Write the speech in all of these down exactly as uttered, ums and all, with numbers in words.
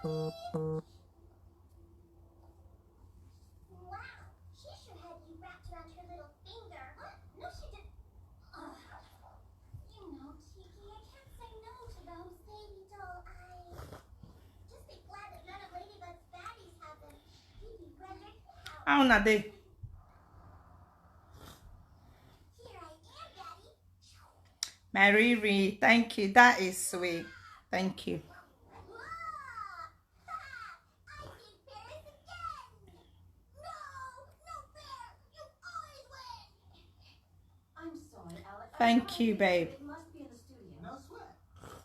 Wow, she should have you wrapped around her little finger. What? No, she didn't. Ugh. You know, Kiki, I can't say no to those baby doll eyes. Just be glad that none of Ladybug's baddies have them. You'd be rather. How una dey? Here I am, Daddy. Mariri, thank you. That is sweet. Thank you. Whoa! Ha! I beat Paris again! No! No fair! You always win! I'm sorry, Alex. Thank you, babe. It must be in the studio. No sweat.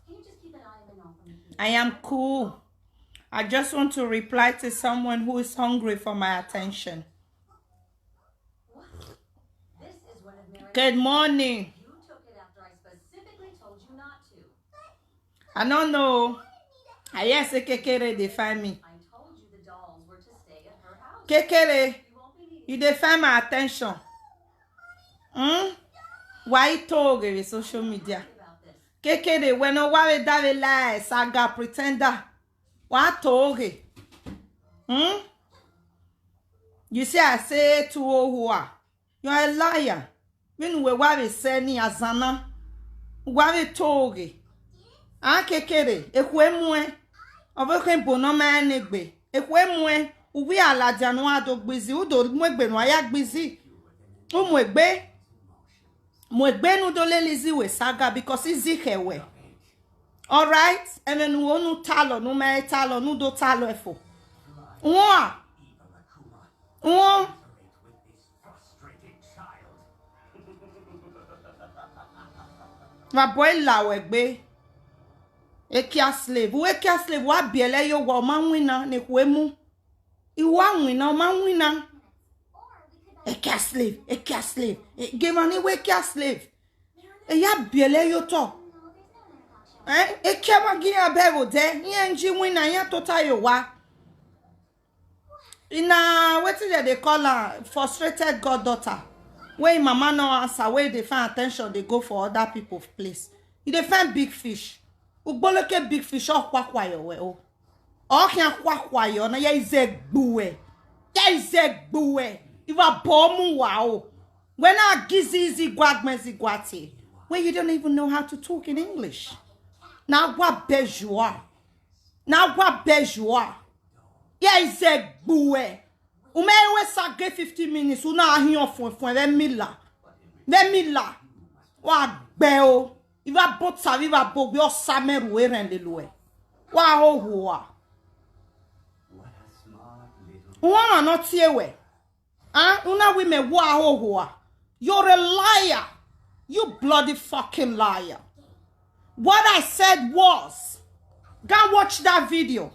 Can you just keep an eye on Manon for me, please? I am cool. I just want to reply to someone who is hungry for my attention. What? This is one of Mary's. Good morning. You took it after I specifically told you not to. I don't know. I hear say Kekere dey find me. I told you the dolls were to stay at her house. Kekere, You won't be needing you dey find my attention. Hmm? Why you talk with social media? About this. Kekere, when no worry that we lie, saga pretender. What talk? Hmm? You see, I say to Ohua, you're a liar. When we worry seni azana, worry talk. Ah, Kekere, ekwe mwe. Ove kwe bono ma enegbe. Ekwe mwe. Uwi ala dia no ado gbizi, udo mwegbe no aya gbizi. Umwegbe. Mwegbe no do lelizi we saga because izi hewe. All right? And then we onu talo, no ma talo, no do talo efo. Nwa. Nwa. Frustrated child. My boy la we gbe. Ekia slave. We ekia slave. Wa biele yo wa ma wina ne kwemu. Iwa wina ma wina. Ekia slave. Ekia slave. E, ge mani we ekia slave. E ya biele yo to. Eh? Ekia ma gi ya be wo de. Ye nji wina ya tota yo wa. Ina wetin dem dey call am, frustrated goddaughter. Wey im mama no answer, wey dey find attention dey go for other people place. You dey find big fish. Ugboloke big fish, ọ kwakwa your way o. Ọ hia kwakwa your na ya ize gbuwe. Ya ize gbuwe. Iwa bomu wa o. When I gizi izi gwagme zi gwati. When you don't even know how to talk in English. Na wa bejua. Na wa bejua. Yeah, is a bue. Ume we sa get fifty minutes. Una ahi ofun fun ve mila. Ve mila. Wa gbe o. Iva bota viva bo gbe osameru eren le lo e. Wa ho ho a. What a smart little. Una no tie we. Ah, una women wa ho ho a. You're a liar. You bloody fucking liar. What I said was, go and watch that video.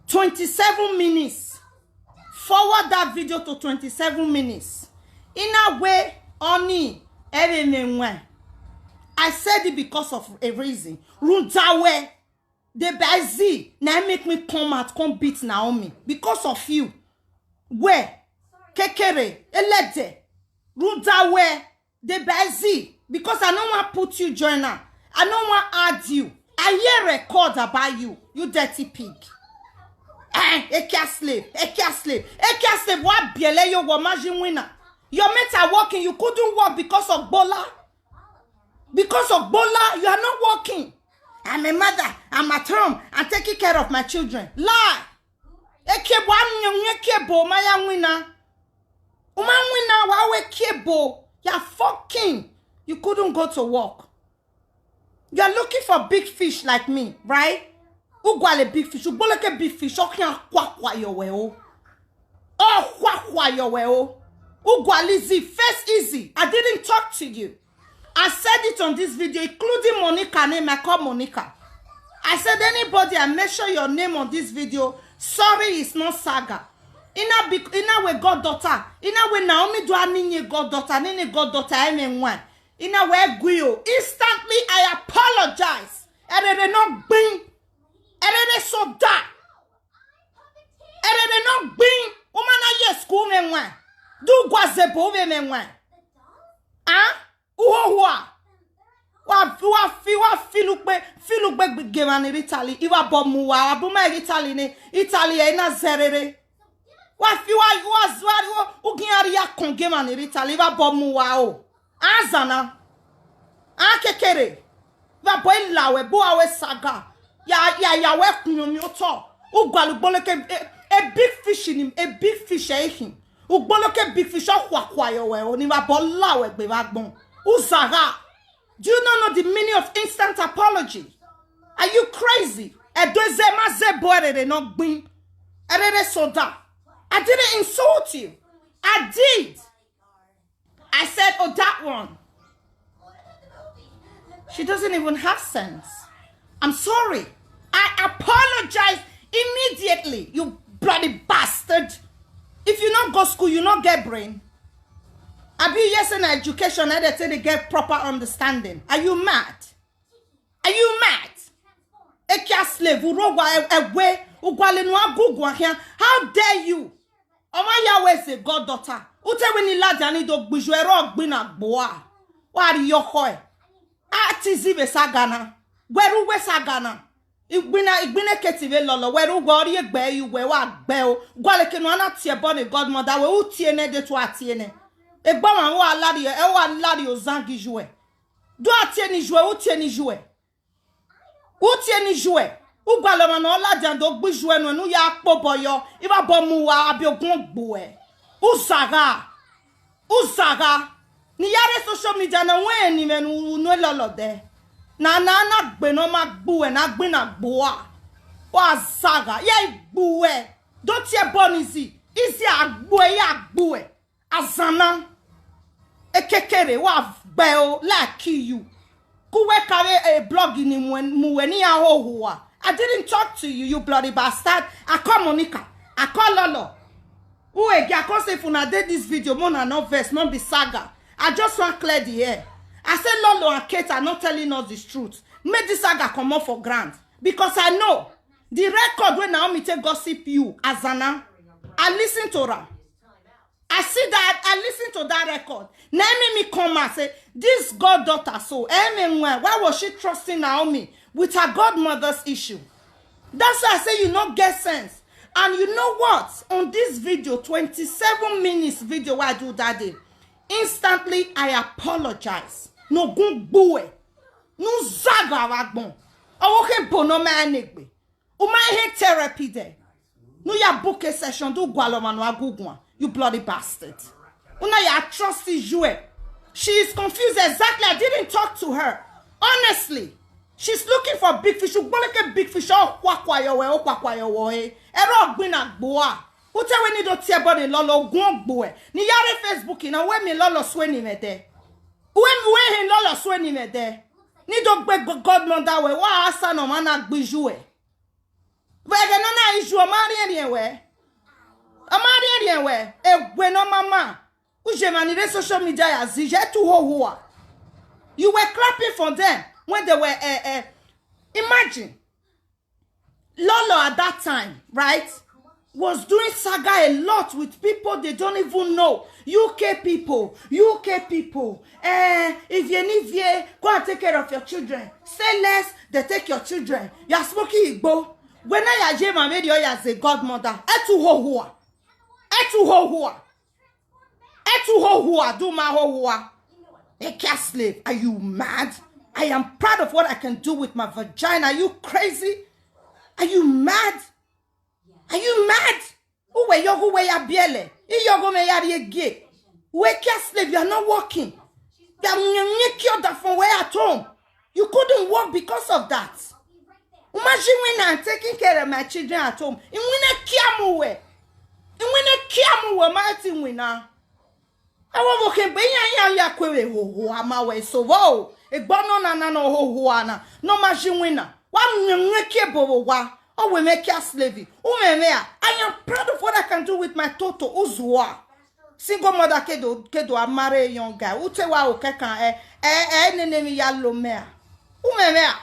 Twenty-seven minutes. Forward that video to twenty-seven minutes. In a way, oni, everything went. I said it because of a reason. Rundawe, the Bezi, now make me come out, come beat Naomi because of you. Where? Kekere, Elede, Rundawe, the Bezi, because I don't want put you join her. I don't want add you. I hear record about you, you dirty pig. Eh, Ekia slave, Ekia slave, Ekia slave, what biele yo wa maji wina. Your mates are working, you couldn't work because of Bola. Because of Bola, you are not working. I'm a mother, I'm at home, I'm taking care of my children. Lie. Ekebo amnyo ekebo maya wina. Uma wina wa we kebo. You're fucking. You couldn't go to work. You're looking for big fish like me, right? Ugwale big fish, uboleke big fish, okian kwakwa your way o. Oh, kwakwa your way o. Ugwalizi, face easy. I didn't talk to you. I said it on this video, including Monica name. I call Monica. I said anybody, I mention your name on this video. Sorry, it's not saga. Ina big, ina we goddaughter. Ina we Naomi do aninye goddaughter. Nini goddaughter eme nwa. Ina we guyo. Instantly, I apologize. Erere no gbin. Erere so da. Erere no gbin. Woman a yes school me nwa. Do gwazebo we me nwa. Ah? Uho hua. Wa wa fi wa filu pe filu pe gemani ritali. Iwa bomu wa abuma ritali ni Italy e na zerere. Wa fi wa wa zwa wa ugiari ya kon gemani ritali. Iwa bomu wa o. Azana. Akekere. Wa boy lawe bo awe saga. Ya ya ya we kunyomi oto. Ugwalu gboloke a, a big fish in him, a big fish eh him. Ugboloke big fish o kwa kwa yo we oni wa bo lawe gbe wa gbon. Uzaga. Do you not know the meaning of instant apology? Are you crazy? Edoze maze boerere no gbin. Erere soda. I didn't insult you. I did. I said, oh, that one. She doesn't even have sense. I'm sorry. I apologize immediately, you bloody bastard. If you not go school, you not get brain. I be yes in education, and they say they get proper understanding. Are you mad? Are you mad? Ekia slave, urogwa ewe, ugwalenu agugu ahia. How dare you? Oma ya weze goddaughter. Ute wini ladi ani do gbijuero gbina gboa. Wari yoko e. Ati zive sagana. Gweru we sagana. Igbina igbine keti ve lolo. Weru gwe ori egbe yu we wa gbe o. Gwale kenu ana tie born a godmother we utie ne de tu atie ne. Egbo ma wa lari e wa lari o zangi jue. Do atie ni jue utie ni jue. Utie ni jue. Ugwalo ma no ladi ando gbi jue no nu ya po boyo. Iba bo mu wa abi ogun gbo e. Uzaga. Uzaga. Ni yare social media na we ni menu no lolo de. Na na na gbe no ma gbu e na gbi na gbo a. Wa zaga. Ye gbu e. Do tie born izi. Izi agbu e ya gbu e. Azana. Ekekere wa gbe o like you. Kuwe kare a blog ni muwe ni ahohua. I didn't talk to you, you bloody bastard. I call Monica. I call Lolo. Who again? I call say if una did this video, Mona no verse, not be saga. I just want clear the air. I say Lolo and Kate are not telling us the truth. Make this saga come up for ground. Because I know the record when Naomi take gossip you, Azana. I listen to her. I see that, I listen to that record. Naomi me come and say, this goddaughter so, Emi, why was she trusting Naomi with her godmother's issue? That's why I say you no get sense. And you know what? On this video, twenty-seven minutes video where I do that day, instantly I apologize. No gun bue. No zaga wagbon. Owo ke bono ma negbe. Uma he therapy there. No ya book a session, do gwaloma no agugwa. You bloody bastard. Una ya trust is you. She is confused exactly. I didn't talk to her. Honestly. She's looking for big fish. Ugboneke big fish. Oh, kwakwa yo we, oh, kwakwa yo we. Ero gbina gboa. Ute we ni do tie body lolo gun gboe. Ni yare Facebook ina we mi lolo swe ni mede. We mi we hin lolo swe ni mede. Ni do gbe godmother we. Wa asa no mana gbiju e. But again, no na issue. Omari eri ewe. Omari eri ewe. Egwe no mama. Uje mani re social media ya zije tu ho hua. You were clapping for them when they were. Uh, uh, imagine. Lolo at that time, right, was doing saga a lot with people they don't even know. U K people, U K people. Eh, if you need here, go and take care of your children. Say less, they take your children. You are smoking igbo. When I hear my radio as a godmother, etu ho hua, etu ho hua, etu ho hua, do my ho hua. A care slave. Are you mad? I am proud of what I can do with my vagina. Are you crazy? Are you mad? Are you mad? Uwe yogo we ya biele. I yogo me ya riege. We care slave, you are not working. You are nyeki other from where at home. You couldn't work because of that. Imagine when I'm taking care of my children at home. In when I care more. In when I care more, my thing we now. Awo mo ke be ya ya ya kwe we ho ho ama we so wo. E gbo no na na no ho ho ana. No ma ji wina. Wa nwe nwe ke bo wo wa. O we me ke a slave. U me me a. I am proud of what I can do with my toto uzua. Single mother kedo kedo a marry a young guy. U te wa o ke kan eh eh eh ne ne mi ya lo me a. U me me a.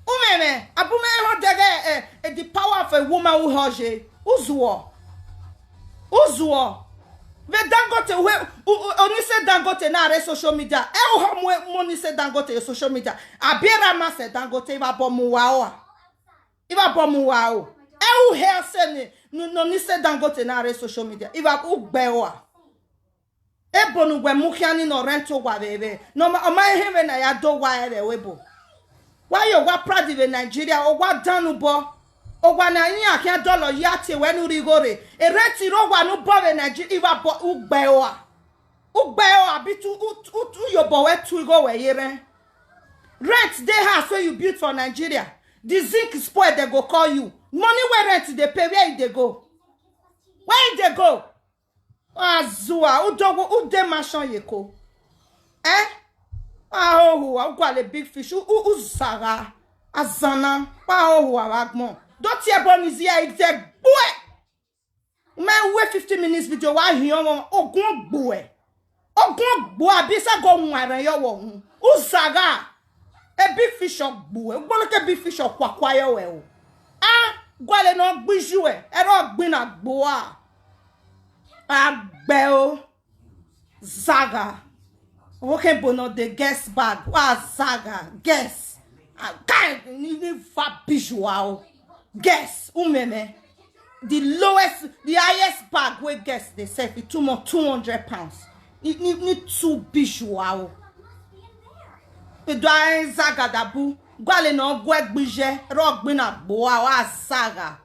Umeme, abume ho dege eh, eh, the power of a woman who hoje. Uzuo. Uzuo. Ve Dangote we, u- u- oni se Dangote na re social media. E o ho mu e- mo ni se Dangote social media. Abi era ma se Dangote iva bo mu wa o. Iva bo mu wa o. E u he se ni, no, no ni se Dangote na re social media. Iva u gbe o. E bo nu gbe mu kia ni no rent o wa ve ve. No ma, o ma he ve na ya do wa e ve we bo. Wa yo wa proud ve Nigeria, o wa danu bo. O wa na yin akia dollar ya te we nu rigore. E rent ro wa nu bo ve Nigeria, iva bo u gbe o. U gbe o, abi tu, u, u, u yo bo we tu go we ye rent. Rent dey house wey you build for Nigeria. The zinc spoil, they go call you. Money wey rent dey pay, where e dey go? Where e dey go? Azua, u dogo, u dey mansion yeko. Eh? Wa ohu, wa gwale big fish. U, u, u zaga. Azana. Wa ohu, wa gbon. Don't tear bone is here, it's a boy. Me we fifty minutes video, wa hion won, ogun gbo e. Ogun gbo abi sa go nwa ran yo wo hun. U zaga. E big fish o gbo e. Gbo lo ke big fish o kwa kwa yo we o. Ah, gwale no gbiju e. E ro gbin na gbo a. Agbe o. Zaga. Woke bono the guest bag. Wa zaga. Guest. Ah, kai ni ni fa bijua o. Guest. Umeme. The lowest, the highest bag wey guest dey sell fit two mo two hundred pounds. Ni ni ni two bijua o. Edo ae zaga dabu. Gwale no gwe gbije. Ro gbin na gbo a wa zaga.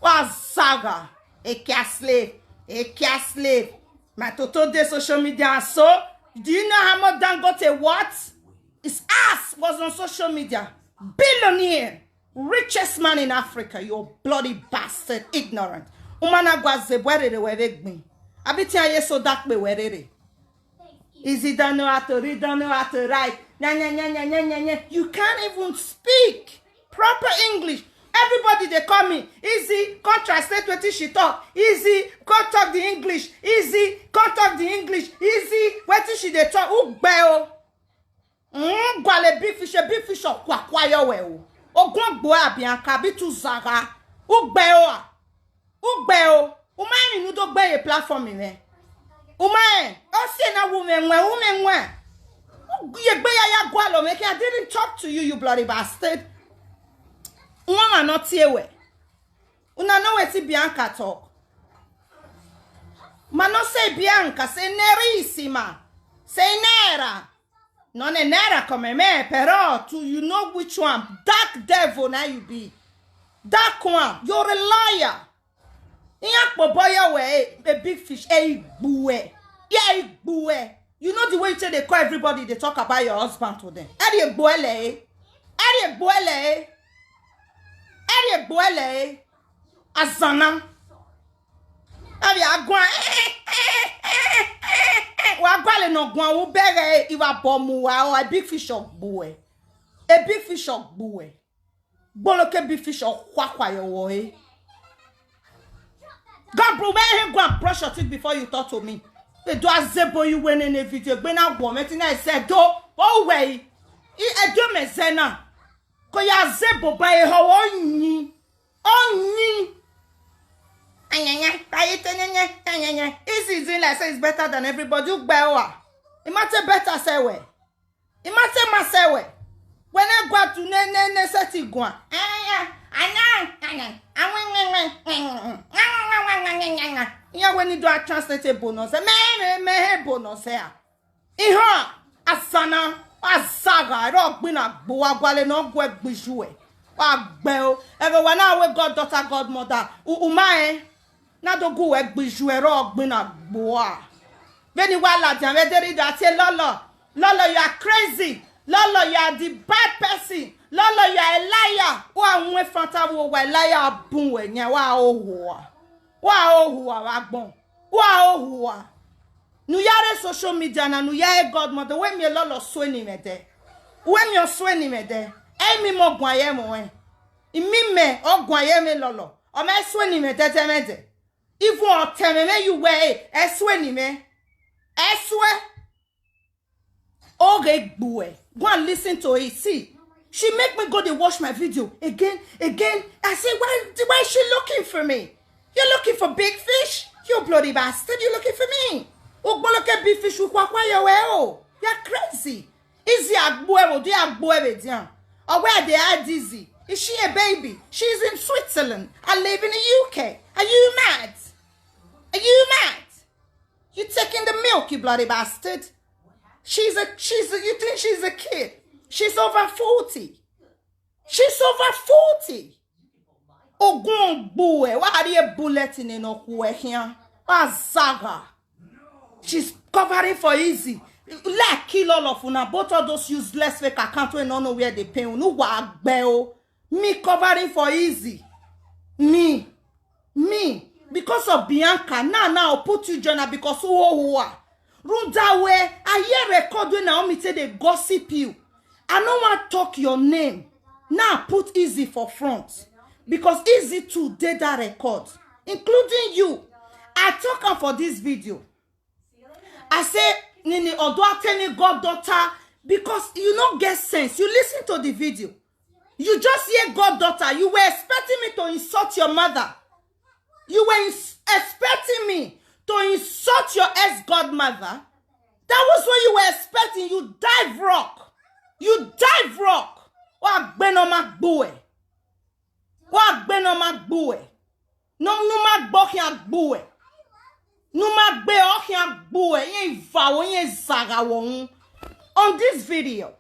Wa zaga. Ekia slave. Ekia slave. My toto dey social media so. Do you know how much Dangote what? His ass was on social media. Billionaire. Richest man in Africa. You bloody bastard. Ignorant. Umana gwa zebwerere were gbin. Abi ti aye so dakpe werere. Easy don't know how to read, don't know how to write. Nya, nya, nya, nya, nya, nya, nya. You can't even speak proper English. Everybody dey call me. Easy, come translate wetin she talk. Easy, come talk the English. Easy, come talk the English. Easy, wetin she dey talk. Ugbe o. Mm, gwale big fish, a big fish of kwakwayo we o. Ogun gbo abianka bi tu zaga. Ugbe o. Ugbe o. Umae mi nudo gbe ye platform me. Umae. O se na woman we, woman we. Ye gbe ya ya gwalo me ke I didn't talk to you, you bloody bastard. Woman not here we. Una know wetin Bianca talk. Ma no say Bianca, say nerissima. Say nera. Non è nera come me, però tu, you know which one. Dark devil now you be. Dark one, you're a liar. Iyan po boyo we a big fish, a igbue. Yeah, igbue. You know the way you take they call everybody, they talk about your husband to them. Eri egbuele. Eri egbuele. Eri egbuele. Azana. Abi agwa. Wa gwale no gwa u bere iwa bomu wa o, a big fish of boy. A big fish of boy. Boloke big fish of kwakwa yo wo e. God bro, where him go and brush your teeth before you talk to me. They do a zebo you when in a video. When I want it, I said do. Oh way. I do me zena. Ko ya zebo by a ho onyi. Onyi. Anyanya, anyanya, anyanya. Easy is in like say it's better than everybody. Ugbewa. It might say better say way. It might say masewe. When I go to ne ne ne seti gwa. Anyanya, anyanya, anyanya. Awen wen wen. Anyanya, when you do a translate a bonus. Me me me he bonus here. Iho, asana, asaga, ro gbina gbo wa gwale no gwe gbiju e. Wa gbe o. Everyone now we god daughter, godmother. U umae. Na do gu we gbiju e ro gbina gbo wa. Veni wa la dia ve deri da te lolo. Lolo, you are crazy. Lolo, you are the bad person. Lolo, you are a liar. Wa nwe fanta wo wa liar bun we nya wa oho. Wa oho wa gbon. Wa oho. Nu yare social media na nu yare godmother. We mi lolo sweni me de. We mi o sweni me de. E mi mo gwa ye mo e. Imi me o gwa ye me lolo. O me sweni me de de me de. Even o te me me you we e sweni me. E swe. Oge gbue. Go and listen to it. See, she make me go dey watch my video again, again. I say, why, why is she looking for me? You're looking for big fish? You bloody bastard, you looking for me? Ugboloke big fish ukwakwayoweo. You're crazy. Izzy Agbuewo, do Agbuewe dian? Or where they are Dizzy? Is she a baby? She's in Switzerland. I live in the U K. Are you mad? Are you mad? You taking the milk, you bloody bastard. She's a she's a, you think she's a kid? She's over forty. She's over forty. Ogun bue. What are you bulletin in Okuehian? What saga? She's covering for Izzy. Like kill all of una, both of those useless fake accounts wey no know where they pay unu wa agbe o. Me covering for Izzy. Me. Me. Because of Bianca. Now now I'll put you journal because who who are. Runda way. I hear record when Naomi say they gossip you. I no want talk your name. Now put Izzy for front. Because Izzy too did that record. Including you. I talk am for this video. I say, Nini Oduateni goddaughter, because you no get sense. You listen to the video. You just hear goddaughter. You were expecting me to insult your mother. You were ins- expecting me to insult your ex-godmother. That was what you were expecting. You dive rock. You dive rock. Wa gbenoma gbue. Wa gbenoma gbue. No, no ma gbo hian gbue. No ma gbe o hian gbue. Yen vawo, yen zagawo. On this video,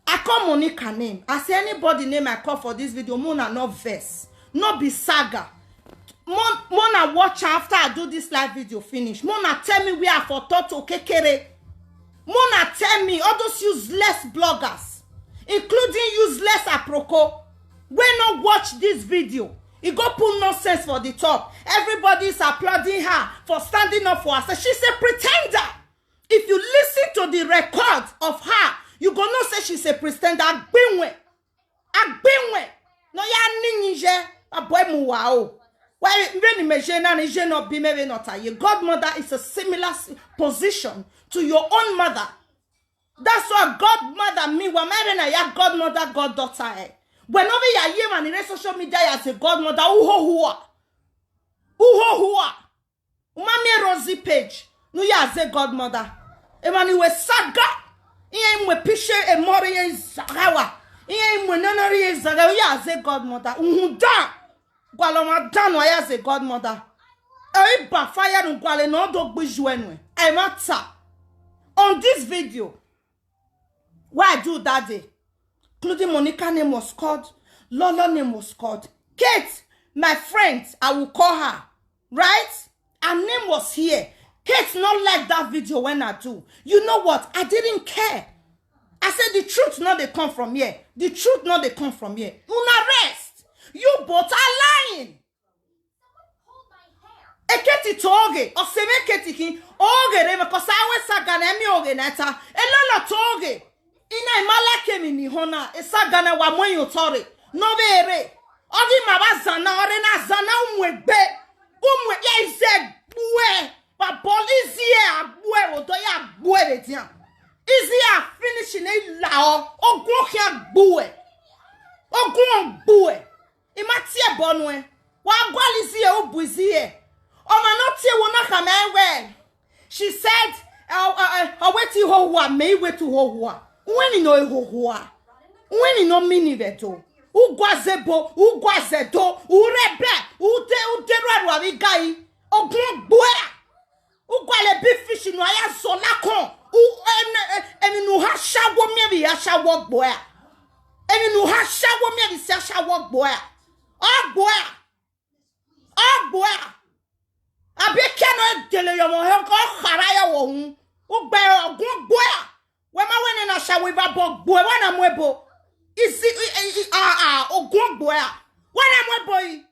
I call Monica name. I say anybody name I call for this video, Mona no vex. No be saga. Mon- Mona watch after I do this live video finish. Mona tell me where I for talk to kekere. Mona tell me all those useless bloggers, including useless Aproko, wey no watch this video. E go put nonsense for the top. Everybody is applauding her for standing up for herself. She's a pretender. If you listen to the record of her, you go know say she's a pretender. Agbinwe. Agbinwe. No ya ninje. Aboy muwa o. Why when me je na ni je no be me we not a ye. Godmother is a similar s- position to your own mother. That's why godmother me wa me na ya godmother goddaughter eh. Whenever you hear man in social media as a godmother, uho hua. Uho hua. Umami Rosie page. No ya as a godmother. Emani we saga. Iye mwe pishe e more ye zagawa. Iye mwe nanari ye zagawa. Ya as a godmother. Uhunda. Gwaloma dano ya as a godmother. E ba fire no gwale no do gbijuenwe. E matter. On this video, what I do that day, including Monica name was called, Lolo name was called. Kate, my friend, I will call her, right? Her name was here. Kate not like that video when I do. You know what? I didn't care. I said the truth not they come from here. The truth not they come from here. Una rest. You both are lying. Eketi toge, oseme eketi kin, oge re me kosa we sagana mi oge neta. Elolo toge. Ina imala kemi ni hona, e sagana wa mwen yo tore. No vere. Odi maba zana, ore na zana umwe gbe. Umwe ya ize gbuwe. Ba bol izi e agbue, odo ya agbue de dian. Izi e a finish ne ilao. Ogun oke agbue. Ogun agbue. Ima tie bonu e. Wa gwali zi e, ubu zi e. Oma no tie wo na kama ewe. She said, uh, uh, uh, weti ho wa me wetu ho wa. Weni no e ho wa. Weni no mini veto. Ugwa zebo, ugwa zedo, urebe, ude, ude rwa rwa vigai. Ogun gbua. Ugwa le big fish no aya zola kon. U ene ene no ha shawo mi bi ya shawo gbua. Ene no ha shawo mi bi se shawo gbua. Ogbua. Ogbua. Abi ke no dele yo mo he ko khara ya wo hun. Ugbe ogun gbua. We ma wene na shawo iba bo gbua wa na mwebo. Isi i- i- i- ah ah ogun gbua. Wa na mwebo yi.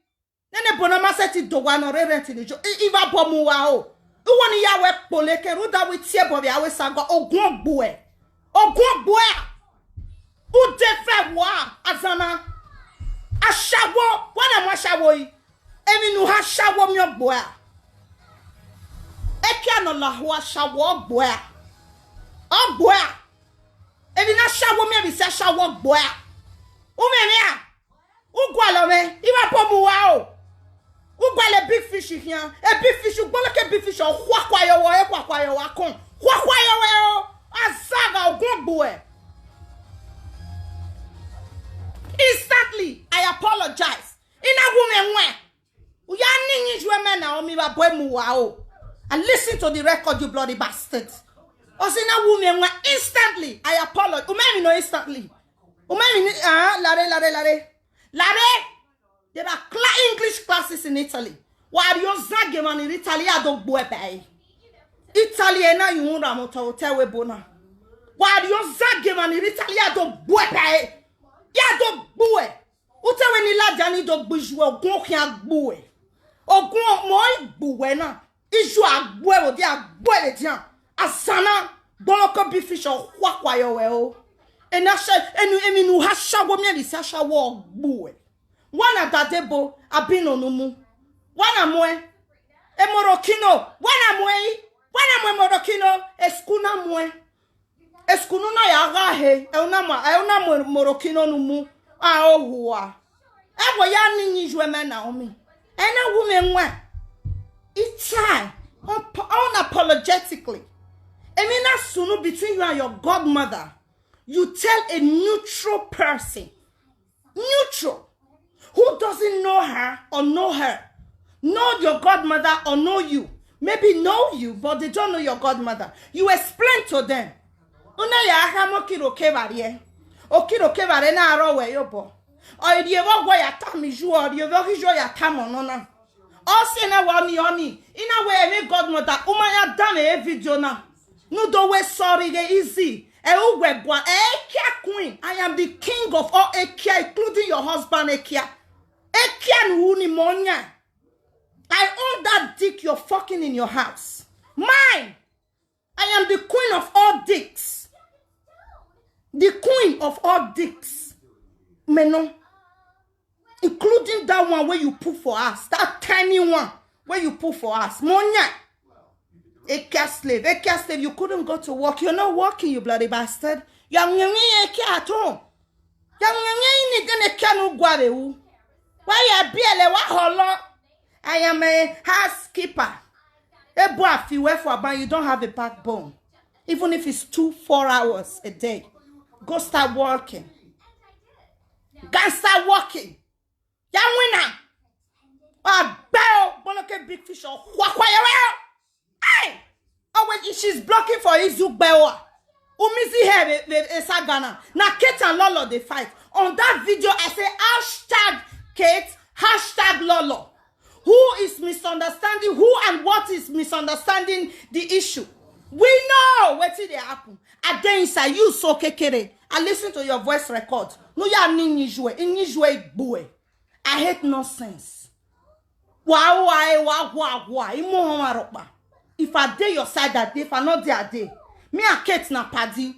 Nene bona ma se ti do wa no re rent ni jo. I- Iva bo mu wa o. Uwo ni ya we pole ke ruda wi tie bo bi awe sago ogun gbua. Ogun gbua. Ude fe wa azana. Ashawo, wa na mo ashawo yi. Emi nu ha shawo mi ogbua. Eke ano la ho ashawo ogbua. Ogbua. Emi na shawo mi ebi se ashawo ogbua. Ume mi a. Ugwa lo me. Iva po mu wa o. Ugwa le big fish. Shihia, a big fish, you boleke big fish, or quaquayo, or quaquayo, or con, quaquayo, azaga, or gumbo. Instantly, I apologize. In a woman, when we are ninjas, women, Naomi, my boy, Muao. And listen to the record, you bloody bastard. Or say, na woman, when instantly, I apologize. Umemi, no, instantly. Umemi, ah, lare, lare, lare. Lare. There are cla- English classes in Italy. Wario zage man in Italy, I don't boy by. Italy, and now you won't ramoto, tell we bona. Wario zage man in Italy, I don't boy by. Ya don't boy. Ute we ni la jani do buju ogun okin agbo e. Ogun omo igbo we na. Iju agbo e odi agbo e dia. Asana boloko bi fish o kwa kwa yo we o. Ena she enu emi nu ha shawo mi ri sa shawo gbo e. Wana dadebo abino numu. Wana moe. E morokino. Wana moe. Wana moe morokino. Eskuna moe. Eskunu na ya ga he, e una ma, e una mo- morokino nu mu. A o hua. E go ya ni ni ju eme Naomi. E na wu me nwa. It's time. Unap- unapologetically. I mean, that's sunu between you and your godmother. You tell a neutral person. Neutral. Who doesn't know her or know her? Know your godmother or know you. Maybe know you, but they don't know your godmother. You explain to them. Una ya aha mo kiro kevare. O kiro kevare na aro we yo bo. O iri evo gwa ya ta mi ju, o iri evo ki ju ya ta mo no na. O se na wa mi oni. Ina we mi godmother. Uma ya dame e video na. No do we sorry ge easy. E ugwe gwa. E kia queen. I am the king of all Ekia, including your husband Ekia. Ekia nu ni monya. I own that dick you're fucking in your house. Mine. I am the queen of all dicks. The queen of all dicks. Menon. Including that one where you put for us. That tiny one where you put for us. Monya. Ekia slave. Ekia slave, you couldn't go to work. You're not working, you bloody bastard. You're nyinyi Ekia at home. You're nyinyi ni gene Ekia no gware u. Why you be a wa holo? I am a housekeeper. Ebu afi we for ban, you don't have a backbone. Even if it's two, four hours a day. Go start working. Go start working. Ya wina. Ah, bell. Boloke big fish or kwa kwa ya. Hey! Oh, when she's blocking for Izugbewa. Umizi here, the, the, the Sagana. Now, Kate and Lolo, they fight. On that video, I say, hashtag Kate, hashtag Lolo. Who is misunderstanding? Who and what is misunderstanding the issue? We know what did happen. I dey inside you so kekere. I listen to your voice record. No, ya ni nijue, nijue boy. I hate nonsense. Wa wa eh, wa wa wa. Imo hon aropa. If I dey your side that day, if I not there, I dey. Me and Kate na paddy.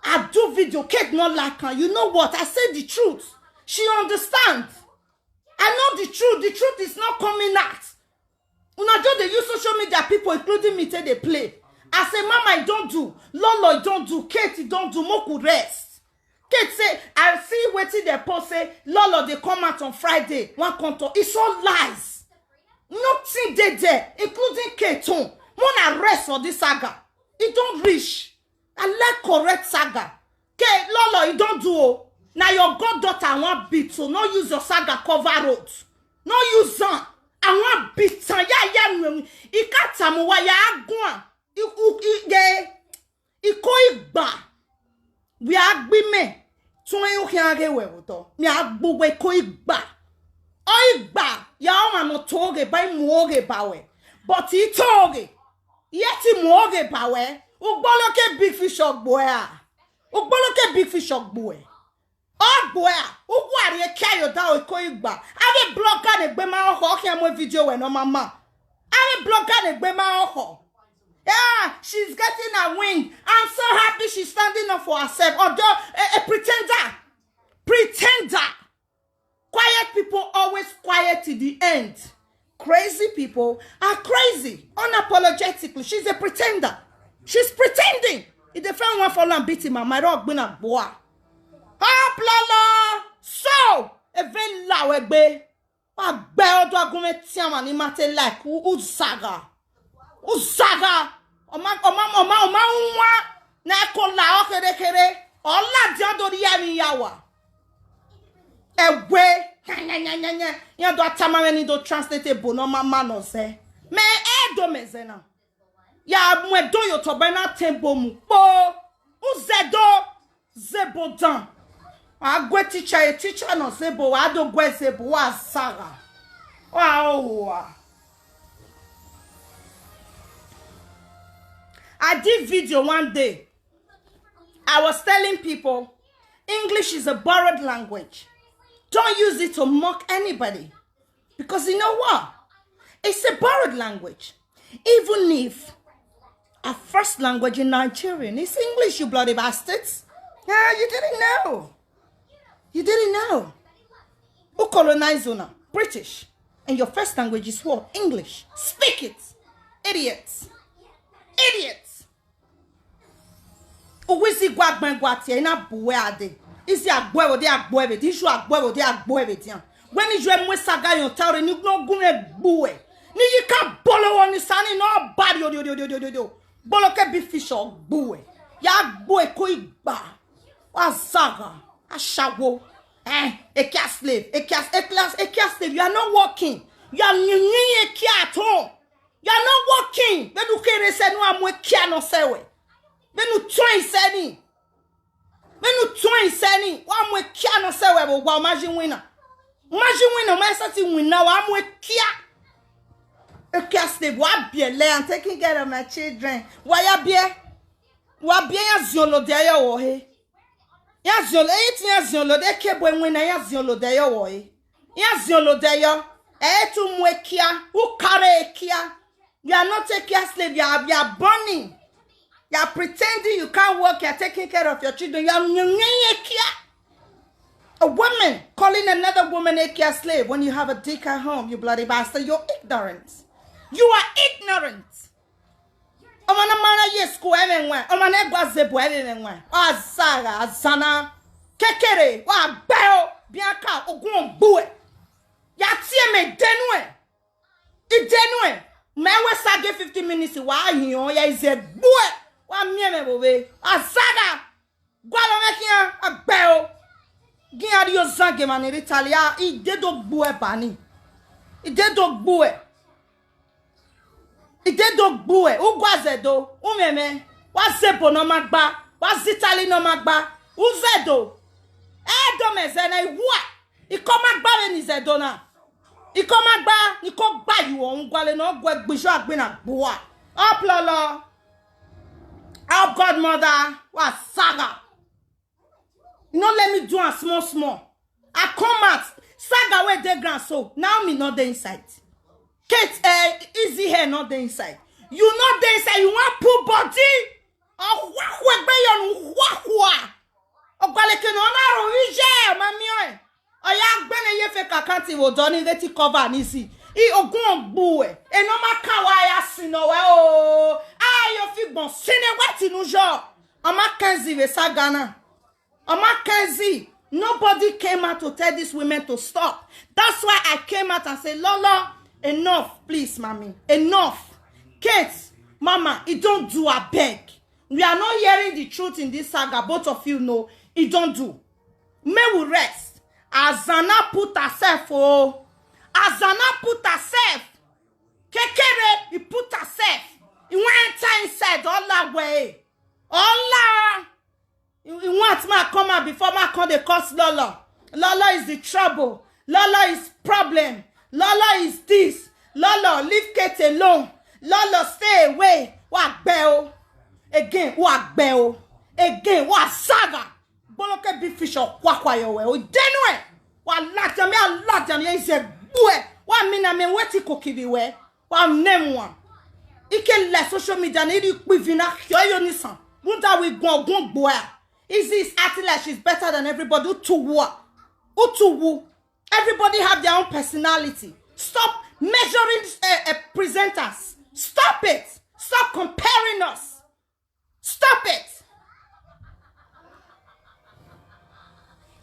I do video. Kate not like her. You know what? I say the truth. She understand. I know the truth. The truth is not coming out. Una just dey use social media people, including me, take dey play. I say, Mama, I don't do. Lolo, I don't do. Kate, I don't do. Moku rest. Kate say, I see wetin dem post say Lolo dey come out on Friday. One come talk. It's all lies. Nothing dey there, including Kate own. Mona rest for this saga. E don reach. I like correct saga. Ke Lolo, you don do o. Na your goddaughter I wan beat, so no use your saga cover road. No use am. I wan beat am. Ya ya nu. Ikatamuwa ya agun. Iku ige. Iko igba. We agbi me. Tun e uke age we wuto. Mi agbu we ko igba. O igba. Ya o ma no toge ba mu oge ba we. But itoge. Yeti mu oge ba we. Ugboloke big fish ogbo e a. Ugboloke big fish ogbo e. Ogbo e a. Ugwari e kia yo da o iko igba. Ave blogger ne gbe ma ho ke mo video we no mama. Ave blogger ne gbe ma ho. Yeah, she's getting a win. I'm so happy she's standing up for herself. Although a, a pretender. Pretender. Quiet people always quiet till the end. Crazy people are crazy. Unapologetically, she's a pretender. She's pretending. If they find one for and beat him, my rock been a boy. Up, Lolo. So, a very loud egbe. Agbe odo agume tiama ni mate like u-, uzaga. Uzaga. Oma, oma, oma, oma unwa. Na ko la o kere kere. Ola di odo di ya mi yawa. Ewe. Nya, nya, nya, nya, nya. Ya do atama we ni do translate bo no ma, ma no se. Me e do me ze na. Ya mwe do yo to be na tembo mu. Po. Uzedo. Zebo dan. Agwe teacher, a teacher no zebo, wa do gwe zebo, wa zaga. Wa, oh, wa. I did video one day. I was telling people, English is a borrowed language. Don't use it to mock anybody. Because you know what? It's a borrowed language. Even if our first language in Nigerian is English, you bloody bastards. Yeah, you didn't know. You didn't know. Who colonized you now? British. And your first language is what? English. Speak it. Idiots. Idiots. Uwizi gwa gben gwa tie na buwe ade. Izi agwe wo de agwe be. Di ju agwe wo de agwe be dia. When you mwe saga yon taure ni no gun e buwe. Ni yi ka bolo wo ni sani no bari o dio dio dio dio dio. Bolo ke bi fish o buwe. Ya buwe ko igba. Wa zaga. Ashawo. Eh, a care slave. A care, a class, a care slave. You are not working. You are nyinyi a care at home. You are not working. Be du kere se nu amwe kia no sewe. Be nu try se ni. Be nu try se ni. Wa amwe kia no sewe bo wa imagine winner. Imagine winner, ma sa ti winner wa amwe kia. A care slave, wa biele, I'm taking care of my children. Wa ya bie. Wa bie ya ziolo de yo wo he. Ya ziolo, e ti ya ziolo de ke bo winner ya ziolo de yo wo he. Ya ziolo de yo. E tu mwe kia, u kare kia. You are not a care slave. You are, you are burning. You are pretending you can't work. You are taking care of your children. You are nyonye kia. A woman calling another woman a care slave when you have a dick at home, you bloody bastard. You're ignorant. You are ignorant. Omana mana ye school eme nwa. Omana egwa zebu eme nwa. Azaga, azana. Kekere, wa beo, bianca, ogun bue. Ya tie me denue. Idenu e, me we sage fifty minutes wa hin o ya ize gbue. Wa mi me bo be. Azaga. Gwa lo me kian agbe o. Gin ari o zange mani ri talia. Ide do gbue bani. Ide do gbue. Ide do gbue. U gwa zedo. U meme. Wa zebo no magba. Wa zitali no magba. U zedo. E do me zena iwa. Iko magba we ni zedo na. Iko magba, iko gba you on gwale no gwe gbijo agbe na gbua. Up lolo. Up godmother, wa saga. You no let me do am small small. I come out, saga wey dey ground so, now me no dey inside. Kate, eh, easy hair no dey inside. You no dey inside, you wan pull body. Ohwahwe gbe yonu hwahwa. Ogwaleke no na ro ije, mami o. Oya gbene ye fe kakanti wo doni reti cover nisi. I ogun ogbu e. E no ma kan wa ya sino we o. Ayo fi gbon sine weti nu jo. Ama kenzi we sagana. Ama kenzi. Nobody came out to tell these women to stop. That's why I came out and say, Lolo, enough, please, mommy. Enough. Kate, mama, e don do, abeg. We are not hearing the truth in this saga. Both of you know e don do. May we rest. Azana put herself, oh. Azana put herself. Kekere, he put herself. He went enter inside all that way. All that. He, he wants ma come out before ma come dey cause Lolo. Lolo is the trouble. Lolo is problem. Lolo is this. Lolo, leave Kate alone. Lolo, stay away. Wa gbe o. Again, wa gbe o. Again, wa saga. Boloke big fish or kwakwa your way. O denu e. Wa lajam ya, lajam ya, is a boy. Wa mina me weti kokibi we. Wa name one. Ike le social media ni ri pivina kyo yo nisan. Munda we gon gon boy. Is this acting like she's better than everybody? Utu wa. Utu wu. Everybody have their own personality. Stop measuring uh, uh, presenters. Stop it. Stop comparing us. Stop it.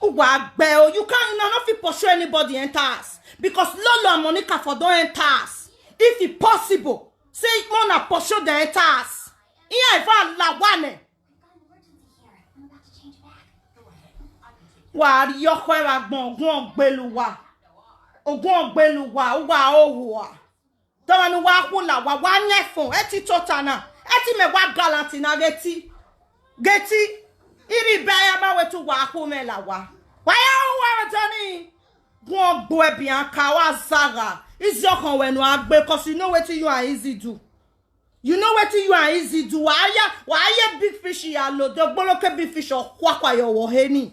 Ugwa gbe o, you can't, you no fit pursue anybody enter us. Because Lolo and Monica for don enter us. If e possible, say more na pursue dem enter us. Iya ifa lawane. Wa ri yo kwe wa gbon ogun ogbelu wa. Ogun ogbelu wa, wa owo wa. Tọ́wọ́ ni wàá kú là wá, wàá yẹn fún ẹ ti tó ta náà. Ẹ ti mẹ wá galanti náà retí. Retí. Iri bẹ́ẹ̀ máa wẹ̀ tún wàá kú mẹ́ là wá. Wáyà ó wà ọjọ́ ní. Gun ọgbọ ẹbí à ń ka wá sára. Easy ọkàn wẹ̀nu àgbẹ̀, 'cause you know wetin you and Easy do. You know wetin you and Easy do. Wàá yẹ, wàá yẹ big fish ìyá lòdì. Ogbólókè big fish ọ̀kwákwá yọ̀wọ̀ hẹ́ni.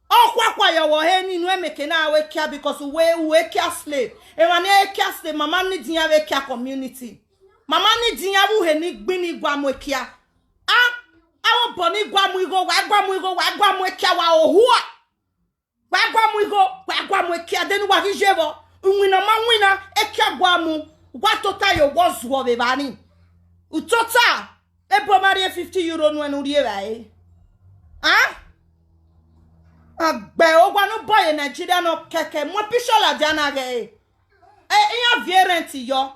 Ọ̀kwákwá yọ̀wọ̀ hẹ́ni inú ẹ̀mẹ̀kẹ́ náà wẹ́ kíá because we, we kíá slave. Ẹ̀wọ̀n ni ẹ kíá slave. Mama ní dín yàrá kíá community. Mama ní dín yàrá wúhe ní gbín ní guamu kíá. A, àwọn bọ̀ ní guamu igo, wàá guamu igo, wàá guamu kíá, wàá òhúà. Wàá guamu igo, wàá guamu kíá. Dẹnu wàá fi ṣe bọ̀. Ìwìnà máa ń wìnà, ẹ kíá guamu. Wàá tó táyọ̀ wọ́ zuwọ̀ bèbá ni. Utota, ebo mari fifty euro nu ẹnu rie ba e. Ah? Agbe ogwa no boy in Nigeria no keke. Mo pisho la jana ge e. E, iya vie rent yo.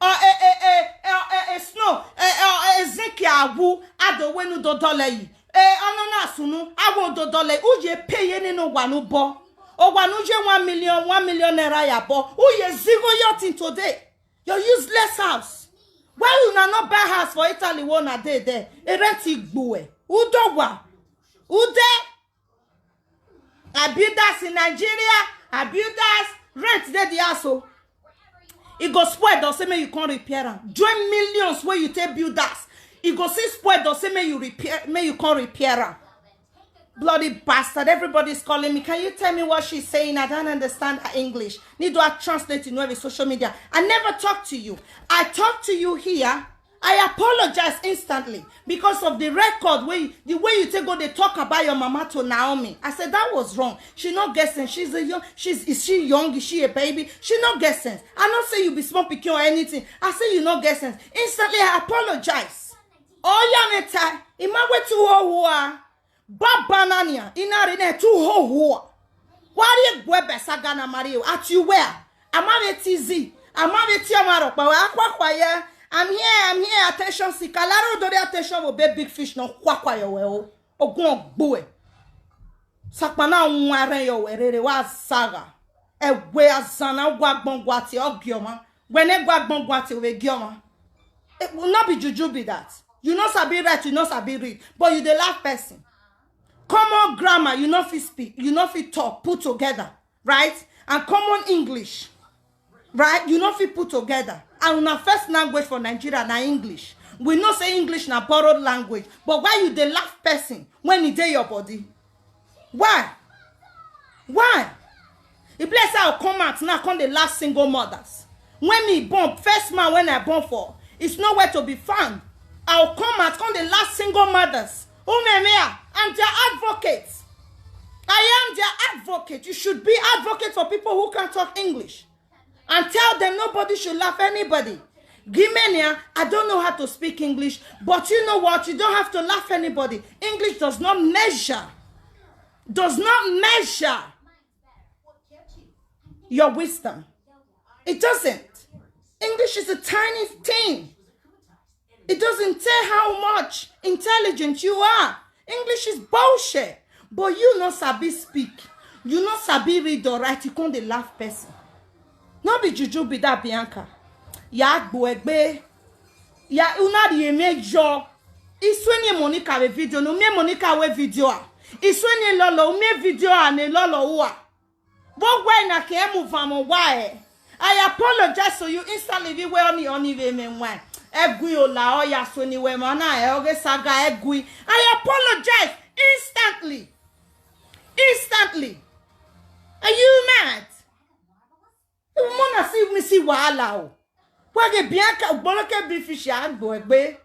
O, e, e, e, e, e, e, snow. E, e, e, zinki awu. Ado wenu do dole yi. E, ono na sunu. Awo do dole. Uye pay ye ni no wa no bo. O wa no je one million, one million naira ya bo. Uye zero your thing today. Your useless house. Why una no buy house for Italy wey una dey there? E rent igbo e. Udo wa. Ude. I build house in Nigeria. I build house. Rent dey the house o. E go spoil don say make you come repair am. Join millions wey you take build house. E go see spoil don say make you repair, make you come repair am. Bloody bastard. Everybody's calling me. Can you tell me what she's saying? I don't understand her English. Need to translate in every social media. I never talk to you. I talk to you here. I apologize instantly because of the record way, the way you take go they talk about your mama to Naomi. I said that was wrong. She not get sense. She's a young. She's is she young? Is she a baby? She not get sense. I not say you be small pikin or anything. I say you not get sense. Instantly I apologize. Oh yeah, me tie. Ima we tu ho hua. Baba nania. Ina rene tu ho hua. Wari egwe besa gana mari. At you where? Ama we tizi. Ama we ti ama rokpa we akwa kwa ye. I'm here, I'm here, attention seeker. Laro dori attention will be big fish no kwa kwa yo we o. Ogun ogbo e. Sakpana unware yo we rere wa saga. Ewe azana gwa gbon gwa ti ogioma. Wene gwa gbon gwa ti we gioma. It will not be juju be that. You no sabi write, you no sabi read, but you dey laugh person. Common grammar, you no fit speak, you no fit talk, put together, right? And common English, right? You no fit put together. And una first language for Nigeria na English. We know say English na borrowed language, but why you dey laugh person when e dey your body? Why? Why? E be like say I come out now, come the last single mothers. When me born, first man when I born for, it's nowhere to be found. I'll come out, come the last single mothers. Umemea, I'm their advocate. I am their advocate. You should be advocate for people who can't talk English. And tell them nobody should laugh anybody. Gimenia, I don't know how to speak English, but you know what? You don't have to laugh anybody. English does not measure, does not measure your wisdom. It doesn't. English is a tiny thing. It doesn't tell how much intelligent you are. English is bullshit. But you no sabi speak. You no sabi read or write. You come dey laugh person. No be juju be that, Bianca. Ya gbo egbe. Ya una di eme yo. Isweni Monica we video no. Me Monica we video a. Isweni Lolo. Me video a ne Lolo wa. But why na ke mu vamo why? I apologize to you instantly. We we oni oni we me why. Egui ola oya sweni we mana e oge saga egui. I apologize instantly. Instantly. Are you mad? Mona si mi si wahala o. Wage Bianca gboloke bi fish agbo egbe.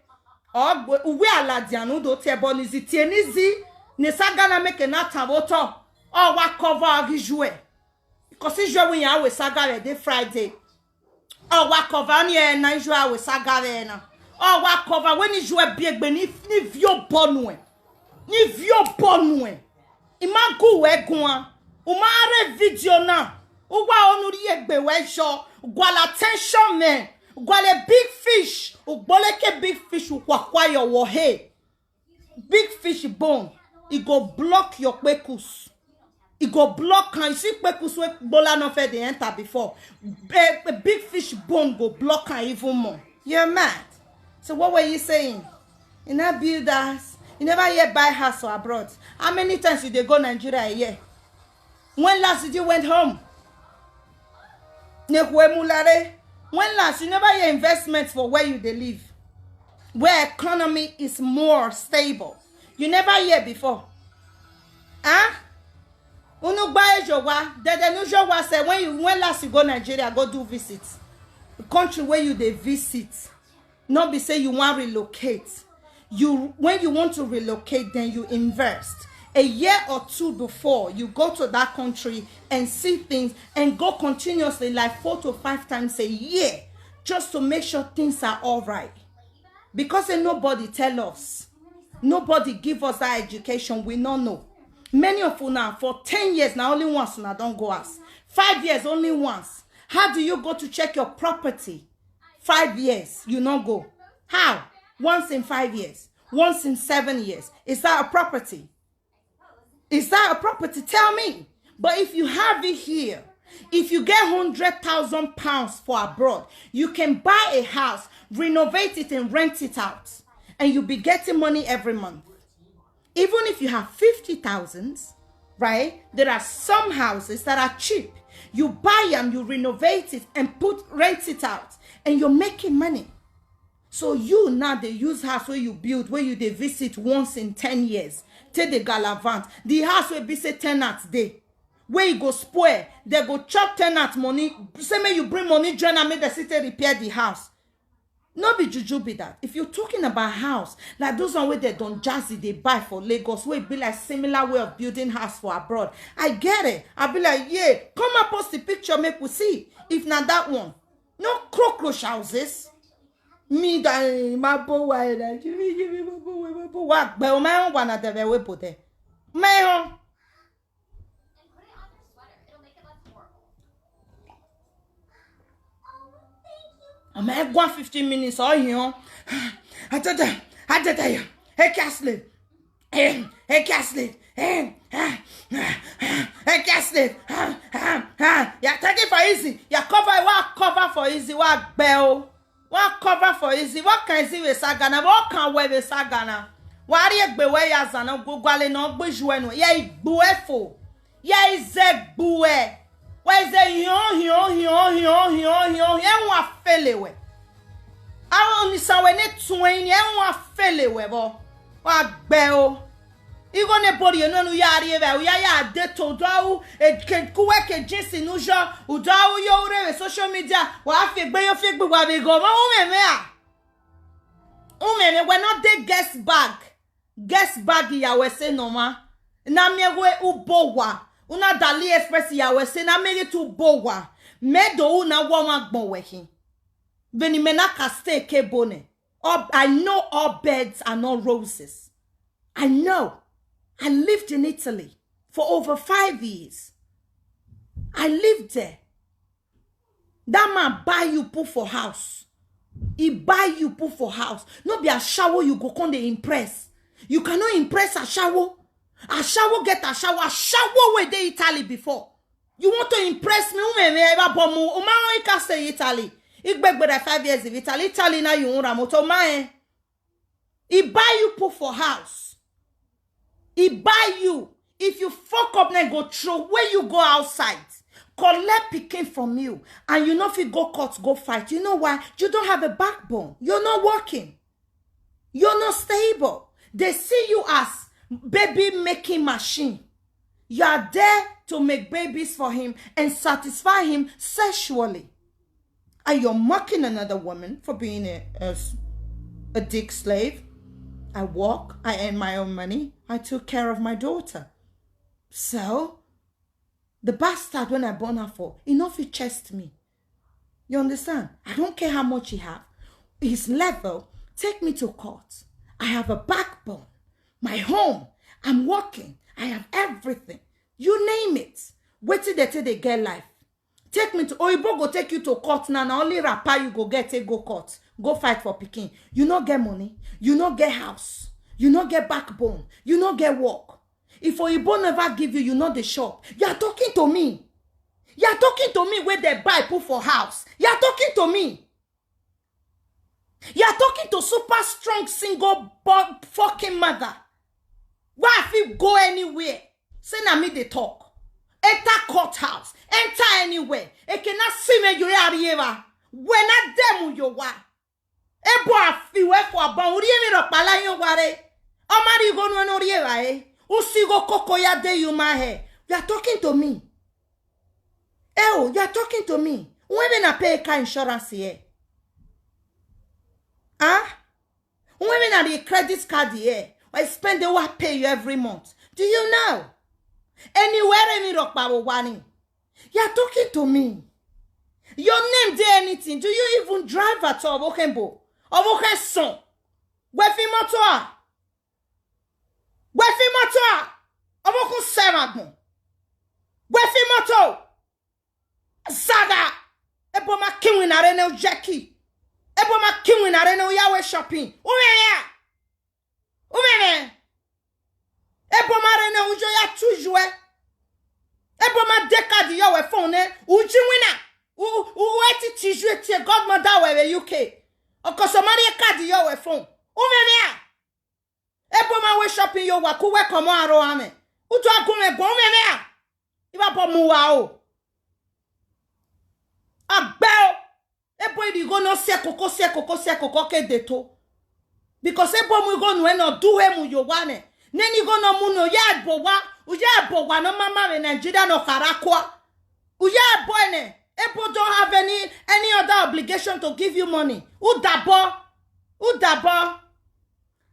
Ogbo uwe ala dianu do te bonizi tienizi. Ne saga na make na tavoto. O wa cover ogijue. Because ijue we ya we saga re dey Friday. O wa cover ni e na ijue we saga re na. O wa cover we ni ijue bi egbe ni ni vio bonu e. Ni vio bonu e. Ima gu we gun a. Uma re video na. Uwa onu ri egbe we jo. Gwala tension men. Gwale big fish. Ugboleke big fish. Ukwakwa yo wo he. Big fish bone. E go block your kpekus. E go block am. You see kpekus wey gbola no fit dey enter before. A, a big fish bone go block am even more. You're mad. So what were you saying? You never build house. You never yet buy house for abroad. How many times you dey go Nigeria a year? When last did you went home? Nekwe mulare. When last you never hear investment for where you dey live, where economy is more stable? You never hear before. Huh? Unu gba ejo wa, dede nu jo wa say when you when last you go Nigeria go do visit. The country where you dey visit. Not be say you want relocate. You when you want to relocate, then you invest. A year or two before you go to that country and see things and go continuously like four to five times a year just to make sure things are all right. Because say nobody tell us, nobody give us that education, we no know. Many of una for ten years now only once una don go house. Five years only once. How do you go to check your property? Five years, you no go. How? Once in five years, once in seven years. Is that a property? Is that a property? Tell me. But if you have it here, if you get hundred thousand pounds for abroad, you can buy a house, renovate it, and rent it out, and you'll be getting money every month. Even if you have fifty thousand, right? There are some houses that are cheap. You buy them, you renovate it, and put rent it out, and you're making money. So you now dey use house wey you build, wey you dey visit once in ten years, take dey gallavant. The house wey be say tenant dey, wey e go spoil, dem go chop tenant money, say make you bring money join am make dem still take repair the house. No be juju be that. If you're talking about house, like those one wey dem don jazzy dey buy for Lagos, wey be like similar way of building house for abroad. I get it. I be like, yeah, come and post the picture, make we see. If na that one, no cockroach houses. Me that eh, my boy, why that? Give me, give me, my boy, my boy. Wa gbe o, my own one at the way put there. My own. I'm at one fifteen minutes. Oh, you know. I tell them, I tell them, hey, Castle. Hey, Castle. Hey, Castle. Yeah, take it for easy. Yeah, cover, wa cover for easy. Wa bell. Wa cover for easy. Wa can easy we sagana. Wa can we we sagana. Wa ri egbe we ya zana. Gwale no gbe juwe no. Ya igbu efo. Ya ize gbue. Wa ize hion, hion, hion, hion, hion, hion. Ya wa fele we. Awo ni sawe ne tuen. Ya wa fele we bo. Wa gbe o. Igo ne bori enu enu ya ri ebe, ya ya de to do u, e ke kuwe ke jinsi nu jo, u do u yo ure we social media, wa fi gbe yo fi gbe wa be go, ma u me me a. U me me we no dey guest bag. Guest bag ya we say no ma. Na me we u bo wa. Una dali express ya we say na me get u bo wa. Me do u na wa ma gbon we hin. Veni me na ka stay ke bone. All, I know all beds are not roses. I know. I lived in Italy for over five years. I lived there. That man buy you put for house. He buy you put for house. No be ashawo you go come dey impress. You cannot impress ashawo. Ashawo get ashawo. Ashawo wey dey Italy before. You want to impress me? Ume me eba bomu. Uma o ika say Italy. Igbegbe that five years of Italy. Italy na you unra moto mae. He buy you put for house. He buy you. If you fuck up, then go throw where you go outside. Collect picking from you. And you know if you go court, go fight. You know why? You don't have a backbone. You're not working. You're not stable. They see you as baby making machine. You are there to make babies for him and satisfy him sexually. And you're mocking another woman for being a, a s- a dick slave. I work, I earn my own money, I took care of my daughter. So, the bastard when I born her for, enough he chest me. You understand? I don't care how much he have. His level, take me to court. I have a backbone, my home, I'm working, I have everything. You name it. Wait till they till they get life. Take me to oyibo go take you to court now. Na only wrapper you go get, take go court, go fight for pikin. You no get money, you no get house, you no get backbone, you no get work. If oyibo never give you, you no dey shop. You are talking to me. You are talking to me wey dem buy put for house. You are talking to me. You are talking to super strong single bo- fucking mother. Why I fit go anywhere? Say na me dey talk. Enter courthouse, enter anywhere. Ekena sime yo ya rieva. Wena demu yo wa. Ebo afi we fo abon uri emi ro pala yo ware. Omari go no no rieva e. Usi go koko ya de you my hair. You are talking to me. Eh, oh, you are talking to me. When na pay car insurance here? Huh? When na the credit card here? I spend the what pay you every month. Do you know? Anywhere emi ro pa wo wa ni. You are talking to me. Your name dey anything? Do you even drive at all? Oboken bo. Oboken son. Gbe fi motor a. Gbe fi motor a. Obokun seven agbon. Gbe fi motor. Zaga. Ebo ma kiwin are ne ujeki. Ebo ma kiwin are ne uyawe shopping. Umeme a. Umeme. Ebo ma re ne ujo ya tujue. Ebo ma deka di yo we phone ne. Uji wina. U, u eti tijue tie godmother we we U K. Okoso mari e ka di yo we phone. Umeme a. Ebo ma we shopping yo wa ku we komo aro ame. Ujo agume gbo umeme a. Iba bo mu wa o. Agbe o. Ebo irigo no se koko, se koko, se koko ke de to. Because ebo mu go no e no du he mu yo wa ne. Ne ni go no mu no ya bo wa. U ya bo wa no mama we Nigeria no karakwa. U ya bo ne. Ebo don't have any any other obligation to give you money. U dabo. U dabo.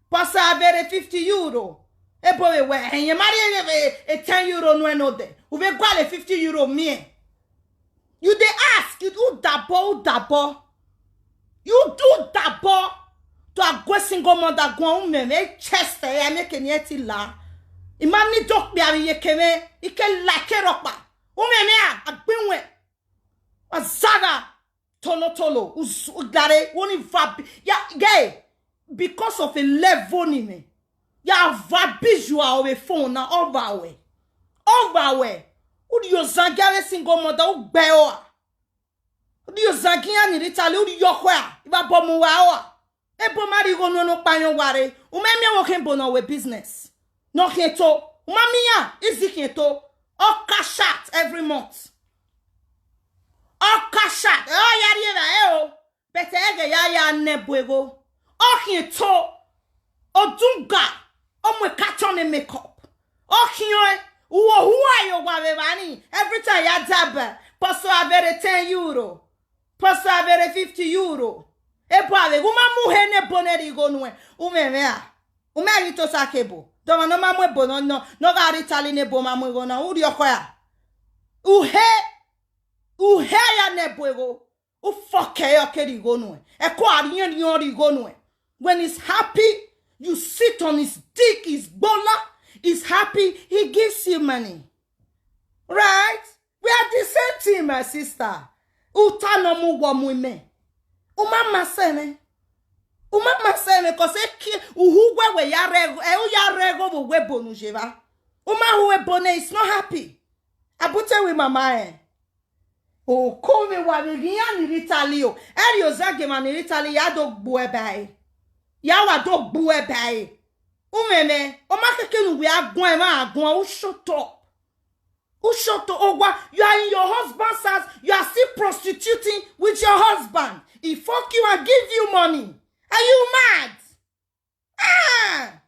Pasa avere fifty euro. Ebo we we enye mari e e ten euro no e no de. U be gwale fifty euro mie. You dey ask, you do dabo, u dabo. You do dabo. To a gwe single mother gwa umeme chest ya make ni eti la. Imam ni dok bi ari ye keme ike la ke ropa. Umeme a agbinwe. Azaga tolo tolo us udare woni vabi ya gay because of a level ni me. Ya vabi you are a phone na over we. Over we. Udi yo zangare single mother u gbe o. Udi yo zangiya ni ritali udi yo kwa. Iba bomu wa o. Ebo mari go no no pa yon ware. Umeme wo ken bo no we business. No ken to. Umamiya izi ken to. All cash out every month. All cash out. Oh yari era e o. Bete ege ya ya ne buego. Ohin to. Odunga. Omwe carton e makeup. Ohin o. Uwo huwa yo wa we bani. Every time ya daba. Poso avere ten euro. Poso avere fifty euro. Ebo ave guma mu he ne bo ne ri go nue. Umeme a. Ume ri to sa kebo. Doma no ma mu ebo no no. No ga ri tali ne bo ma mu ego na. Uri okoya. Uhe. Uhe ya ne bo ego. U fuck e yo ke ri go nue. E ko ariyan riyan ri go nue. When he's happy, you sit on his dick, his bola. He's happy, he gives you money. Right? We are the same thing, my sister. Uta no mu wo mu me. Uma masene. Uma masene ko se ki uhu we we ya rego, e u ya rego bo we bonu jeva. Uma hu we bone is not happy. Abute we mama e. O ko me wa we giya ni ritali o. Eri o zage ma ni ritali ya do gbu e bai. Ya wa do gbu e bai. Umeme, o ma keke nu we agun e ma agun, u shut up. U shut up. Ogwa, you are in your husband's house, you are still prostituting with your husband. He fuck you and give you money. Are you mad? Ah!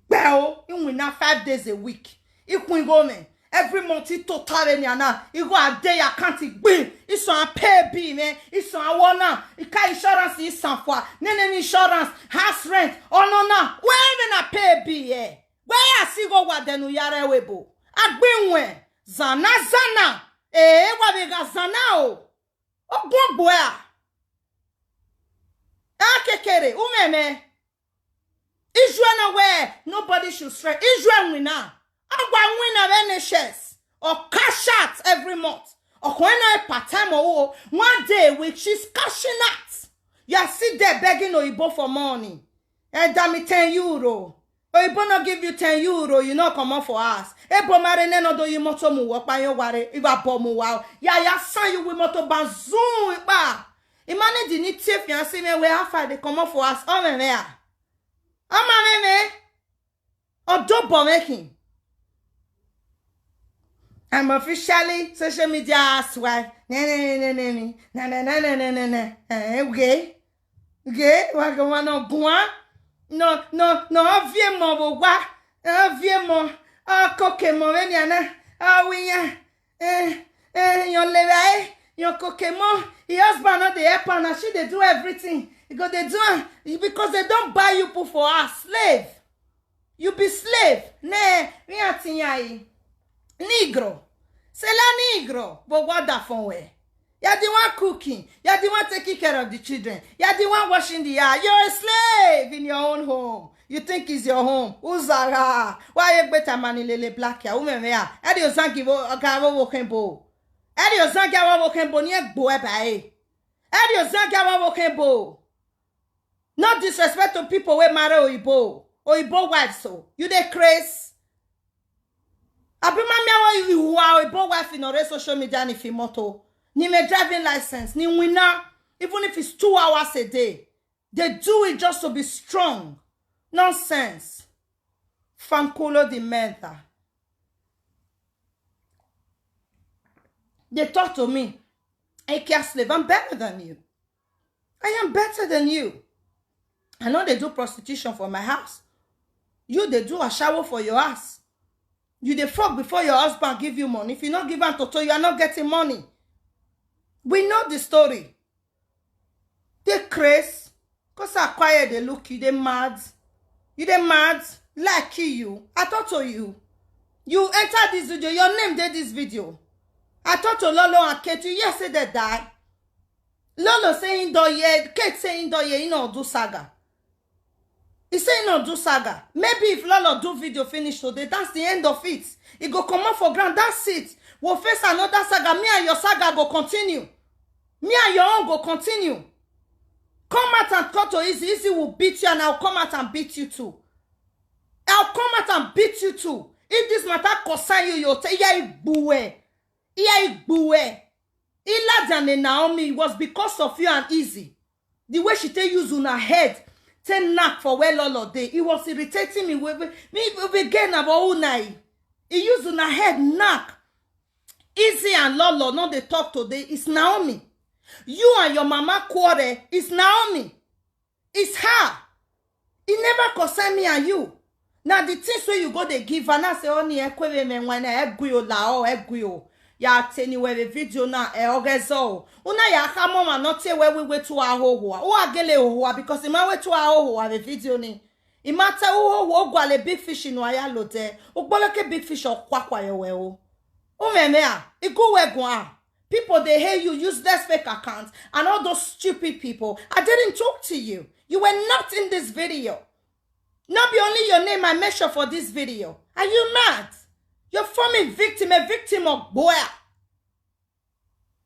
Bell, you win now five days a week. Ikun go me. Every month he total any ana. He go a day account he gbin. He so a pay bill me. He so a wanna. He car insurance he san for. Nene insurance, house rent. Oh no no. Where even a pay bill eh? Where I see go what then we are webo? Agbinwe. Zana zana. Eh, wa be ga zana o. Ogbon gbo a. Akekere, umeme. Ijue na we, nobody should stress. Ijue wina. Agwa wina be N H S. or cash out every month. Or when I part time or one day a week, she's cashing out. You are still there begging Oyibo for money. And damn it, ten euro. Oyibo no give you ten euro, you no comot for house. Ebo mare ne no do you moto mu wo pa yo ware, iwa bo mu wa. Ya ya san you we moto banzun ipa. Imani di ni tie fiancé me we how far dey comot for house. O me me a. O ma me me. Odo bo making. I'm officially social media housewife. Ne ne ne ne ne ne. Na na na na na na na. Eh, okay. Okay, wa go wa no gwa. No no no vie mo bo wa. Vie mo. A koke mo we ni ana. A wi ya. Eh eh your leva eh. Your koke mo. Your husband no dey help am, na she dey do everything. He go dey do am because they don buy you put for house, slave. You be slave. Ne, mi atinyai. Negro. C'est la negro. But what the fun way? You're the one cooking. You're the one taking care of the children. You're the one washing the car. You're a slave in your own home. You think it's your home. Uzara. Why you better money lele black ya? Umemea. Eri ozangi wo gavo wo kembo. Eri ozangi wo wo kembo ni egbo eba e. Eri ozangi wo wo kembo. No disrespect to people wey marry Oyibo. Oyibo wife so. You dey craze? Abi mami awa you are Oyibo wife in ore social media ni fi moto. Ni me driving license. Ni winner. Even if it's two hours a day. They do it just to be strong. Nonsense. Fanculo di merda. They talk to me. Ekia slave, I'm better than you. I am better than you. I know they do prostitution for my house. You they do a shower for your ass. You they fuck before your husband give you money. If you not give am toto, you are not getting money. We know the story. They craze. Cause I quiet they look you, they mad. You they mad. Like you. I talk to you. You enter this video. Your name did this video. I talk to Lolo and Kate. You hear say they die. Lolo say he don hear, Kate say he don hear, he no do saga. He say he no do saga. Maybe if Lolo do video finish today, that's the end of it. He go comot for ground, that's it. We'll face another saga. Me and your saga go continue. Me and your own go continue. Come out and cut to Easy. Easy will beat you and I'll come out and beat you too. I'll come out and beat you too. If this matter concern you, you'll say, yeah, Igbue. Yeah, Igbue. Elijah and Naomi, it was because of you and Easy. The way she take use una head, take knock for where Lolo dey. It was irritating me. We, we, me, we, we get na for unai. He use una head knock. Easy and Lolo, no dey talk today. It's Naomi. You and your mama quarrel. It's Naomi. It's her. E never concern me and you. Na the things wey you go dey give her, na say, "Oh, ni ekwe me me nwa na egwi o la o, egwi o." Ya teni we the video na e ogezo. Una ya ha mama no te we we we tu ahoho. O agele oho because ima we tu ahoho the video ni. Ima te oho wo gwa le big fish no aya lo de. O gbolo ke big fish o kwa kwa yo we o. O me me a. Igu we gwa. People they hate you, useless fake account, and all those stupid people. I didn't talk to you. You were not in this video. Not be only your name I mention for this video. Are you mad? You're forming victim, a victim of boy.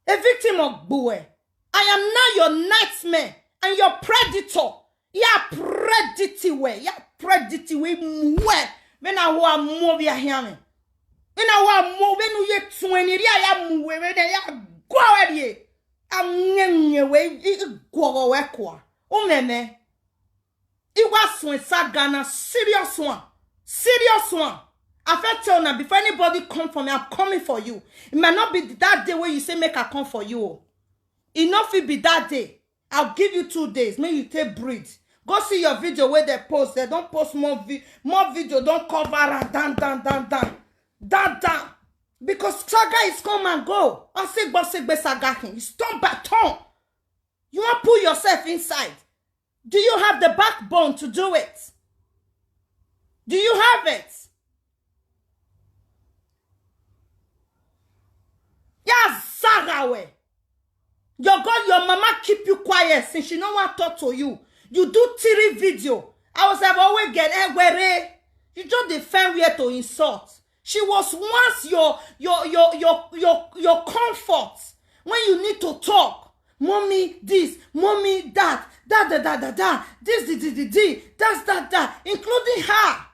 A victim of boy. I am now your nightmare and your predator. Ya predator we, ya predator we mwe. When I want more we are hearing. When I want more, when you twenty, ya ya mwe, when ya go away. Anyenye we, go away kwa. Umeme. Iwa swen sagana, serious one. Serious one. I fit tell now, before anybody come for me, I'm coming for you. It might not be that day where you say make I come for you. It not fit be that day. I'll give you two days. Make you take breathe. Go see your video where they post. They don't post more vi- more video. Don't cover and down, down, down, down, down, down. Because saga is come and go. I say, but say, saga king. It's turn by turn. You want pull yourself inside. Do you have the backbone to do it? Do you have it? Ya Sarah we. Your God, your mama keep you quiet since she no want talk to you. You do three video. I was like, always get egwere. You just defend where to insult. She was once your your your your your your comfort when you need to talk. Mommy this, mommy that, da da da da da, this, the the the the, that's that that, including her.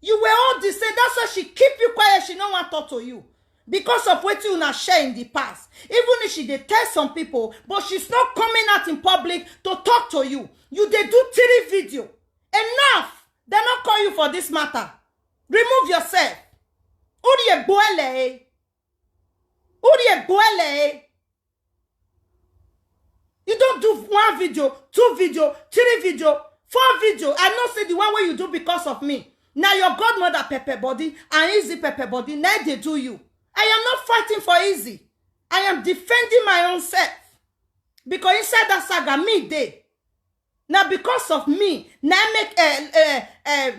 You were all the same. That's why she keep you quiet. She no wan talk to you because of wetin una share in the past. Even if she dey tell some people, but she's not coming out in public to talk to you. You dey do three video. Enough. Dem no call you for this matter. Remove yourself. Uri egbuele. Uri egbuele. You don do one video, two video, three video, four video. I know say the one wey you do because of me. Na your godmother pepper body and Easy pepper body na dey do you. I am not fighting for Easy. I am defending my own self. Because inside that saga, me dey. Na because of me na make uh, uh, uh,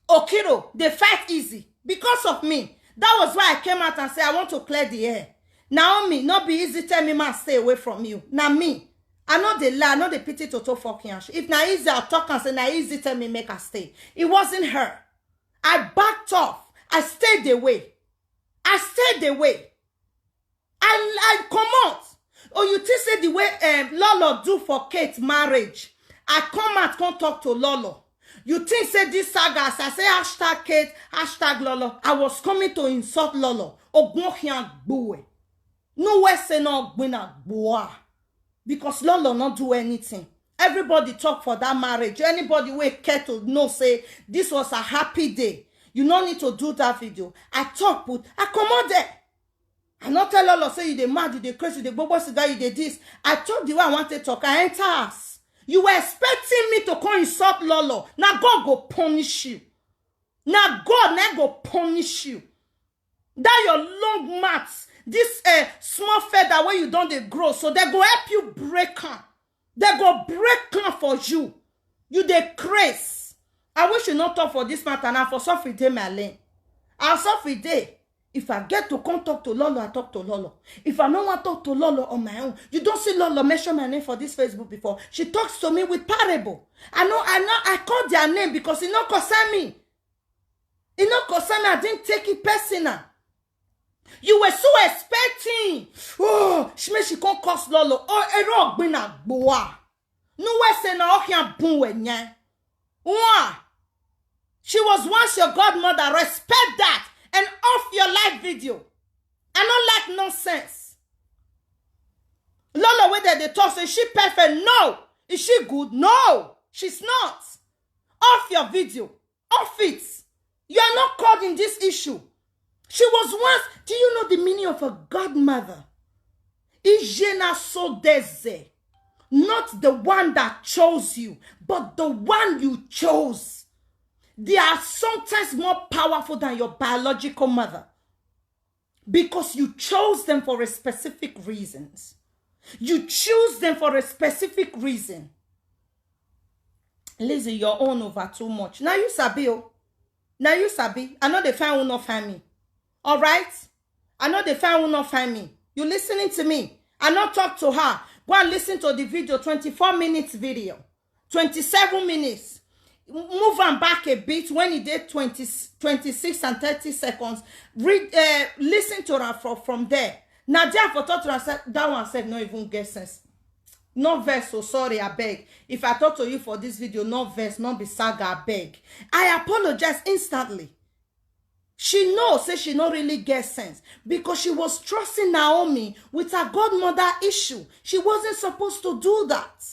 Okiro dey fight Easy because of me. That was why I came out and say I want to clear the air. Naomi, no be Easy tell me man stay away from you. Na me. I no dey lie, I no dey pity Toto fucking ash. If na Easy, I'll talk and say na Easy tell me make I stay. It wasn't her. I backed off. I stayed away. I stayed away. I I comot. Oh, you think say the way um, Lolo do for Kate marriage, I come out come talk to Lolo. You think say this saga as I say hashtag Kate, hashtag Lolo, I was coming to insult Lolo. Ogwohian gboe. No way say no gbina gboa. Because Lolo not do anything. Everybody talk for that marriage. Anybody wey care to know say this was a happy day, you no need to do that video. I talk put, I comot there. I no tell Lolo say you dey mad, you dey crazy, you dey gbogbo cigar, you dey this. I talk the way I want to talk. I enter house. You were expecting me to come insult Lolo. Now God go punish you. Now God now go punish you. That your long mats, this uh, small feather where you don't dey grow, so they go help you break am. They go break am for you. You dey craze. I wish you not talk for this matter now. For suffer day my lane. I'll suffer day. If I get to come talk to Lolo, I talk to Lolo. If I no want talk to Lolo on my own, you don't see Lolo mention my name for this Facebook before. She talks to me with parable. I know, I know, I call their name because it not concern me. It not concern me. I didn't take it personal. You were so expecting. Oh, she made she come curse Lolo. Oh, ero gbina gboa. No way say na ohian bun we nyen. Wah! She was once your godmother. Respect that and off your live video. I don't like nonsense. Lolo, whether they talk say she perfect, no. Is she good? No, she's not. Off your video. Off it. You are not caught in this issue. She was once. Do you know the meaning of a godmother? Ijena sodeze. Not the one that chose you, but the one you chose. They are sometimes more powerful than your biological mother because you chose them for a specific reasons. You choose them for a specific reason. Lizzie, your own over too much. Now you sabi, oh. Now you sabi. I know they find who not find me. All right? I know they find who not find me. You listening to me? I not talk to her. Go and listen to the video, twenty-four minutes video. twenty-seven minutes. Move am back a bit when e dey twenty, twenty-six and thirty seconds. Read, uh, listen to her from, from there. Now there for talk to her, that one said no even get sense. No verse, so sorry, I beg. If I talk to you for this video, no verse, no be saga, I beg. I apologize instantly. She know say she no really get sense because she was trusting Naomi with her godmother issue. She wasn't supposed to do that.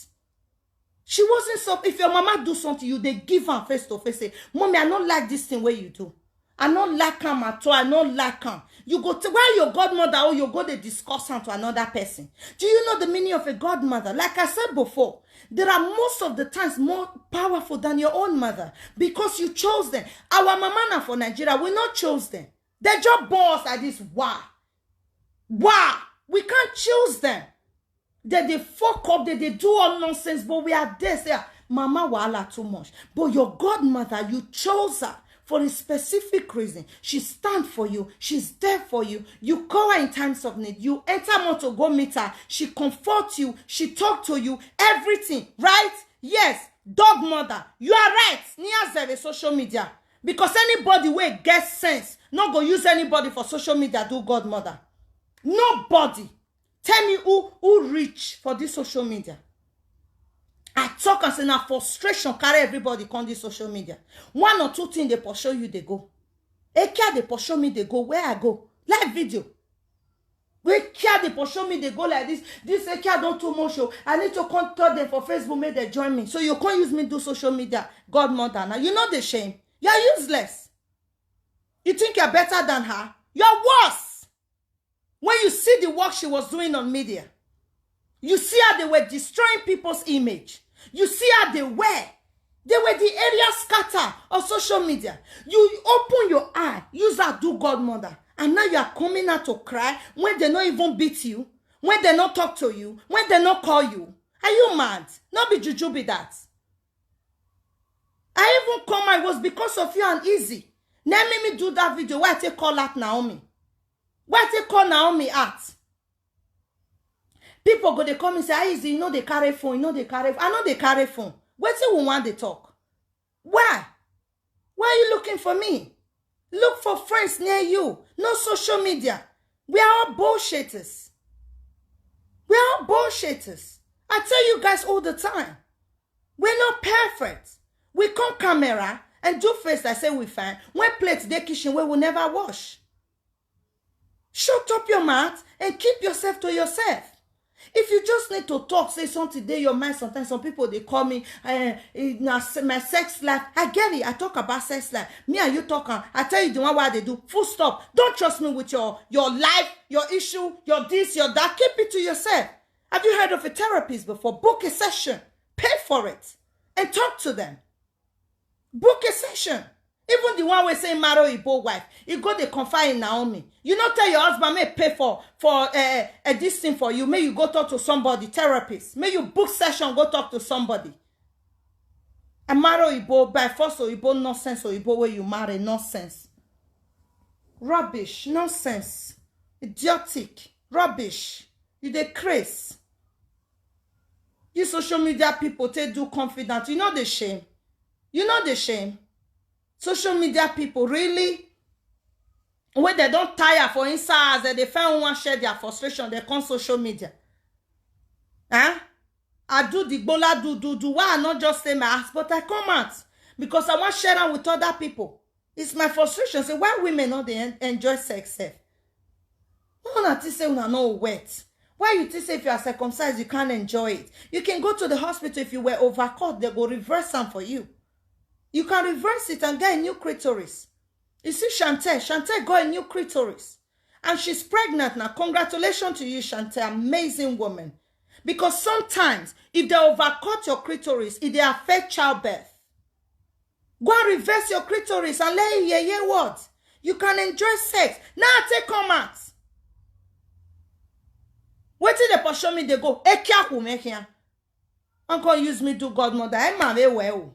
She wasn't so. If your mama do something, you they give her face to face. Say, "Mommy, I don't like this thing where you do. I don't like him at all. I don't like him." You go to where your godmother or you go they discuss him to another person. Do you know the meaning of a godmother? Like I said before, there are most of the times more powerful than your own mother because you chose them. Our mama now for Nigeria, we not chose them. They just born us like this. Why? Why? We can't choose them. They they fuck up, they they do all nonsense, but we are there. Say, "Ah, mama wahala too much." But your godmother, you chose her for a specific reason. She stand for you. She's there for you. You call her in times of need. You enter motor, go meet her. She comfort you. She talk to you. Everything, right? Yes, dog mother. You are right. Near zero social media. Because anybody wey get sense No go use anybody for social media do godmother. Nobody. Tell me who who rich for this social media. I talk and say na frustration carry everybody come this social media. One or two things dey pursue you dey go. Ekia dey pursue me dey go where I go. Live video. Ekia dey pursue me dey go like this. This Ekia don too much o. I need to come tell them for Facebook make they join me. So you can't use me do social media. Godmother, now you know the shame. You're useless. You think you're better than her? You're worse. When you see the work she was doing on media, you see how they were destroying people's image. You see how they were. They were the area scatter of social media. You open your eye, use that do godmother. And now you are coming out to cry when they not even beat you, when they not talk to you, when they not call you. Are you mad? Not be juju be that. I even come, I was because of you and Easy. Let me, me do that video where I take call out Naomi. Where I take call Naomi out. People go they come and say, ah, Easy, you know they carry phone, you know they carry phone. I know they carry phone. Wetin we want to talk? Why? Why are you looking for me? Look for friends near you. No social media. We are all bullshitters. We are all bullshitters. I tell you guys all the time. We're not perfect. We come camera and do face like say we fine. When plates dey kitchen wey we never wash. Shut up your mouth and keep yourself to yourself. If you just need to talk, say something dey your mind. Sometimes some people they call me, eh, eh, na se- my sex life. I get it. I talk about sex life. Me and you talk, am, I tell you the one why they do. Full stop. Don't trust me with your your life, your issue, your this, your that. Keep it to yourself. Have you heard of a therapist before? Book a session, pay for it, and talk to them. Book a session. Even the one wey say marry Igbo wife, you go dey confide in Naomi. You no tell your husband make pay for for uh, uh, this thing for you. Make you go talk to somebody, therapist. Make you book session, go talk to somebody. I marry Igbo by force Igbo nonsense Igbo where you marry nonsense. Rubbish, nonsense, idiotic, rubbish. You dey craze. You social media people take do confident. You know the shame. You know the shame. Social media people really when they don't tire for inside as they find one share their frustration, they come social media. Huh? I do the gbola do do do. Why I not just say my ass, but I come out because I want share am with other people. It's my frustration. Say why women not they en- enjoy sex sef? Why una think say una no wet? Why you think say if you are circumcised you can't enjoy it? You can go to the hospital if you were overcut, they go reverse am for you. You can reverse it and get a new clitoris. You see Shantae, Shantae got a new clitoris. And she's pregnant now. Congratulations to you, Shantae, amazing woman. Because sometimes if they overcut your clitoris, it they affect childbirth. Go and reverse your clitoris and let it hear hear what? You can enjoy sex. Now take come out. Wetin dey pursue me dey go? Ekia kume kia. Uncle use me do godmother. Emma ve we o.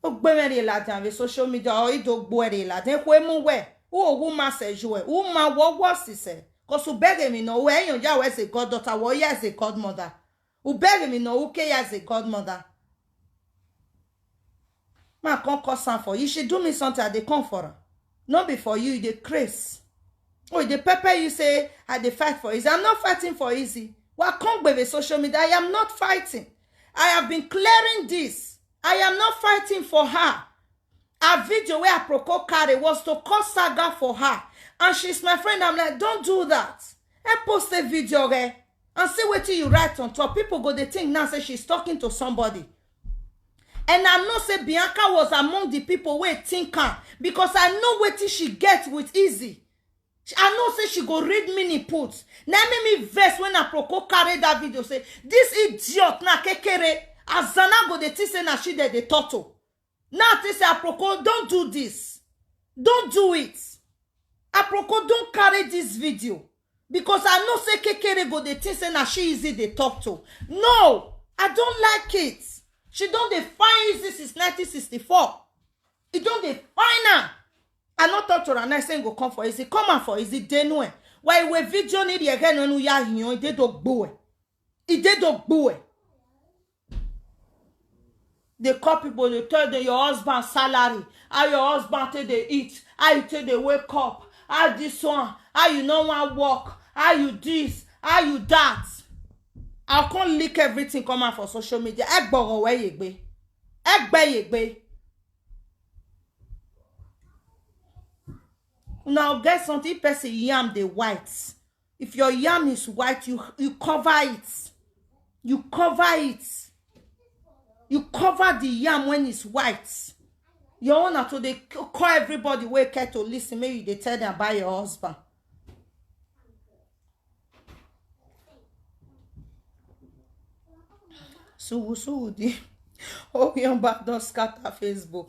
Ogbe me re la dan ve social media o ido gbo re la dan ko emu we. U ogu ma se ju we. U ma wo wo si se. Cause u beg me no we yan ya we as a goddaughter, wo ya as a godmother. U beg me no u ke ya as a godmother. Ma come cause am for you. She do me something, I dey come for her. No be for you, you dey craze. Oh, you dey pepper you say I dey fight for easy. I'm not fighting for easy. Wa come with social media. I am not fighting. I have been clearing this. I am not fighting for her. Her video where Aproko carry was to cause saga for her. And she's my friend. I'm like, don't do that. I post a video there and see what you write on top. People go they think now say she's talking to somebody. And I know say Bianca was among the people wey think am because I know wetin she get with easy. I know say she go read mini put. Na make me vex when Aproko carry that video say this idiot na kekere. Azana go dey think say na she dey dey talk to. Now I think say Aproko don't do this. Don't do it. Aproko don't carry this video because I know say kekere go dey think say na she easy dey talk to. No, I don't like it. She don dey find easy since nineteen sixty-four. E don dey find am. I no talk to am, I say go come for easy. Come am for easy, dey no eh. Why we video ni di ege no nu ya hiyan, e dey do gbo eh. E dey do gbo eh. They call people, they tell them your husband salary, how your husband take dey eat, How you take dey wake up? How this one? How you no wan work? How you this? How you that? I come leak everything come out for social media. Ẹ gbọ́rọ̀ wẹ́ yegbe. Ẹ gbẹ́ yegbe. Now get something, person yam dey white. If your yam is white, you, you cover it. You cover it. You cover the yam when it's white. Your own na to dey c-, call everybody wey care to listen, make you dey tell them about your husband. Sugu, sugu, the Obiomba don scatter Facebook.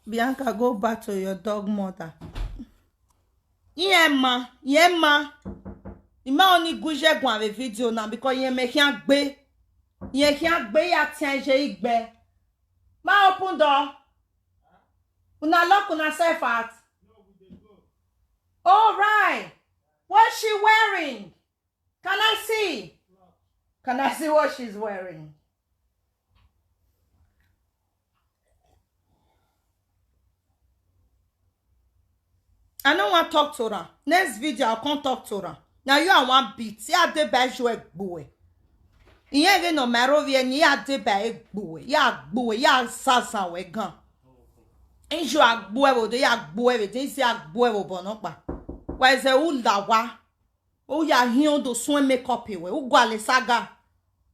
Bianca, go back to your dog mother. Yema, yema. Ima oni guje gwan ve video na because yeme hian gbe. Ye hian gbe ya tian je igbe. Ma open door. Una lock una self out. All right. What's she wearing? Can I see? Can I see what she's wearing? I no wan talk to her. Next video, I come talk to her. Now you are one beat. Ya de ba ju egbuwe. Iye ge no maro vie ni ya de ba egbuwe. Ya gbuwe. Ya sasa we gan. Inju agbuwe bo de ya gbuwe be. De si agbuwe bo bono pa. Wa ze u la wa. O ya hion do swen makeup we. U gwa le saga.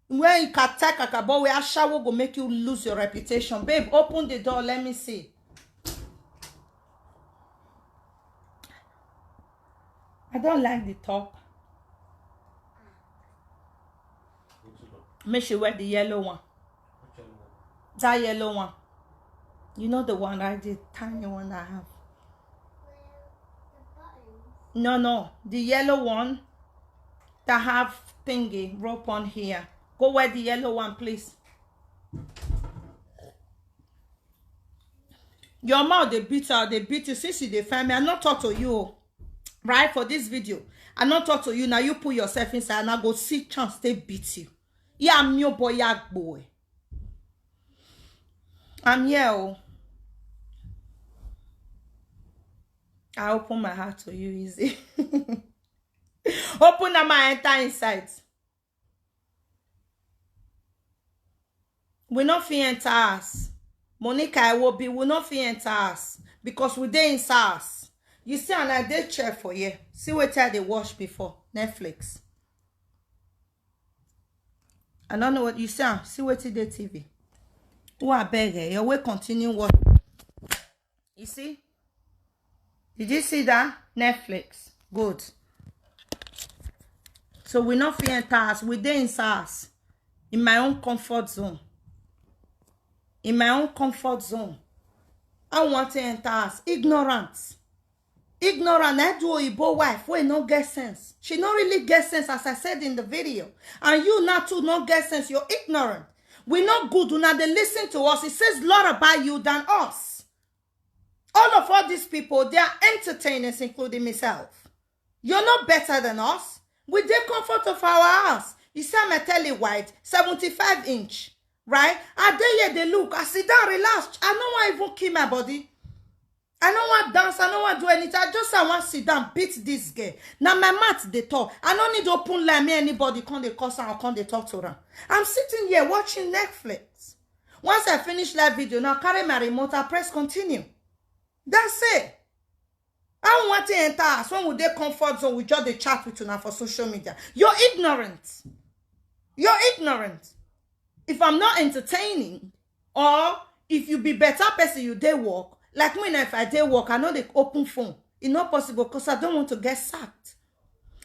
When you can take a kabo, we ashawo go make you lose your reputation. Babe, open the door. Let me see. I don't like the top. Make she wear the yellow one. That yellow one. You know the one, right? The tiny one that I have. No, no. The yellow one that have thingy rope on here. Go wear the yellow one, please. Your mouth, they beat her, they beat you. Since you dey find me, I not talk to you. Right, for this video, I not talk to you. Now you put yourself inside and I go see chance they beat you. Yeah, I'm your boy, yeah, boy. I'm here. Oh. I open my heart to you, easy. Open up my enter inside. We no fit enter us. Monica, I will be, we no fit enter us because we dey inside us. You see, and I dey chair for here. See what I dey watch before Netflix. I don't know what you see. Am, see what dey T V. Who I beg her? Your way continue watch. You see? Did you see that? Netflix. Good. So we not fit enter us. We dey inside us. In my own comfort zone. In my own comfort zone. I want to enter us. Ignorant. Ignorant. I do Igbo wife. We no get sense. She no really get sense, as I said in the video. And you now too no get sense. You're ignorant. We not good. Una dey listen to us. It says lot about you than us. All of all these people, they are entertainers, including myself. You're not better than us. We dey comfort of our house. You see, I'm a telly white, seventy-five inch, right? I dey here, they look. I sit down, relax. I no wan even kill my body. I no wan dance. I no wan do anything. I just, I wan sit down, beat this girl. Now my mouth dey talk. I no need open line. Me anybody come dey cuss am or come dey talk to am. I'm sitting here watching Netflix. Once I finish live video, now carry my remote, I press continue. That's it. I want to enter us when we dey comfort zone. We just dey chat with una for social media. You're ignorant. You're ignorant. If I'm not entertaining, or if you be better person, you dey work. Like me now, if I dey work, I know they open phone. It's not possible because I don't want to get sacked.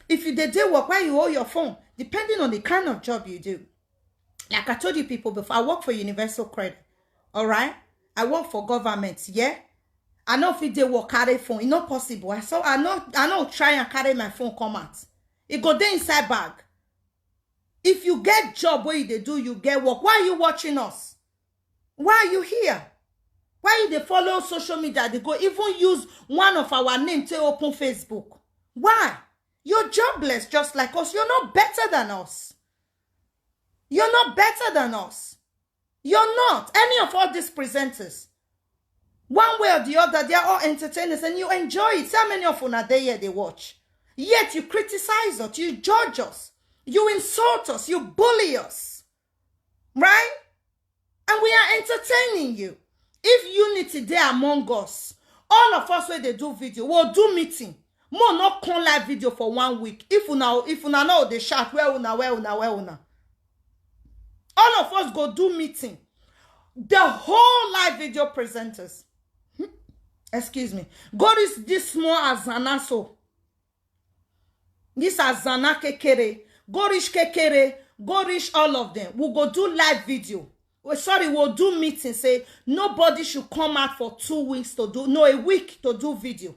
If you dey dey work, why you hold your phone? Depending on the kind of job you do. Like I told you people before, I work for Universal Credit. All right? I work for government, yeah? I know if they work carry phone, it's not possible. I saw I know I know try and carry my phone come out. It go dey inside bag. If you get job where you dey do, you get work. Why are you watching us? Why are you here? Why you dey follow social media? They go even use one of our name to open Facebook. Why? You're jobless just like us. You're not better than us. You're not better than us. You're not. Any of all these presenters, One way or the other, they are all entertainers and you enjoy it. See how many of una dey here dey watch. Yet you criticize us, you judge us, you insult us, you bully us. Right? And we are entertaining you. If unity dey among us, all of us wey dey do video, we'll do meeting. Mo no come live video for one week. If una, if una no dey shout, "Where una, where una, where una?" All of us go do meeting. The whole live video presenters, excuse me, go reach this small Azana so. This Azana Kekere, go reach Kekere, go reach all of them. We go do live video. We, sorry, we'll do meeting. Say nobody should come out for two weeks to do, no, a week to do video.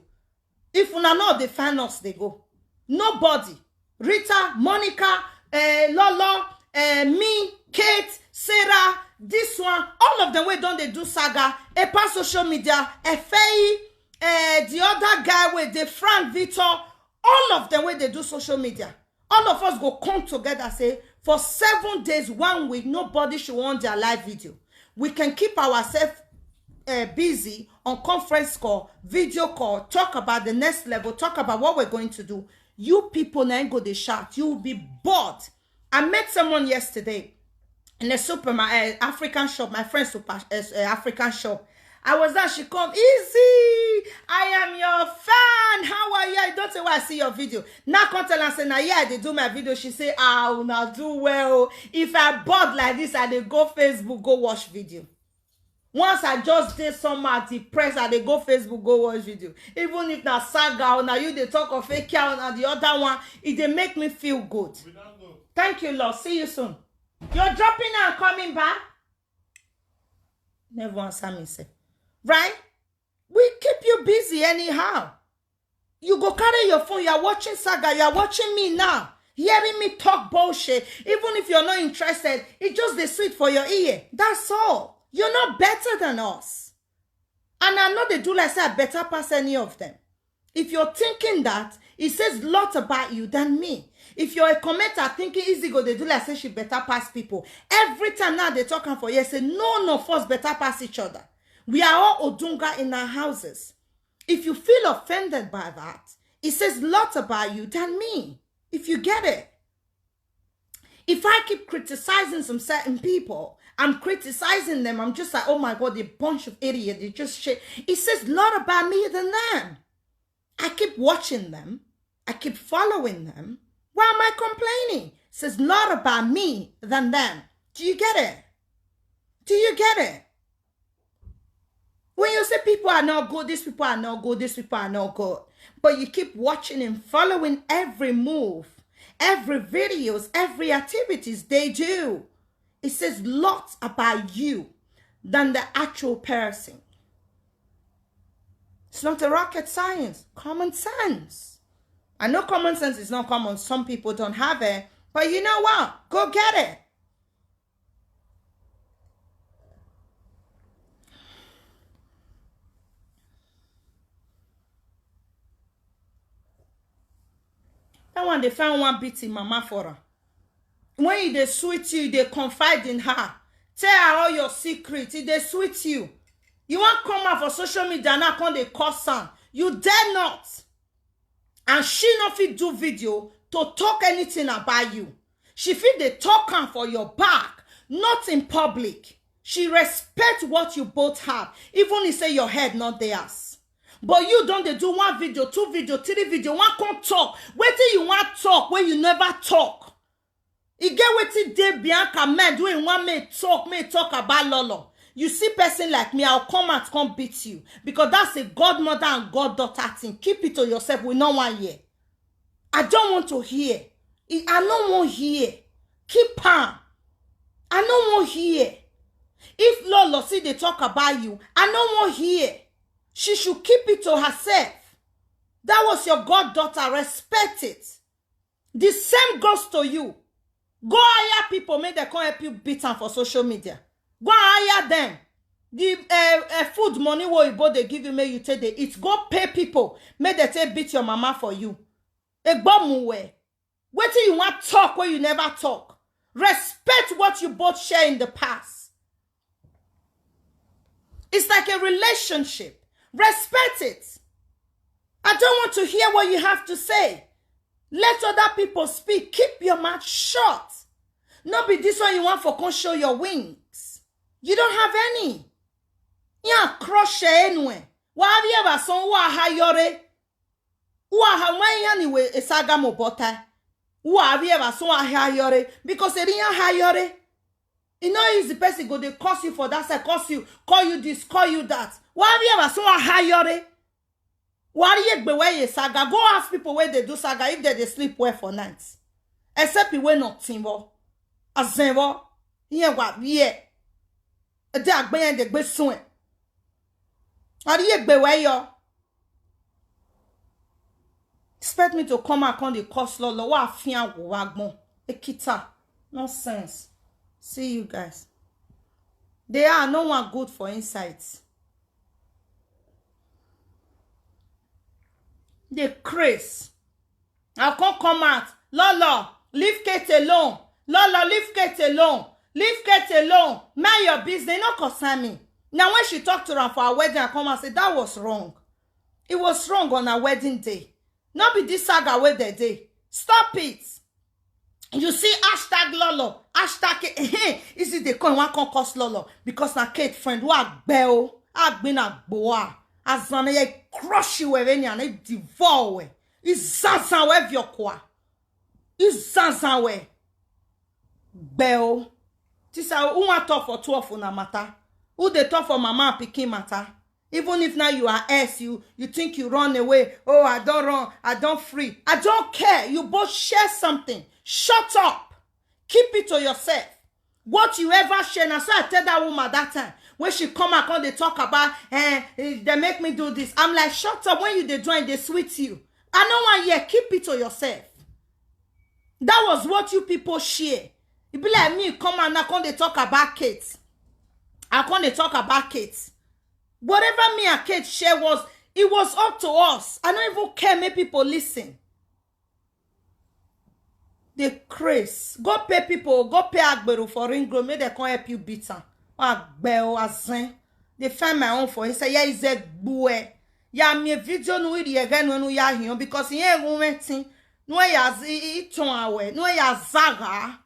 If una no dey find us, dey go. Nobody. Rita, Monica, eh, Lolo, eh, me, Kate, Sarah, this one, all of them wey don dey do saga, apart social media, Efeyi, eh, the other guy wey dey, Frank Victor, all of them wey dey do social media. All of us go come together, say, for seven days, one week, nobody should want their live video. We can keep ourselves uh, busy on conference call, video call, talk about the next level, talk about what we're going to do. You people now go dey shout. You will be bored. I met someone yesterday in a supermarket, uh, African shop, my friend super uh, uh, African shop. I was there, she come, "Easy, I am your fan. How are you? I don't say why I see your video." Now come tell her, say, "Now, yeah, they do my video." She say, "Ah, una do well. If I bored like this, I dey go Facebook, go watch video." Once I just dey somehow depressed, I dey go Facebook, go watch video. Even if na saga, or na you dey talk of fake account and the other one, e dey make me feel good. Thank you, Lord. See you soon. You're dropping and coming back? Never answer me, sir. Right? We keep you busy anyhow. You go carry your phone, you are watching saga, you are watching me now, hearing me talk bullshit. Even if you're not interested, it just dey sweet for your ear. That's all. You're not better than us. And I know they do like say I better pass any of them. If you're thinking that, it says lot about you than me. If you're a commenter thinking Easy go dey do like say she better pass people, every time now they talk am for here, say none of us better pass each other. We are all Odunga in our houses. If you feel offended by that, it says lot about you than me. If you get it. If I keep criticizing some certain people, I'm criticizing them, I'm just like, "Oh my God, they bunch of idiots, they just shit." It says lot about me than them. I keep watching them, I keep following them. Why am I complaining? It says lot about me than them. Do you get it? Do you get it? When you say people are not good, these people are not good, these people are not good, but you keep watching and following every move, every videos, every activities they do, it says lots about you than the actual person. It's not a rocket science. Common sense. I know common sense is not common. Some people don't have it. But you know what? Go get it. That one, they found one beating mama for her. When e dey sweet you, e dey confide in her. Tell her all your secret. E dey sweet you. You wan come out for social media now, come dey curse am. You dare not. And she no fit do video to talk anything about you. She fit dey talk am for your back, not in public. She respect what you both have, even if say your head not theirs. But you don dey do one video, two video, three video, wan come talk. Wetin you wan talk wey you never talk? E get wetin dey Bianca mind wey e wan make talk, make talk about Lolo. You see person like me, I'll come out, come beat you. Because that's a godmother and goddaughter thing. Keep it to yourself. We no wan hear. I don't want to hear. I, I no wan hear. Keep am. I no wan hear. If Lolo see dey talk about you, I no wan hear. She should keep it to herself. That was your goddaughter. Respect it. The same goes to you. Go hire people, make dem come help you beat am for social media. Go and hire them. The uh, uh, food money wey Oyibo dey give you, make you take dey eat. Go pay people, make dem take beat your mama for you. Egbomuwe. Wetin you wan talk wey you never talk? Respect what you both share in the past. It's like a relationship. Respect it. I don't want to hear what you have to say. Let other people speak. Keep your mouth shut. No be this one you want for come show your wings. You don't have any. Ya crush anywhere. Wa avi eva son wa ha yore. Wa ha wa ya ni we esaga mo bota. Wa avi eva son wa ha yore. Because eri ya ha yore. E no easy person go dey curse you for that side, curse you, call you this, call you that. Wa avi eva son wa ha yore. Wa ri egbe we ye saga. Go ask people where they do saga if they dey sleep well for night. Except pe we no timbo. Azenvo. Iye wa vie. E de agbe yen de gbe sun e. Wa ri egbe we yo. Expect me to come out come dey curse lolo. Wa fian wo wa gbon. Ekita. Nonsense. See you guys. They are no one good for insights. They craze. I can't come out. Lolo, leave Kate alone. Lolo, leave Kate alone. Leave Kate alone. Mind your business. No concern me. Now when she talked to her for her wedding, I come and say that was wrong. It was wrong on her wedding day. Not be this saga where they day. Stop it. You see hashtag lolo, hashtag K-, is it the coin one con cost lolo because na Kate friend wa gbeo, agbina gboa. Azana ye crush you we ni ane devour we. Izazan we viokwa. Izazan we. Gbeo. Tisa, who want talk for two of una matter? Who dey talk for mama and pikin matter? Even if now you are S, you, you think you run away. Oh, I don't run. I don't free. I don't care. You both share something. Shut up. Keep it to yourself. What you ever share, na so I tell that woman that time when she come and come dey talk about, eh, eh, they make me do this. I'm like, shut up. When you dey do it, they sweet you. I no want hear. Keep it to yourself. That was what you people share. E be like me come and I come dey talk about Kate. I come dey talk about Kate. Whatever me and Kate share was, it was up to us. I don't even care make people listen. They craze. Go pay people, go pay Agbero for Ring Road, make they come help you beat am. Agbero azen. They find my own for. He say, yeah, he's a boy. Ya mi video nu iri ege nu enu ya hion because he ain't woman thing. Nu ya zi iton awe. Nu ya zaga.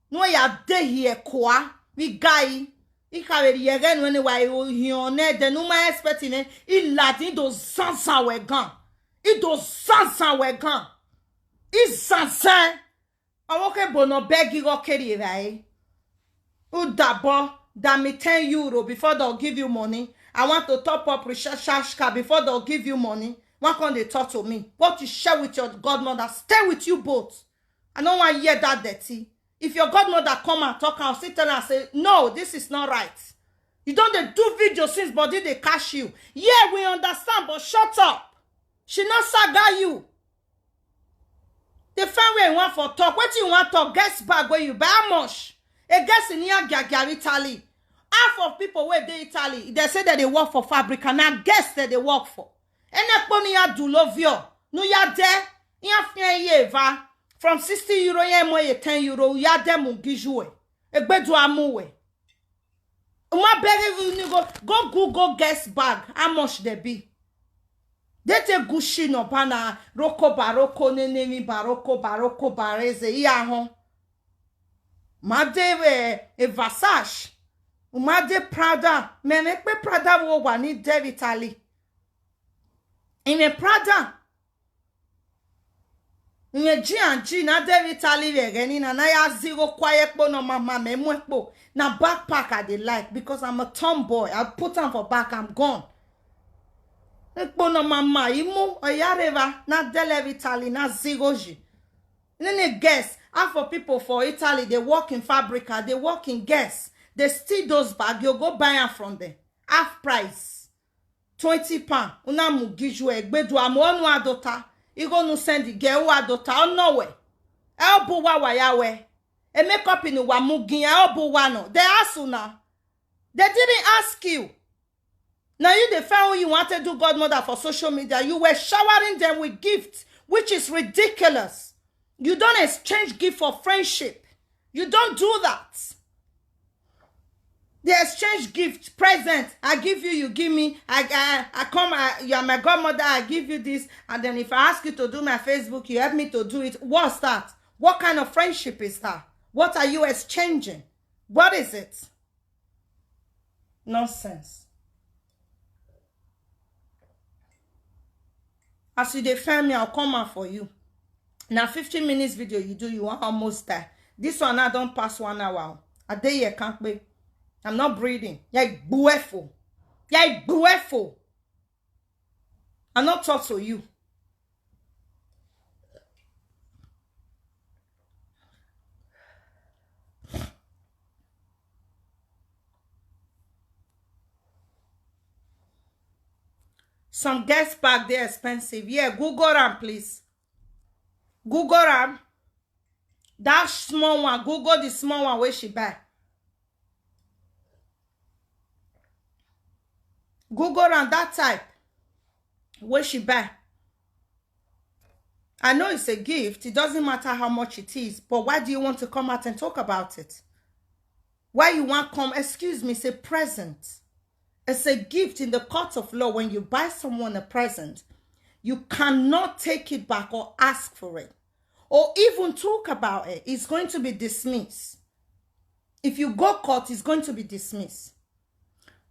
Nu ya de hie kwa. We guy. He kaweri ege nu enu wa hion ne de nu ma expect ne. He lad he do zanzan we gan. He do zanzan we gan. He zanzan. Awoke bono begi go keri evae. Udabo, dami ten euro before they'll give you money. I want to top up recharge card before they'll give you money. Why can't they talk to me? What you share with your godmother, stay with you both. I don't want to hear that dirty. If your godmother come and talk, I'll sit there and say, no, this is not right. You don't dey do video since body they catch you. Yeah, we understand, but shut up. She not saga you. The fan where you want for talk. What you want talk? Guess bag where you buy how much? A guess in here, Gagari Italy. Half of people where they Italy, they say that they work for Fabrica. Now guess that they work for. And that pony ya do love you. No ya there. Ya fian ye va. From sixty euro, ya mo ye ten euro. Ya there mo gijue. Egbe do amuwe. Uma beg you go, go Google guess bag. How much they be? They take Gucci no pana. Roko baroko ne nemi baroko baroko bareze. Iya hon. Ma de we e Versace. Uma de Prada. Me me pe Prada wo wa ni de Italy. Ime Prada. Ime G and G na de Italy we geni na na ya zero kwa ye kpo no mama me mu ekpo. Na backpack I dey like because I'm a tomboy. I put am for back, I'm gone. Ekpo no mama imu oyareva na dele Italy na zero ji. Nene guess, half of people for Italy, they work in Fabrica, they work in guess. They steal those bags, you go buy am from them. Half price. Twenty pound. Una mu giju egbedu amo onu adota. Igo nu send the girl who adota. Oh no way. Elbu wa wa ya we. E make up in wa mu gin. Elbu wa no. They ask una. They didn't ask you. Now you dey find who you want to do godmother for social media. You were showering them with gifts, which is ridiculous. You don't exchange gift for friendship. You don't do that. They exchange gift, present. I give you, you give me. I, I, I come, I, you are my godmother, I give you this. And then if I ask you to do my Facebook, you help me to do it. What's that? What kind of friendship is that? What are you exchanging? What is it? Nonsense. As you dey find me, I'll come out for you. Now fifteen minutes video you do, you are almost there. This one I don't pass one hour. I dey here, can't wait. I'm not breathing. Yeah, buefo. Yeah, buefo. I'm not talk to you. Some guest pack dey expensive. Yeah, Google am, please. Google am. That small one, Google the small one where she buy. Google am, that type where she buy. I know it's a gift. It doesn't matter how much it is. But why do you want to come out and talk about it? Why you want come? Excuse me, it's a present. It's a gift in the court of law. When you buy someone a present, you cannot take it back or ask for it or even talk about it. It's going to be dismissed. If you go court, it's going to be dismissed.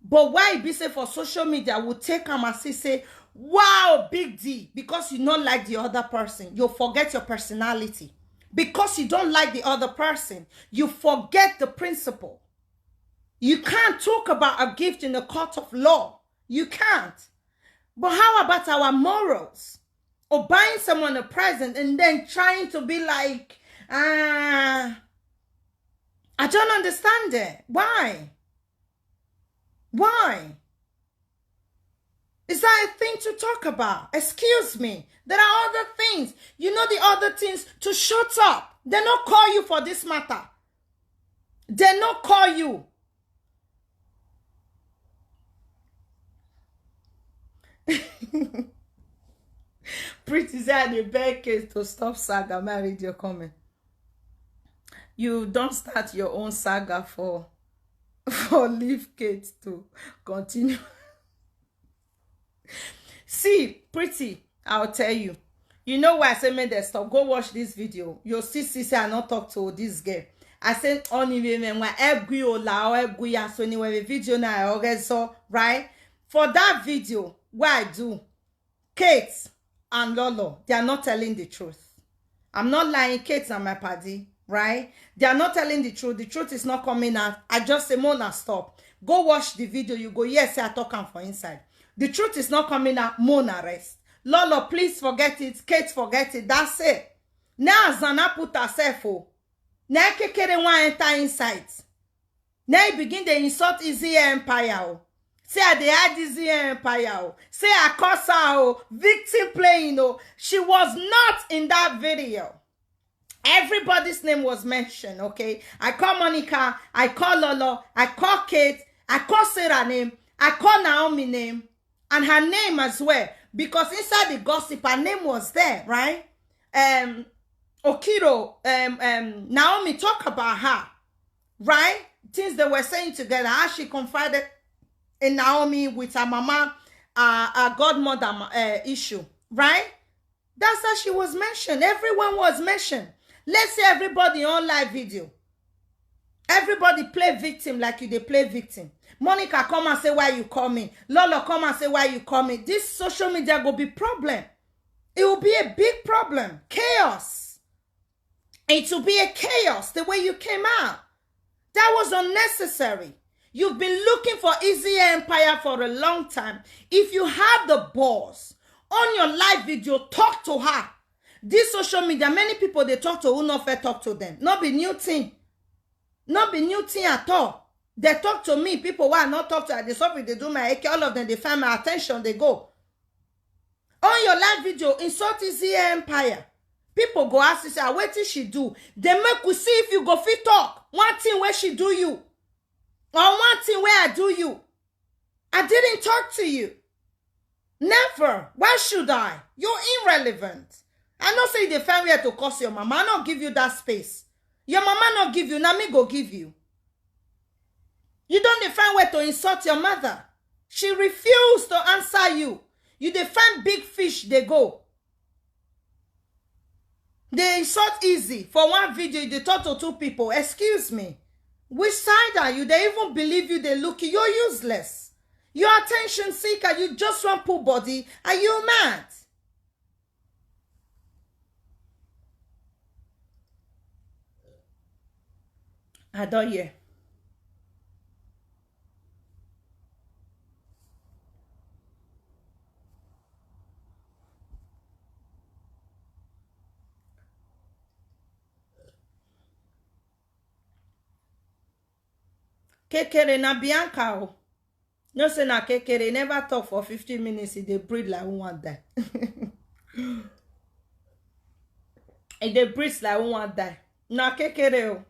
But why e be say for social media we take am as if say, "Wow, big D," because you no like the other person, you forget your personality. Because you don't like the other person, you forget the principle. You can't talk about a gift in a court of law. You can't. But how about our morals? Or buying someone a present and then trying to be like, ah, I don't understand it. Why? Why? Is that a thing to talk about? Excuse me. There are other things. You know the other things to shut up. They no call you for this matter. They no call you. Pretty say I dey beg Kate to stop saga. May I read your comment? You don't start your own saga for for leave Kate to continue. See, Pretty, I'll tell you. You know why I say make dem stop? Go watch this video. You'll see, see, say I not talk to this girl. I say only women when every ola or every ya so anyway the video now I already saw, right? For that video, what I do, Kate and Lolo, they are not telling the truth. I'm not lying, Kate and my paddy, right? They are not telling the truth. The truth is not coming out. I just say, "Mona, stop." Go watch the video. You go, "Yes, I talk am for inside." The truth is not coming out. Mona, rest. Lolo, please forget it. Kate, forget it. That's it. Now Zana put herself, oh. Now Kekere one enter inside. Now he begin to insult Easy Empire, oh. Say I dey hide Easy Empire, oh. Say I curse her, oh. Victim playing, oh. She was not in that video. Everybody's name was mentioned, okay? I call Monica, I call Lolo, I call Kate, I call Sarah name, I call Naomi name, and her name as well. Because inside the gossip, her name was there, right? Um, Okiro, um, um, Naomi talk about her, right? Things they were saying together, how she confided in Naomi with her mama, uh, her godmother uh, issue, right? That's how she was mentioned. Everyone was mentioned. Let's say everybody on live video. Everybody play victim like you they play victim. Monica come and say why you call me. Lolo come and say why you call me. This social media go be problem. It will be a big problem. Chaos. It will be a chaos the way you came out. That was unnecessary. You've been looking for Easy Empire for a long time. If you have the balls on your live video, talk to her. This social media, many people they talk to who not fair talk to them. Not be new thing. Not be new thing at all. They talk to me. People who are not talk to her, they suffer, they do my eke, all of them, they find my attention, they go. On your live video, insult Easy Empire. People go ask you, say, "Ah, wetin she do?" They make we see if you go fit talk. One thing where she do you. Or one thing where I do you. I didn't talk to you. Never. Why should I? You're irrelevant. I know say they find where to curse your mama. I not give you that space. Your mama not give you. Now me go give you. You don dey find way to insult your mother. She refuse to answer you. You dey find big fish dey go. Dey insult easy for one video, you dey talk to two people. Excuse me. Which side are you? They even believe you, they look you. You're useless. You're attention seeker. You just want put body. Are you mad? I don't hear. Kekere na Bianca o. No say na Kekere, never talk for fifty minutes, e dey breathe like who wan die. E dey breathe like who wan die. Na Kekere o.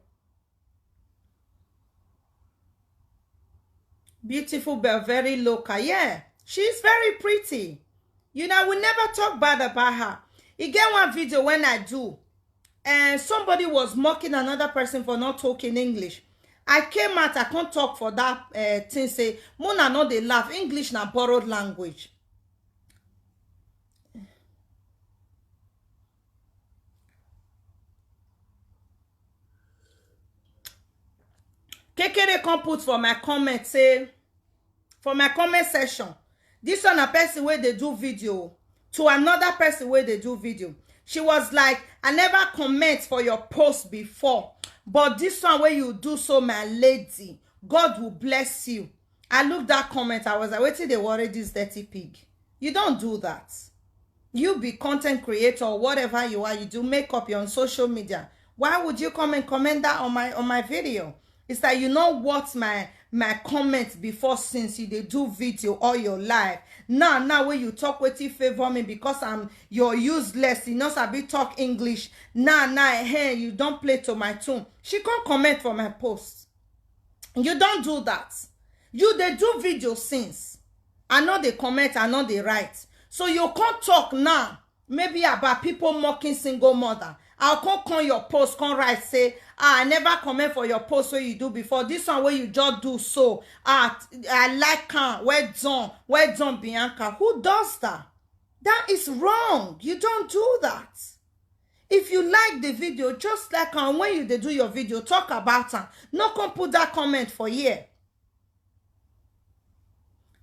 Beautiful but very local. Yeah, she's very pretty. You know, I will never talk bad about her. E get one video when I do, and somebody was mocking another person for not talking English. I came out, I can't talk for that uh, thing. Say, Mona, no, they laugh. English na borrowed language. Kekere come put for my comment, say, for my comment section, this one a person wey dey do video to another person wey dey do video. She was like, I never comment for your post before, but this one wey you do so, my lady, God will bless you. I look that comment, I was like, wetin dey worry this dirty pig? You don't do that. You be content creator or whatever you are, you do makeup, you're on social media. Why would you come and comment that on my on my video? It's that you know what my my comments before, since you dey do video all your life. Now, now when you talk wetin favor me because I'm you're useless, you know sabi talk English. Now, now, hey, you don't play to my tune. She can't comment for my post. You don't do that. You dey do video since. I know they comment, I know they write. So you can't talk now. Maybe about people mocking single mother. I'll come come your post, come write, say, ah, I never comment for your post where you do before. This one where you just do so. Ah, I like her. Well done. Well done, Bianca. Who does that? That is wrong. You don't do that. If you like the video, just like am when you dey do your video, talk about am. No come put that comment for here.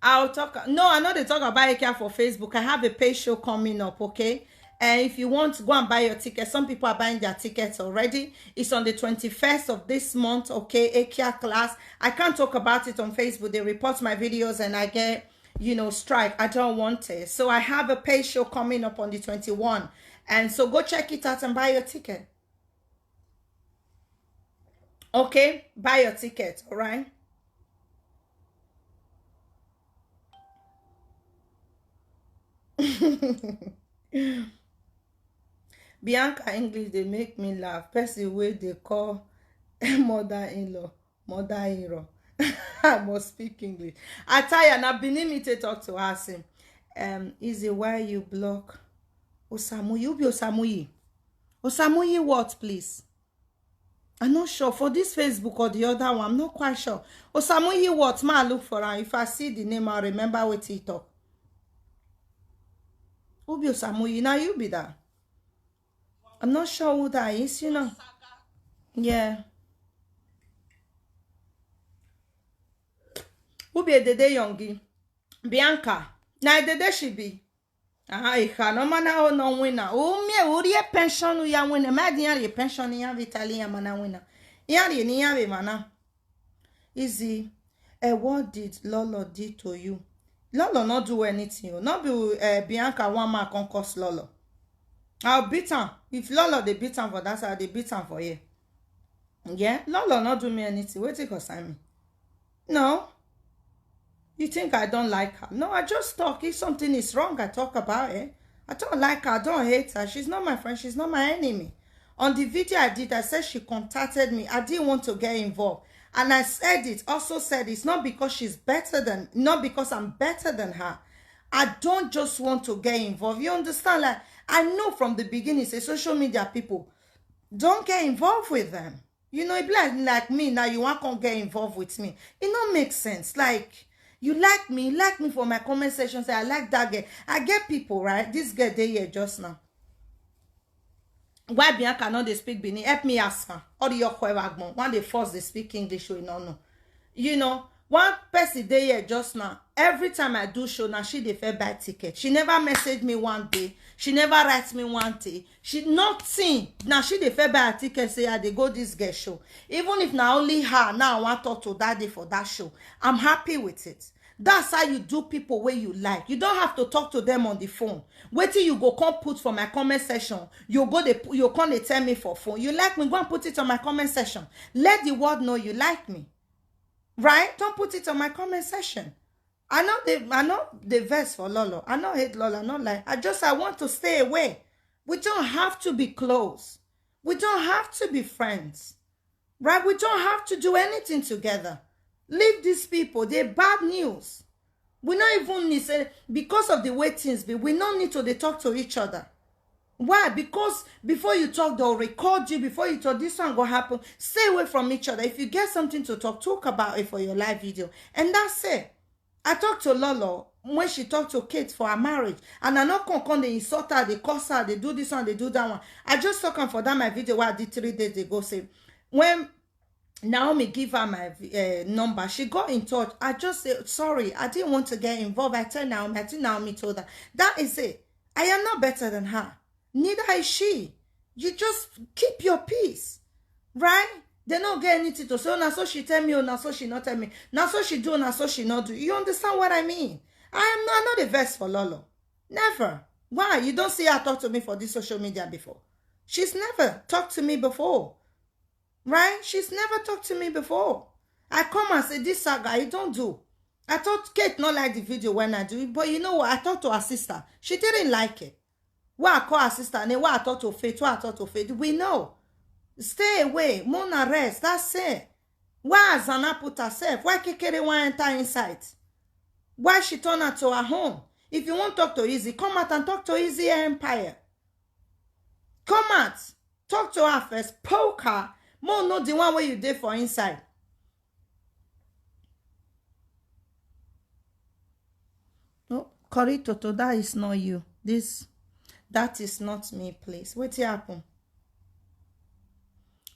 I'll talk. No, I know they talk about Ekia for Facebook. I have a pay show coming up, okay? And if you want to go and buy your ticket, some people are buying their tickets already. It's on the twenty-first of this month, okay? Ekia class. I can't talk about it on Facebook. They report my videos and I get, you know, strike. I don't want it. So I have a pay show coming up on the twenty-one. And so go check it out and buy your ticket. Okay? Buy your ticket, all right? Bianca English dey make me laugh. Person wey dey call mother-in-law, mother-in-law. I must speak English. I tire na Benin me take talk to her say, um, Easy, why you block Osamuyi? Who be Osamuyi? Osamuyi what, please? I'm not sure for this Facebook or the other one. I'm not quite sure. Osamuyi what? Ma look for her. If I see the name, I'll remember what he talk. Who be Osamuyi? Now you be that. I'm not sure who that is, you know. Yeah. Who be Dede Yongi? Bianca. Now Dede she be. Ah, ikha no mana o no wina. O mi e uri e pension ya wina. Ma di yan e pension ya vitali ya mana wina. Yan e ni yan e mana. Easy. Eh, what did Lolo do to you? Lolo not do anything. No be uh, Bianca one man come curse Lolo. I'll beat him. If Lolo they beat him for that side, they beat him for here. Yeah, Lolo not do me anything. Wait till concern me. No. You think I don't like her? No, I just talk. If something is wrong, I talk about it. I don't like her. I don't hate her. She's not my friend. She's not my enemy. On the video I did, I said she contacted me. I didn't want to get involved. And I said it, also said it's not because she's better than, not because I'm better than her. I don't just want to get involved. You understand? Like, I know from the beginning, say social media people, don't get involved with them. You know, e be like, like me now, you wan come get involved with me. E no make sense. Like, you like me, you like me for my comment section, say, "I like that girl." I get people, right? This girl dey here just now. Why Bianca no dey speak Benin? Help me ask her. All the Yoko Ewagbon, why dey force dey speak English wey no know? You know, one person dey here just now. Every time I do show, now she dey fair buy ticket. She never message me one day. She never write me one day. She nothing. Now she dey fair buy a ticket, say, "I dey go this girl show." Even if na only her, now I wan talk to that day for that show. I'm happy with it. That's how you do people wey you like. You don't have to talk to them on the phone. Wetin you go come put for my comment section, you go dey pu-, you come dey tell me for phone. You like me, go and put it on my comment section. Let the world know you like me. Right? Don't put it on my comment section. I know they, I know they vex for Lolo. I no hate Lolo, I no lie. I just, I want to stay away. We don't have to be close. We don't have to be friends. Right? We don't have to do anything together. Leave these people. They're bad news. We no even need say, because of the way things be, we no need to dey talk to each other. Why? Because before you talk, they'll record you. Before you talk, this one go happen. Stay away from each other. If you get something to talk, talk about it for your live video. And that's it. I talked to Lolo when she talked to Kate for her marriage. And I no come, come dey insult her, dey curse her, dey do this one, dey do that one. I just talk am for that my video wey I did three days ago. Say, when Naomi give her my uh, number, she got in touch. I just say, "Sorry, I didn't want to get involved." I tell Naomi, I think Naomi told her. That is it. I am not better than her. Neither is she. You just keep your peace. Right? They no get anything to say. "Oh, na so she tell me, oh, na so she not tell me. Na so she do, na so she not do." You understand what I mean? I am not, I'm not a vex for Lolo. Never. Why? You don't see her talk to me for this social media before. She's never talked to me before. Right? She's never talked to me before. I come and say, "This saga, you don't do." I thought Kate not like the video when I do it, but you know what? I talked to her sister. She didn't like it. Why I call her sister name? Why I talk to Faith? Why I talk to Faith? We know. Stay away. Mona rest. That's it. Why Azana put herself? Why Kekere wan enter inside? Why she turn her to her home? If you wan talk to Easy, come out and talk to Easy Empire. Come out. Talk to her first. Poke her. Mo know the one where you dey for inside. No, Corey Toto, that is not you. This, that is not me, please. Wetin happen?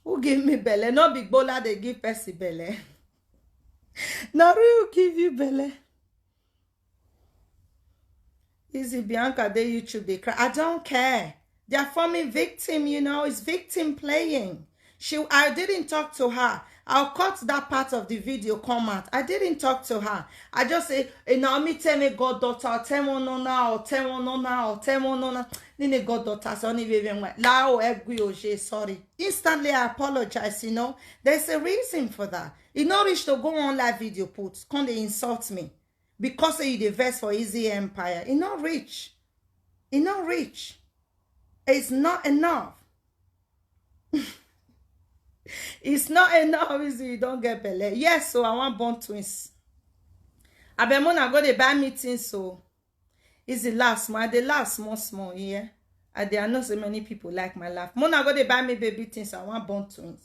Who give me belle? No be gbola dey give person belle. Na real give you belle. Easy Bianca dey YouTube dey cry. I don't care. They are forming victim, you know. It's victim playing. She, I didn't talk to her. I'll cut that part of the video come out. I didn't talk to her. I just say, "Hey, Naomi, tell me goddaughter, tell one on now, tell one on now, tell one on now." Nine goddaughter, so only baby went, "Lao, egwi oje, sorry." Instantly, I apologize, you know. There's a reason for that. E no reach to go on live video put, come dey insult me. Because say you dey vex for Easy Empire. E no reach. E no reach. It's not enough. It's not enough, Easy, you don't get belle. Yes, so I want born twins. Abeg, mona go dey buy me things, so Easy laugh small. I dey laugh small, small, yeah. I dey, I know so many people like my laugh. Mona go dey buy me baby things, so I want born twins.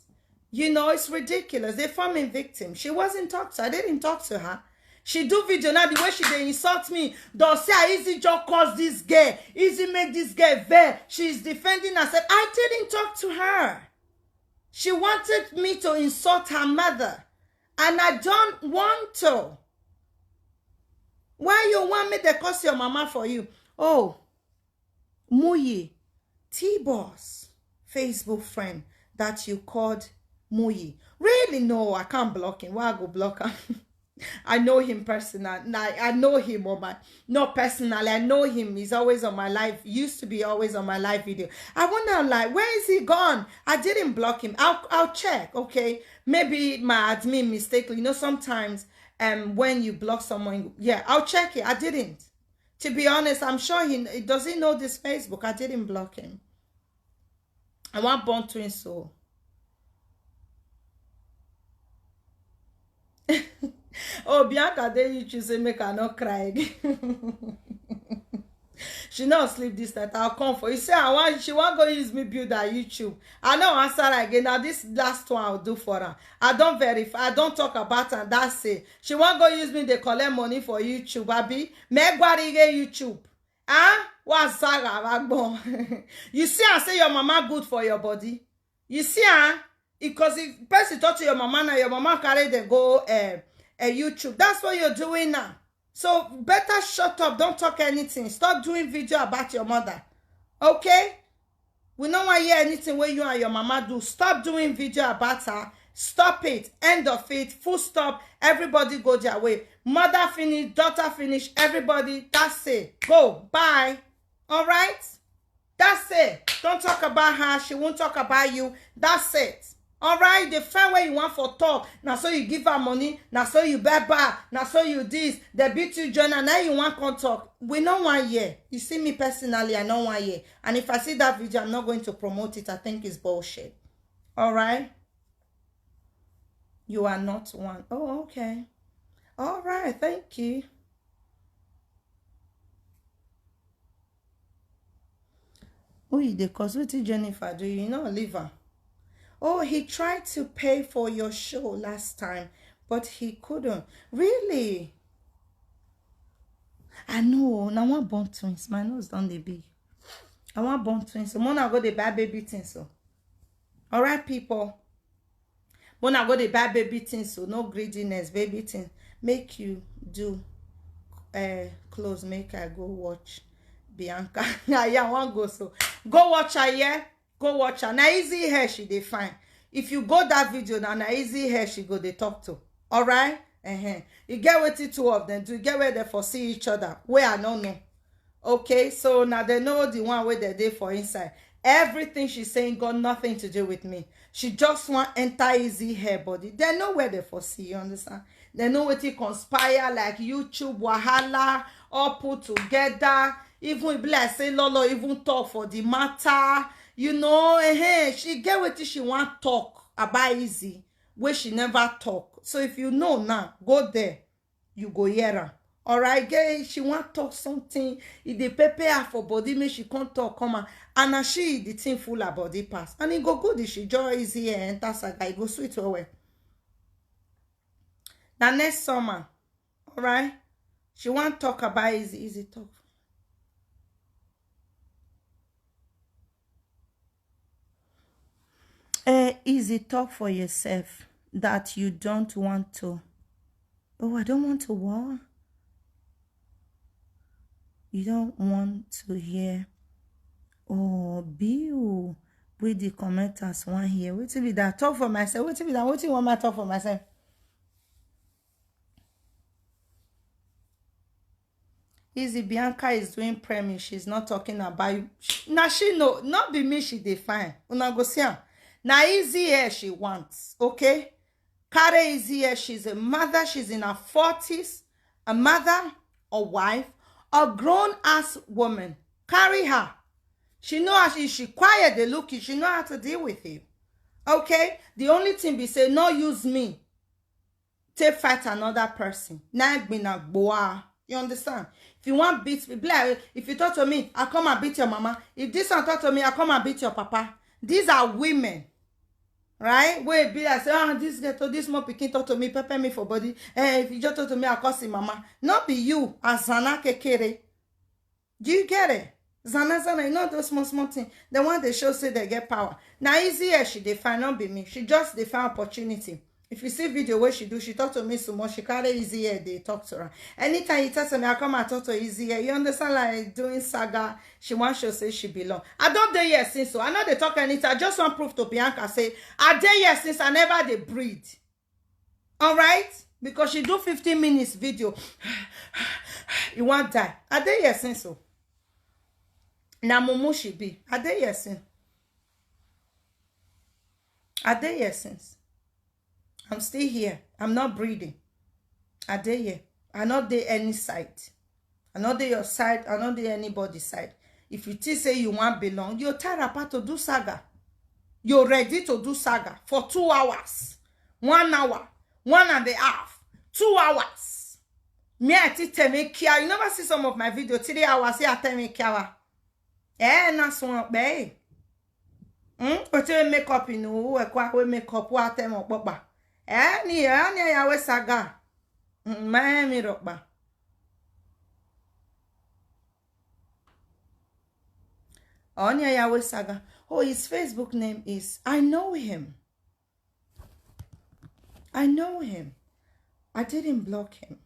You know, it's ridiculous. They forming victim. She wasn't talked to. I didn't talk to her. She do video now, the way she dey insult me. Don't say I Easy just cause this girl. Easy make this girl vex. She's defending herself. I didn't talk to her. She wanted me to insult her mother. And I don't want to. Why you want me to curse your mama for you? Oh, Muyi, T-Boss, Facebook friend that you called Muyi. Really? No, I can't block him. Why I go block him? I know him personally. I, I know him on my, not personally. I know him. He's always on my live. Used to be always on my live video. I wonder, like, where is he gone? I didn't block him. I'll, I'll check. Okay, maybe my admin mistakenly. You know, sometimes um when you block someone, yeah, I'll check it. I didn't. To be honest, I'm sure he, does he know this Facebook. I didn't block him. I want born twins, so. Oh, Bianca, dey YouTube say make I not cry again. She no sleep this night. I'll come for you. Say I want, she want go use me build her YouTube. I no answer her again. Now this last one I'll do for her. I don't verify. I don't talk about her. That's it. She want go use me. They collect money for YouTube. Abi megwarige YouTube. Ah, what's Sarah? You see, I say your mama good for your body. You see, ah, because if person talk to your mama now, your mama carry them go uh, uh, YouTube. That's what you're doing now. So better shut up. Don't talk anything. Stop doing video about your mother. Okay? We no want hear anything where you and your mama do. Stop doing video about her. Stop it. End of it. Full stop. Everybody go their way. Mother finish, daughter finish, everybody. That's it. Go. Bye. All right? That's it. Don't talk about her. She won't talk about you. That's it. All right? The fair way you want for talk. Now so you give her money. Now so you buy bar. Now so you this. They beat you, join, and now you want come talk. We no want hear. You see me personally, I no want hear. And if I see that video, I'm not going to promote it. I think it's bullshit. All right? You are not one. Oh, okay. All right. Thank you. Who you dey cause? Wetin Jennifer do? You no leave her. Oh, he tried to pay for your show last time, but he couldn't. Really? I know. Now I want born twins. My nose don't dey big. I want born twins. So Mona go dey buy baby things. So, all right, people. Mona go dey buy baby things. So no greediness, baby things. Make you do uh, clothes. Make I go watch Bianca. Yeah, yeah, I want go. So go watch her. Yeah, go watch her. Now easy hair she dey find. If you go that video now, now easy hair she go dey talk to. All right. Uh-huh. You get wetin two of them do. You get where they for see each other. Where I don't know. Okay, so now they know the one where they dey for inside. Everything she's saying got nothing to do with me. She just want enter easy hair body. They know where they for see, you understand? They know what it conspire like YouTube, wahala, all put together. Even if like say Lolo even talk for the matter. You know, eh, eh, she get what she want talk about easy, where she never talk. So if you know now, go there. You go hear am. All right, girl, she want talk something. If they pepper her for body, make she come talk, come out. And now she the thing full her body pass. And it go good if she joy easy and enter saga. It go sweet well well. Now next summer, all right, she want talk about easy, easy talk. Eh, easy talk for yourself that you don't want to. Oh, I don't want to what? You don't want to hear. Oh, Bill, with the commenters one here. What be that? Talk for myself. What be that? What you want my talk for myself? Easy, Bianca is doing premise. She's not talking about you. Now she know, not be me she define. Una go see am. Now easy hair she wants, okay? Carry easy hair. She's a mother. She's in her forties. A mother, a wife, a grown-ass woman. Carry her. She know how she, she quiet, they look you. She know how to deal with you. Okay? The only thing be say, no use me take fight another person. Na gbina gboa. You understand? If you want beat me, be like, if you talk to me, I come and beat your mama. If this one talk to me, I come and beat your papa. These are women, right? Wey be like say, ah, this girl, this small pikin talk to me, pepper me for body. Eh, if you just talk to me, I call him mama. Not be you, Azana Kekere. Do you get it? Zana Zana, you know those small small things. The one they show say they get power. Now easy as she define, not be me. She just define opportunity. If you see video where she do, she talk to me so much, she carry easy hair, they talk to her. Anytime you talk to me, I come and talk to easy hair. You understand, like doing saga, she wants to say she belong. I don't dare here since so. I know they talk anything. I just want proof to Bianca say, I dare here since I never they breed. All right? Because she do fifteen minutes video. You want die. I dare here since so. Now mumu she be. I dare here since. I dare here since. I'm still here. I'm not breeding. I dare here. I not dare any side. I not dare your side. I not dare anybody side. If you think say you want belong, you tie wrapper to do saga. You're ready to do saga for two hours, one hour, one and a half, two hours. Me, I teach them a care. You never see some of my video. Three hours here, I tell me care. Eh, na so, babe. Hmm? But you make up in who, a we make up, what them up, papa. Eh, ni, eh, ni, ya we saga. Mm, my me rock ba. Onya Yahweh Saga. Oh, his Facebook name is, I know him. I know him. I didn't block him.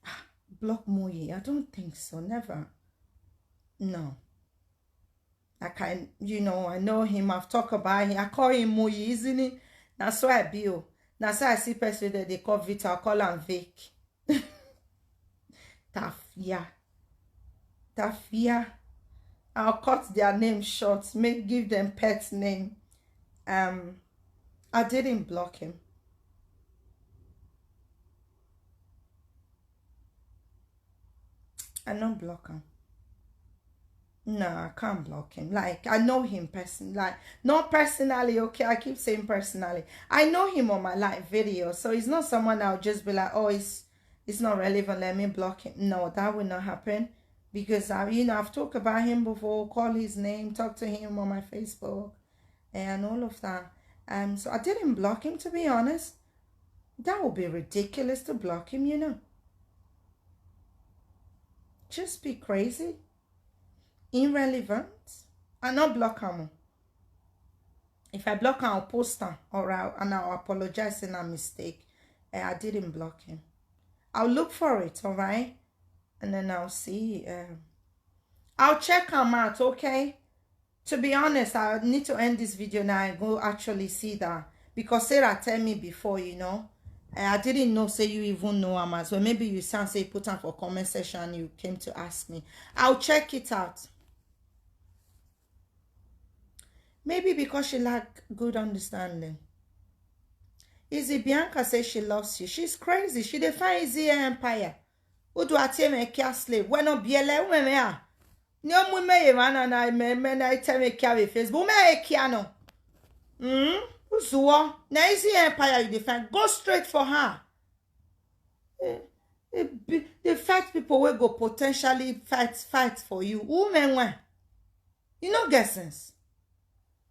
Ah, block Muyi? I don't think so. Never. No. I can, you know, I know him. I've talked about him. I call him Muyi, isn't it? That's why I build. That's why I see person that they call Victor, I call him Vic. Tafia. Tafia. I'll cut their name short. Make, give them pet name. Um, I didn't block him. I don't block him. No, I can't block him. Like, I know him person, like, not personally. Okay, I keep saying personally. I know him on my live video, so it's not someone I'll just be like, oh, it's it's not relevant. Let me block him. No, that will not happen because I, you know, I've talked about him before, call his name, talk to him on my Facebook, and all of that. Um, so I didn't block him, to be honest. That would be ridiculous to block him, you know. Just be crazy, irrelevant, and not block him. If I block him, I'll post him, or I'll, and I'll apologize in a mistake. Eh, I didn't block him. I'll look for it, all right? And then I'll see. Um, I'll check him out, okay? To be honest, I need to end this video now and go actually see that, because Sarah tell me before, you know. And I didn't know say you even know him as well. Maybe you sound say put him for comment section, you came to ask me. I'll check it out. Maybe because she lack good understanding. Easy Bianca says she loves you. She's crazy. She defines the empire. Who do I tell me care slave? When no B L A women me ah. No mu me ye man and I me me na tell me care with Facebook. Me e care no. Hmm? Uzuo. Na Easy Empire you define. Go straight for her. Eh, eh, be- the fight people will go potentially fight fight for you. Who men when? You no get sense.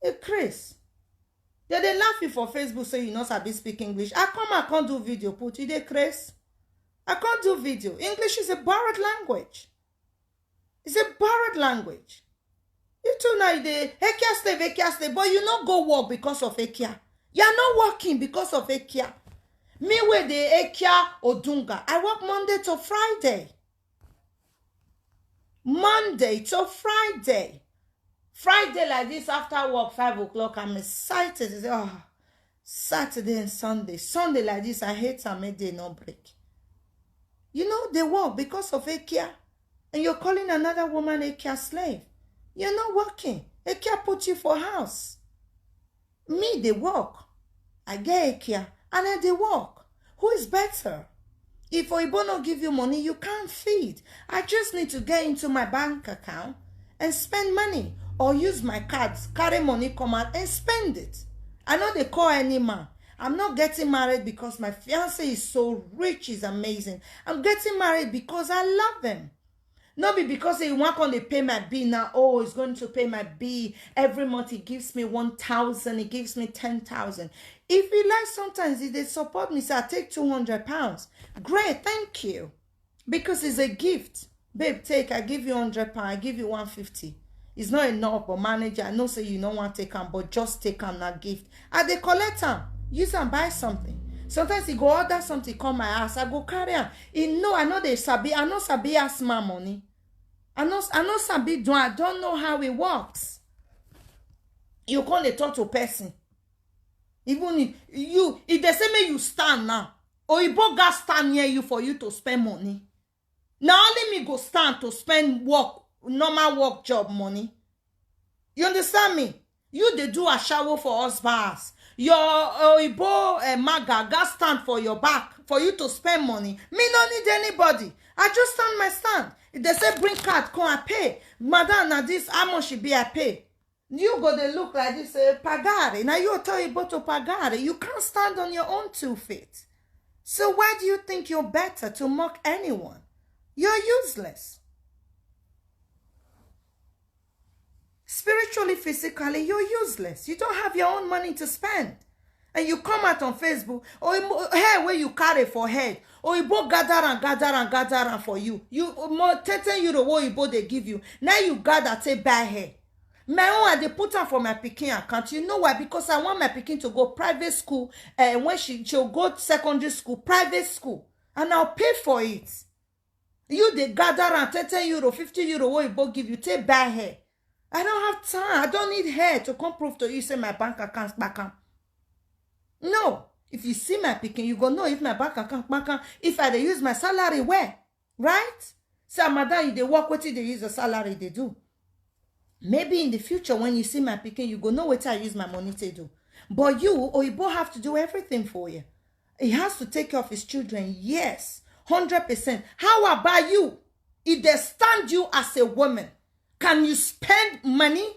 A craze. They dey laugh you for Facebook say you no sabi speak English. I come, I can't do video put you dey craze. I can't do video. English is a borrowed language. It's a borrowed language. You too now you dey ekia slave, ekia slave, but you no go work because of ekia. You are not working because of ekia. Me wey dey ekia odunga, I work Monday to Friday. Monday to Friday. Friday like this after work, five o'clock, I'm excited. I say, oh, Saturday and Sunday. Sunday like this, I hate am, make day no break. You know, they work because of ekia. And you're calling another woman ekia slave. You're not working. Ekia put you for house. Me, they work. I get ekia and I dey work. Who is better? If Oyibo no give you money, you can't feed. I just need to get into my bank account and spend money, or use my cards, carry money come out and spend it. I no dey call any man. I'm not getting married because my fiance is so rich, is amazing. I'm getting married because I love him. No be because he want come dey pay my bill now. Oh, he's going to pay my bill. Every month he gives me one thousand, he gives me ten thousand. If he like, sometimes he dey support me, say I take two hundred pounds. Great, thank you. Because it's a gift. Babe, take, I give you hundred pounds, I give you one fifty. It's not enough, but manager, I know say you no want take am, but just take am na gift. I dey collect am, use am buy something. Sometimes he go order something come my house, I go carry am. He know I no dey sabi, I no sabi ask man money. I no, I no sabi do, I don't know how it works. You come dey talk to person. Even if you, if they say make you stand now, Oyibo gats stand near you for you to spend money. Na only me go stand to spend work, normal work job money. You understand me? You dey do ashawo for us bars. Your Oyibo uh, maga gats stand for your back for you to spend money. Me no need anybody. I just stand my stand. If they say bring card, come and pay. Madam, na this, how much e be I pay? You go dey look like this, say, pagare. Now you tell Oyibo to pagare. You can't stand on your own two feet. So why do you think you're better to mock anyone? You're useless. Spiritually, physically, you're useless. You don't have your own money to spend. And you come out on Facebook, or hair where you carry for head, or you both gather and gather and gather and for you. You more ten euro what you both they give you. Now you gather take buy hair. My own, I dey put am for my pikin account. You know why? Because I want my pikin to go private school. And when she she'll go secondary school, private school, and I'll pay for it. You dey gather and ten ten euro, fifty euro, what you both give you, take buy hair. I don't have time. I don't need hair to come prove to you say my bank account back am. No, if you see my pikin, you go know if my bank account back am, if I dey use my salary well, right? Say, madam, you dey work, wetin you dey use your salary dey do? Maybe in the future when you see my pikin, you go know wetin I use my money to do. But you, Oyibo have to do everything for you. He has to take care of his children, yes, hundred percent. How about you? If they stand you as a woman, can you spend money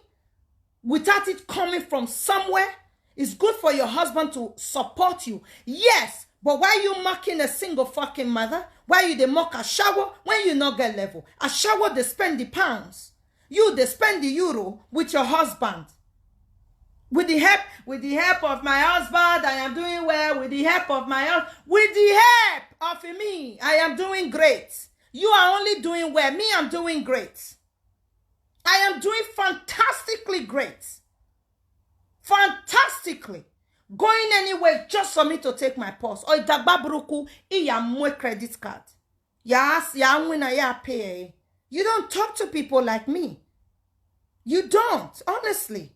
without it coming from somewhere? It's good for your husband to support you, yes, but why you mocking a single fucking mother? Why you dey mock ashawo when you no get level? Ashawo dey spend the pounds. You dey spend the euro with your husband. With the help, with the help of my husband, I am doing well. With the help of my hus-, with the help of me, I am doing great. You are only doing well. Me, I'm doing great. I am doing fantastically great. Fantastically. Going anywhere just for me to take my purse. Or Idagba Buruku, iya mwe credit card. Ya ask, ya win, ya pay. You don't talk to people like me. You don't, honestly.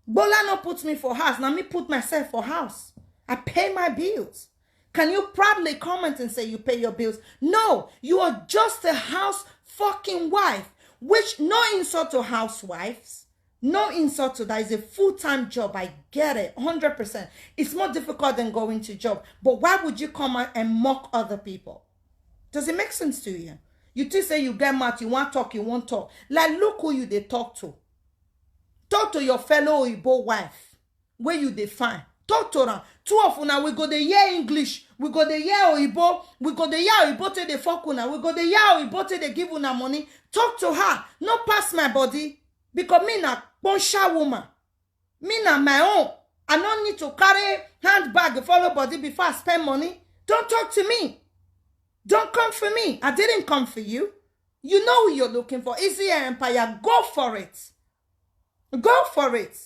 Bola no put me for house. Now me put myself for house. I pay my bills. Can you proudly comment and say you pay your bills? No, you are just a house fucking wife. Which, no insult to housewives. No insult to that. It's a full-time job. I get it, hundred percent. It's more difficult than going to job. But why would you come out and mock other people? Does it make sense to you? You think say you get mad, you want talk, you won't talk. Like, look who you dey talk to. Talk to your fellow Oyibo wife wey you dey find. Talk to am. Two of una, we go dey hear English, we go dey hear Oyibo, we go dey hear Oyibo take dey fuck una, we go dey hear Oyibo take dey give una money. Talk to her. No pass my body, because me na kponsha woman. Me na my own. I no need to carry handbag follow body before I spend money. Don't talk to me. Don't come for me. I didn't come for you. You know who you're looking for. Easy Empire. Go for it. Go for it.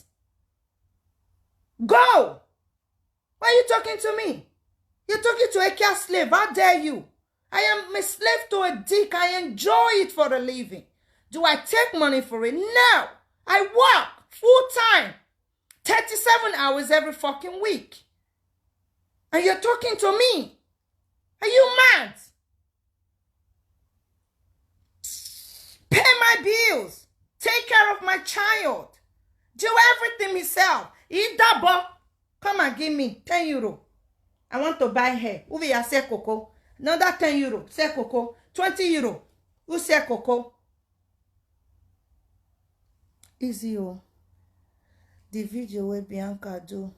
Go. Why are you talking to me? You're talking to a care slave. How dare you? I am a slave to a dick. I enjoy it for a living. Do I take money for it? No. I work full time, thirty-seven hours every fucking week. And you're talking to me. Are you mad? Pay my bills. Take care of my child. Do everything myself. Idabo, come and give me ten euro. I want to buy hair. Ubi ya sell cocoa. Another ten euro. Sell cocoa. Twenty euro. Who sell cocoa? Easy o. The video wey Bianca do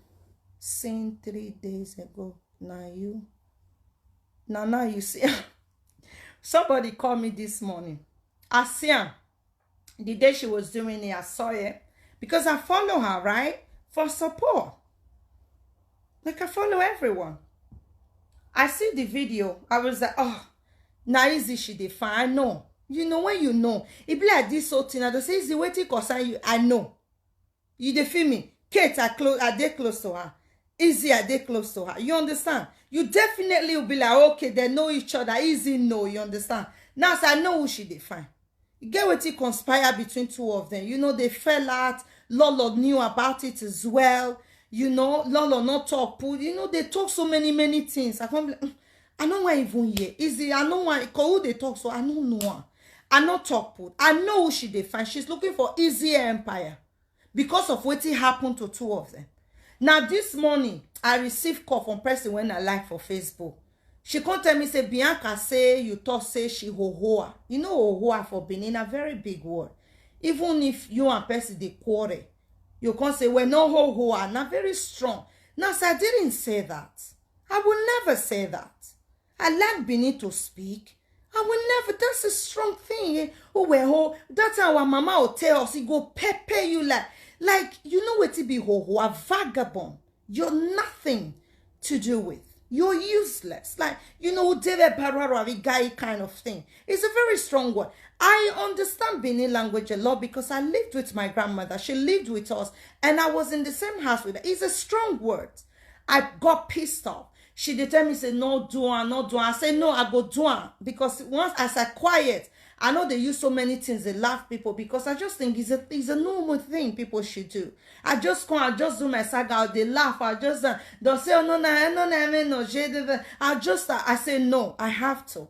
seen three days ago. Now you, now, now you see. Somebody called me this morning. I see her. The day she was doing it, I saw it. Because I follow her, right? For support. Like, I follow everyone. I see the video. I was like, oh, now Easy she dey find. I know. You know when you know. It be like this whole thing. I just say, Easy, wetin concern you? I know. You dey feel me? Kate, I close, I dey close to her. Easy, I dey close to her. You understand? You definitely will be like, okay, they know each other. Easy, no, you understand? Now, so I know who she dey find. You get wetin conspire between two of them. You know, they fell out. Lolo knew about it as well. You know, Lolo not talk put. You know, they talk so many, many things. I can't be like, "Mm, I no wan even hear. Easy, I no wan, 'cause who they talk so, I no know her. I no talk put. I know who she dey find. She's looking for Easy Empire because of wetin happened to two of them." Now, this morning, I received call from person when I like for Facebook. She come tell me, say, Bianca say you talk, say she ho-ho her. You know ho-ho her for Benin, a very big word. Even if you and person dey quarrel, you come say, well, no ho-ho her, na very strong. Now, so I didn't say that. I will never say that. I like Benin to speak. I will never. That's a strong thing. Eh? Oh, well, oh, that's how our mama will tell us. It go pepper you like, like you know what it be, ho, ho, a vagabond. You're nothing to do with. You're useless. Like, you know, David Barara, the guy kind of thing. It's a very strong word. I understand Benin language a lot because I lived with my grandmother. She lived with us, and I was in the same house with her. It's a strong word. I got pissed off. She dey tell me, say, "No do am, no do am." I say, "No, I go do am." Because once as I quiet, I know they use so many things, they laugh people, because I just think it's a, it's a normal thing people should do. I just come, I just do my saga, they laugh, I just, uh, they'll say, "Oh, no, no, no, no, no, no, no, no." I just, uh, I say, "No, I have to."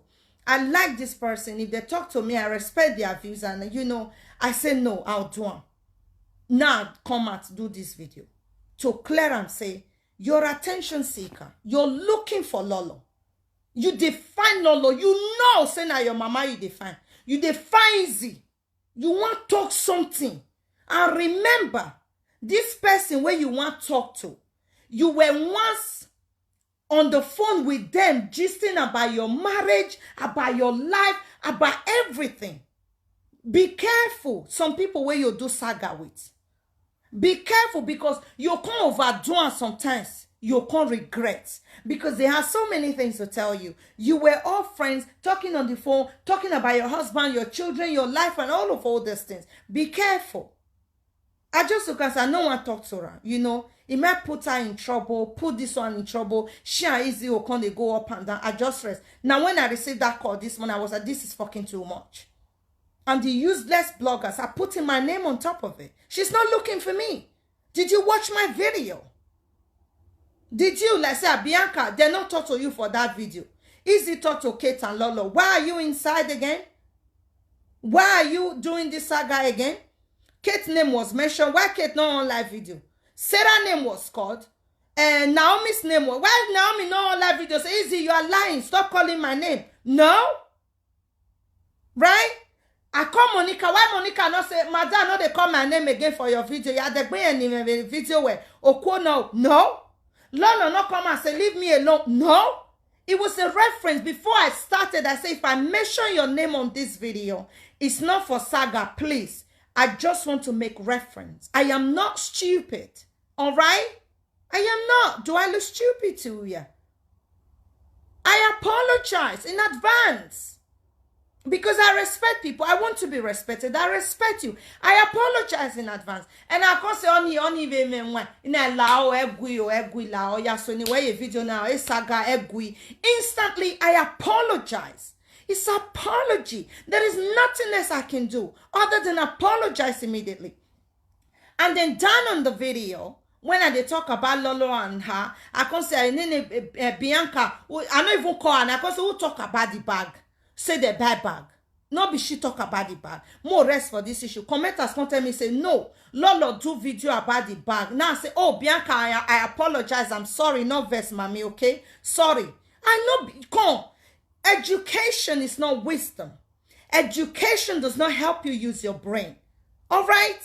I like this person. If they talk to me, I respect their views, and, you know, I say, "No, I'll do am." Now come out, do this video to clear and say, you're attention seeker. You're looking for Lolo. You define Lolo. You know, say now your mama you define. You define easy. You want talk something. And remember, this person where you want talk to, you were once on the phone with them, gisting about your marriage, about your life, about everything. Be careful. Some people where you do saga with. Be careful, because you can't overdo and sometimes you can't regret, because they have so many things to tell you. You were all friends, talking on the phone, talking about your husband, your children, your life, and all of all these things. Be careful. I just look and say, "I no wan talk to her." You know, it might put her in trouble, put this one in trouble. She and Izzy will come, they go up and down. I just rest. Now, when I received that call this morning, I was like, "This is fucking too much." And the useless bloggers are putting my name on top of it. She's not looking for me. Did you watch my video? Did you, like, say, "Bianca, they not talk to you for that video"? Izzy talk to Kate and Lolo. Why are you inside again? Why are you doing this saga again? Kate's name was mentioned. Why Kate not on live video? Sarah name was called. And Naomi's name was. Why Naomi not on live video? Say, "Izzy, you are lying. Stop calling my name." No? Right? I call Monica. Why Monica not say, "Madam, no, they call my name again for your video"? Yeah, they bring any video where Okwo no. No? Lolo not come and say, "Leave me alone." No? It was a reference. Before I started, I say, "If I mention your name on this video, it's not for saga, please. I just want to make reference. I am not stupid." All right? I am not. Do I look stupid to you? I apologize in advance. Because I respect people. I want to be respected. I respect you. I apologize in advance. And I can't say, "Oni, oni, ve me nwa." In a lao, egui, o, egui, lao, ya, so anyway, a video now, a saga, egui. Instantly, I apologize. It's apology. There is nothing else I can do other than apologize immediately. And then down on the video, when I dey talk about Lolo and her, I can say, "Nene, eh, eh, Bianca," who, I no even call her, and I can say, "Who talk about the bag? Say the buy bag. No be she talk about the bag." More rest for this issue. Commenters come tell me, say, "No, Lolo do video about the bag." Now I say, "Oh, Bianca, I, I apologize. I'm sorry. No vex, mommy, okay? Sorry." I know, be- come. Education is not wisdom. Education does not help you use your brain. All right?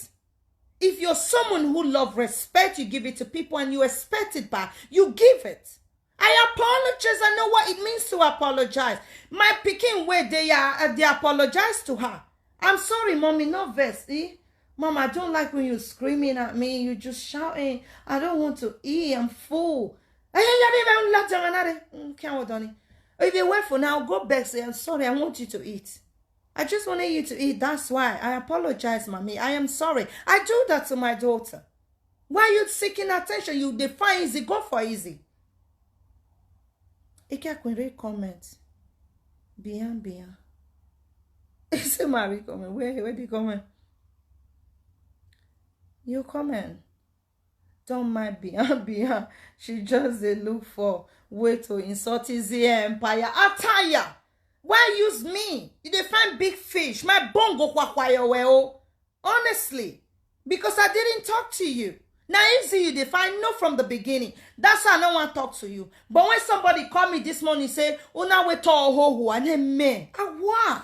If you're someone who love respect, you give it to people and you expect it back, you give it. I apologize. I know what it means to apologize. My pikin, where they are, uh, they apologize to her. "I'm sorry, mommy, no vex, eh? Mom, I don't like when you're screaming at me. You're just shouting. I don't want to eat. I'm full." Eh, yeah, yeah, yeah, yeah, yeah, yeah. Mm, can't hold on. If you wait for now, go back, say, "I'm sorry, I want you to eat. I just wanted you to eat. That's why. I apologize, mommy. I am sorry." I do that to my daughter. Why you seeking attention? You define easy, go for easy. Ike Akwere comment. Bian, Bian. It's a Marie comment. Where, where the comment? You comment. Don't mind Bian, Bian. She just dey look for way to insult Izzy empire. Attire. Why use me? You dey find big fish. My bone go kwakwayo well. Honestly, because I didn't talk to you. Now, Izzy, you define no from the beginning. That's why I don't want to talk to you. But when somebody called me this morning, say, "Una we to ho ho and me," I wa.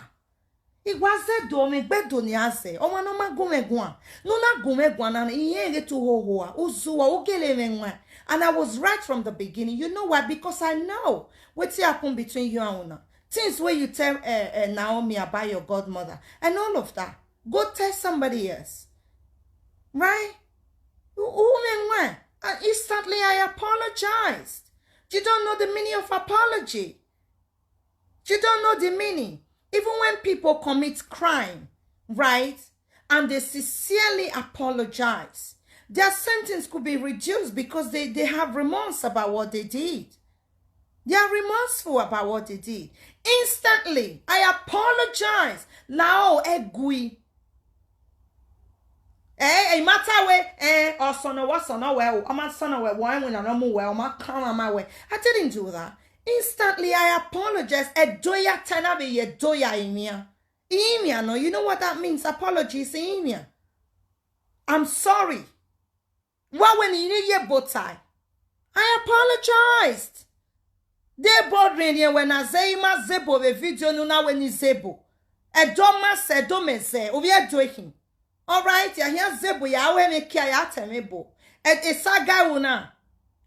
Igwaze do me gbe do ni aze. O ma no ma gume gwan. No na gume gwan na iye ge tu ho ho a. Uzuwa ugele me nwa. And I was right from the beginning. You know why? Because I know what happened between you and Una. Things where you tell uh, uh, Naomi about your godmother and all of that. Go tell somebody else. Right? Ume nwa. And instantly I apologized. You don't know the meaning of apology. You don't know the meaning. Even when people commit crime, right, and they sincerely apologize, their sentence could be reduced because they, they have remorse about what they did. They are remorseful about what they did. Instantly, I apologize. Lao egui. Eh, eh, matter we, eh, or son of what son of well, or my son of well, why when I don't well, my karma my way. I didn't do that. Instantly, I apologize. Edoya tanabe ye doya imia. Imia, no, you know what that means? Apologies, imia. I'm sorry. Why when you ye botai? I apologized. They bored me when I say my zebo the video no na when you zebo. Edoma se do me se, obi edohin. All right, ya here zebo ya we me kia ya temebo. And a saga una.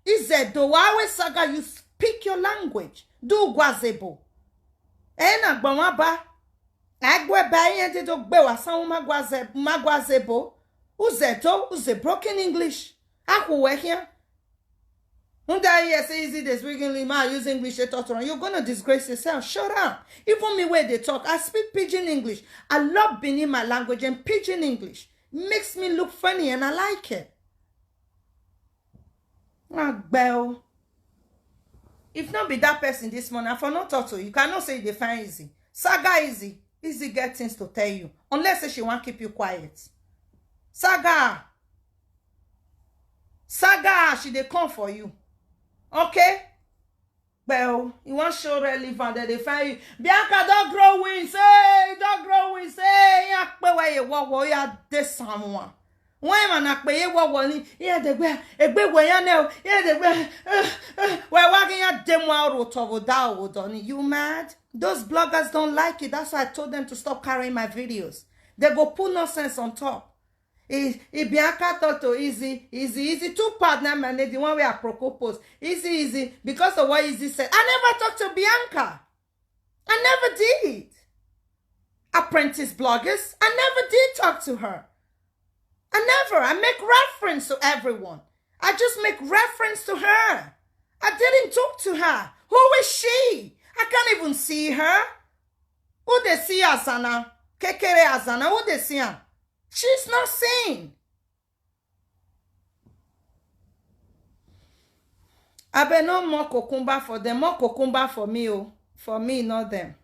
Is it do wa we saga you speak your language? Do gwazebo. Ena gbamaba. Agwe ba yen de do gbe wa san ma gwaze ma gwazebo. Uze do uze broken English. Aku we here. Who dare you say easy this weekly man use English to talk to you? You're gonna disgrace yourself. Shut up. Even me where they talk, I speak pidgin English. I love being in my language and pidgin English. Makes me look funny and I like it. Ah, bell. If not be that person this morning, I for not talk to you. You cannot say they find easy. Saga easy. Easy get things to tell you. Unless say she won't keep you quiet. Saga. Saga, she they come for you. Okay? Well, you want show relevant that they find you. Bianca don't grow wings. Hey, don't grow wings. Hey, ya pe wa ye wo wo ya de someone. When man akpe ye wo wo ni, yeah, they gbe egbe we ya ne o. Yeah, they gbe. We wa ke ya de mo ro to wo da wo do ni. You mad? Those bloggers don't like it. That's why I told them to stop carrying my videos. They go put nonsense on top. Ibianca Toto easy, easy, easy. Two part na man, the one where I propose. Easy, easy. Because of what easy said. I never talked to Bianca. I never did. Apprentice bloggers, I never did talk to her. I never. I make reference to everyone. I just make reference to her. I didn't talk to her. Who is she? I can't even see her. Who they see Azana? Kekere Azana, who they see her? She's not seen. I bet no more cucumber for them, more cucumber for me, oh, for me, not them.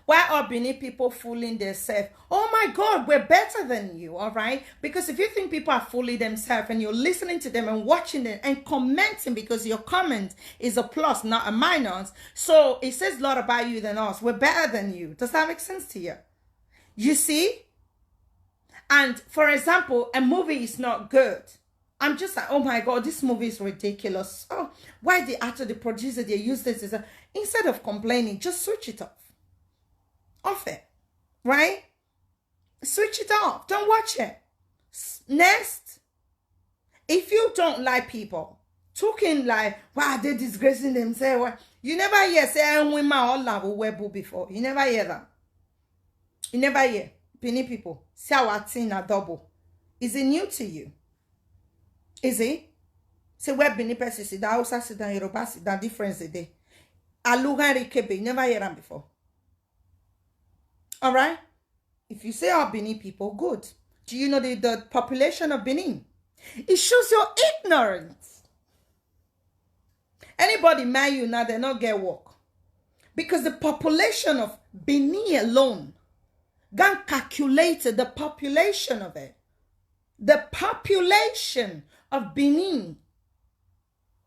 Why are Benin people fooling themselves? Oh my God, we're better than you, all right? Because if you think people are fooling themselves and you're listening to them and watching them and commenting, because your comment is a plus, not a minus, so it says a lot about you than us. We're better than you. Does that make sense to you? You see? And for example, a movie is not good. I'm just like, oh my God, this movie is ridiculous. Oh, why the actor, the producer, they use this as a, instead of complaining, just switch it off. Off it, right? Switch it off. Don't watch it. Next, if you don't like people talking like, why are they disgracing themselves? You never hear say women all love webu before. You never hear that. You never hear Benin people say our thing are double. Is it new to you? Is it? Say where Benin person sit down, Hausa sit down, Yoruba sit down, difference today. Alugan Rikebe, you never hear them before. All right? If you say our Benin people, good. Do you know the, the population of Benin? It shows your ignorance. Anybody marry you now, they not get work. Because the population of Benin alone, can calculate the population of it. The population of Benin.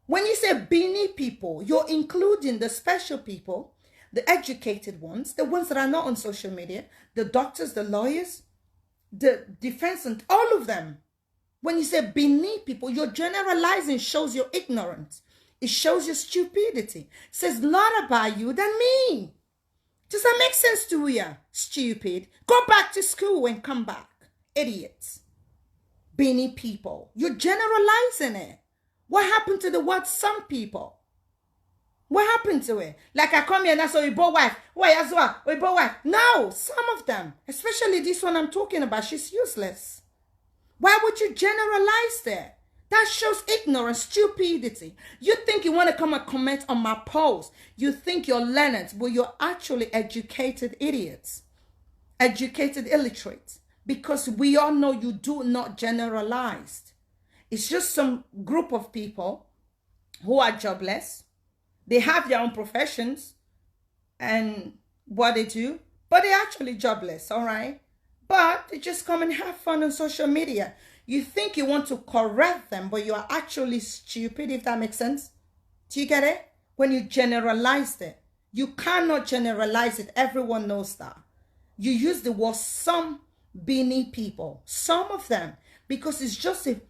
When you say Benin people, you're including the special people, the educated ones, the ones that are not on social media, the doctors, the lawyers, the defense, and all of them. When you say Benin people, your generalizing shows your ignorance. It shows your stupidity. It says a lot about you than me. Does that make sense to you? Stupid. Go back to school and come back. Idiots. Benin people. You're generalizing it. What happened to the word some people? What happened to it? Like I come here and I say, Oyibo wife. Why as well? Oyibo wife. No, some of them, especially this one I'm talking about, she's useless. Why would you generalize that? That shows ignorance, stupidity. You think you want to come and comment on my post. You think you're learned, but you're actually educated idiots, educated illiterate. Because we all know you do not generalize. It's just some group of people who are jobless. They have their own professions and what they do, but they're actually jobless, all right? But they just come and have fun on social media. You think you want to correct them, but you are actually stupid, if that makes sense. Do you get it? When you generalize it, you cannot generalize it. Everyone knows that. You use the word some Benin people, some of them, because it's just a,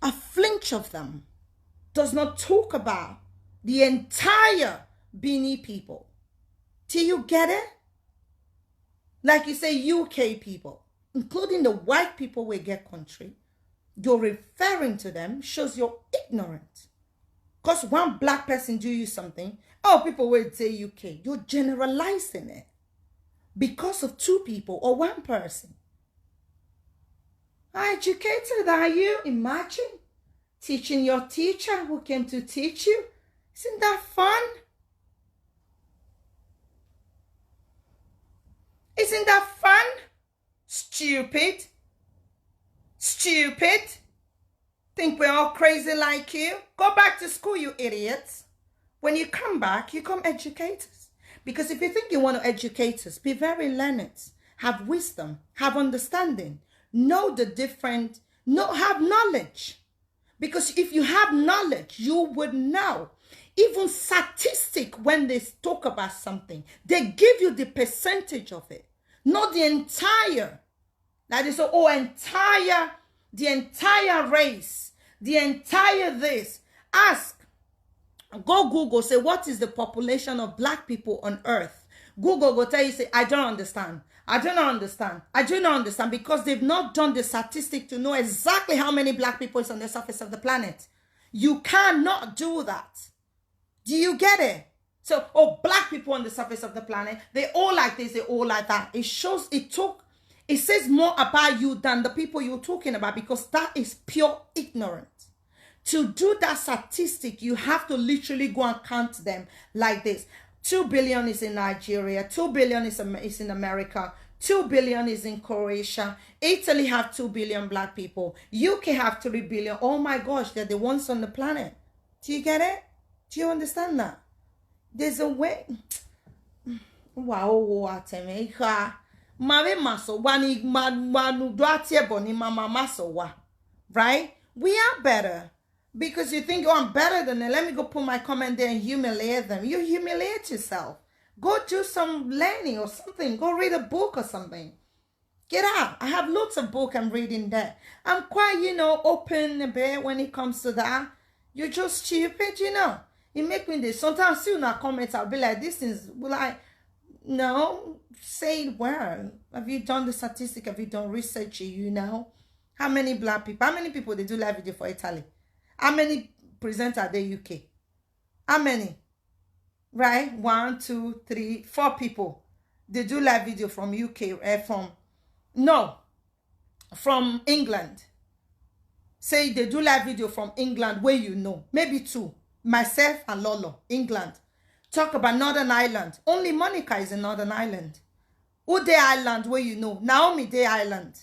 a flinch of them does not talk about the entire Benin people. Do you get it? Like you say, U K people, including the white people we get country, you're referring to them shows you're ignorant. Because one black person do you something, oh, people will say U K. You're generalizing it because of two people or one person. How educated are you? Imagine teaching your teacher who came to teach you. Isn't that fun? Isn't that fun? Stupid. Stupid. Think we're all crazy like you? Go back to school, you idiots. When you come back, you come educators. Because if you think you want to educate us, be very learned, have wisdom, have understanding, know the different, know, have knowledge. Because if you have knowledge, you would know. Even statistic, when they talk about something, they give you the percentage of it, not the entire. That is, oh, entire, the entire race, the entire this. Ask, go Google, say, what is the population of black people on earth? Google go tell you, say, I don't understand. I do not understand. I do not understand, because they've not done the statistic to know exactly how many black people is on the surface of the planet. You cannot do that. Do you get it? So, oh, black people on the surface of the planet, they all like this, they all like that. It shows, it took, it says more about you than the people you're talking about, because that is pure ignorance. To do that statistic, you have to literally go and count them like this. Two billion is in Nigeria, two billion is, Am- is in America, two billion is in Croatia. Italy have two billion black people. U K have three billion. Oh my gosh, they're the ones on the planet. Do you get it? Do you understand that? There's a way. Wow, ateme ha. Mave maso wani manu do atiebo ni mama maso wa. Right? We are better. Because you think, oh, I'm better than them. Let me go put my comment there and humiliate them. You humiliate yourself. Go do some learning or something. Go read a book or something. Get out. I have lots of book I'm reading there. I'm quite, you know, open a bit when it comes to that. You're just stupid, you know. It make me this. Sometimes see una comment, I'll be like, this is, will I, no, say it well. Have you done the statistic? Have you done research? You know, how many black people, how many people they do live video for Italy? How many presenters are there U K? How many? Right? One, two, three, four people. They do live video from U K, eh, from, no, from England. Say they do live video from England where you know. Maybe two. Myself and Lolo, England. Talk about Northern Ireland. Only Monica is in Northern Ireland. Who dey Ireland where you know? Naomi dey Ireland.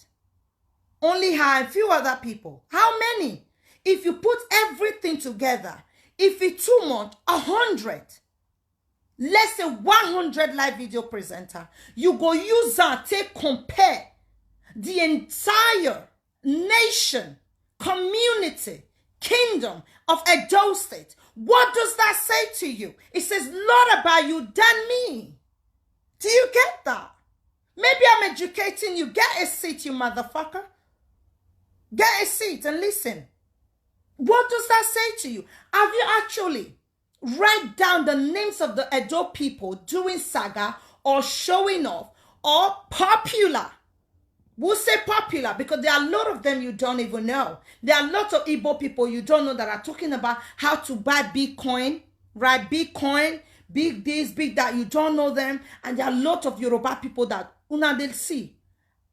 Only her and few other people. How many? If you put everything together, if it's two months, a hundred, let's say one hundred live video presenter, you go use that take compare the entire nation, community, kingdom of Edo State. What does that say to you? It says lot about you than me. Do you get that? Maybe I'm educating you. Get a seat, you motherfucker. Get a seat and listen. What does that say to you? Have you actually write down the names of the Edo people during saga or showing off or popular. We'll say popular because there are a lot of them you don't even know. There are lots of Igbo people you don't know that are talking about how to buy Bitcoin, right? Bitcoin, big this, big that. You don't know them. And there are a lot of Yoruba people that una dey see.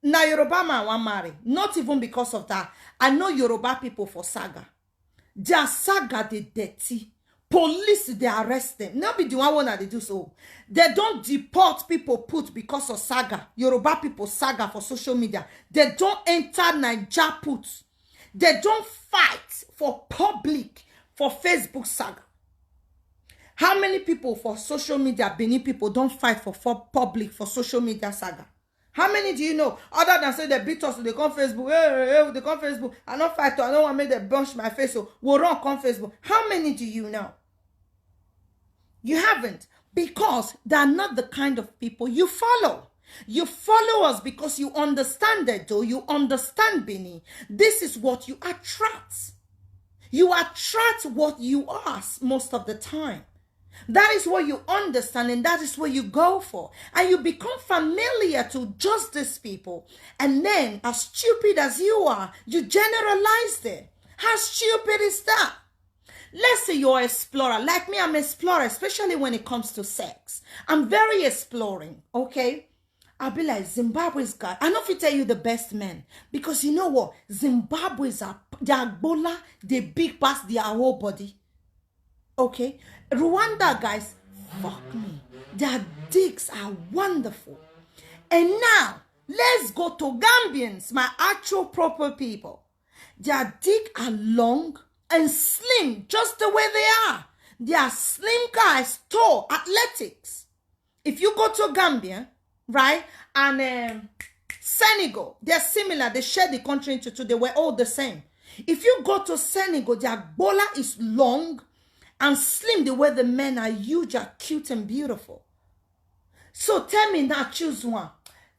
Now Yoruba man wan marry, not even because of that. I know Yoruba people for saga. Their saga dey dirty. Police dey arrest them. No be the one wey una dey do so. They don deport people put because of saga. Yoruba people saga for social media. They don enter Naija put. They don fight for public for Facebook saga. How many people for social media, Benin people, don fight for, for public for social media saga? How many do you know? Other than say they beat us, they come Facebook. Hey, hey, hey, they come Facebook. I no fight, I no wan make them bunch my face. So we run come Facebook. How many do you know? You haven't, because they are not the kind of people you follow. You follow us because you understand that, though. You understand, Benin. This is what you attract. You attract what you ask most of the time. That is what you understand, and that is what you go for. And you become familiar to just these people. And then, as stupid as you are, you generalize them. How stupid is that? Let's say you're an explorer. Like me, I'm an explorer, especially when it comes to sex. I'm very exploring, okay? I'll be like, Zimbabwe's got, I no fit tell you the best men, because you know what? Zimbabwe's are, their gbola, they big pass their whole body. Okay? Rwanda guys, fuck me. Their dicks are wonderful. And now, let's go to Gambians, my actual proper people. Their dick are long and slim, just the way they are. They are slim guys, tall, athletics. If you go to Gambia, right, and um, Senegal, they're similar. They share the country into two. They were all the same. If you go to Senegal, their gbola is long and slim, the way the men are huge, are cute and beautiful. So tell me now, choose one.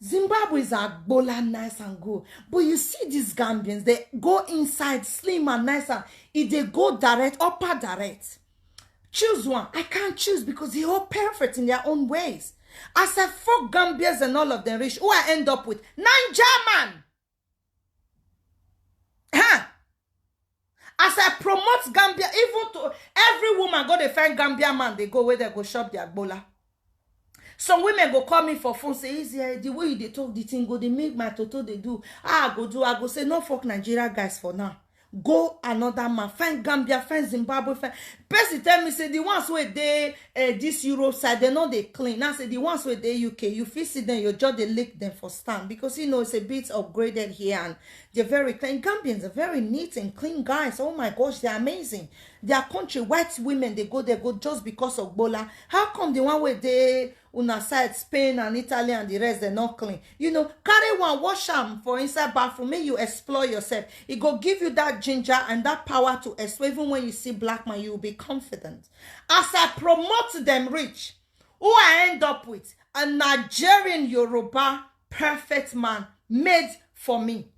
Zimbabwe's are gbola, nice and good. But you see these Gambians, they go inside slim and nice, and if they go direct, upper direct. Choose one. I can't choose because they all perfect in their own ways. As I fuck Gambians and all of them rich, who I end up with? Naija man. Huh? As I promote Gambia, even to every woman go dey find Gambia man, they go where they go shop their gbola. Some women go call me for phone, say, "Easy, eh, the way you dey talk the thing go, they make my toto they do. Ah, I go do, I go say, no fuck Nigeria guys for now. Go another man, find Gambia, find Zimbabwe, find." Person tell me, say, the ones where they, uh, this Europe side, they know they clean. I say, the ones where they U K, you feel see them, your jaw they lick them for stand. Because, you know, it's a bit upgraded here and they're very clean. Gambians are very neat and clean guys. Oh my gosh, they're amazing. Their country, white women, they go, they go just because of gbola. How come the one where they, una side, Spain and Italy and the rest, they're not clean? You know, carry one, wash am for inside bathroom, make you explore yourself. It go give you that ginger and that power to explore. Even when you see black man, you will be confident. As I promote them rich, who I end up with? A Nigerian Yoruba perfect man made for me.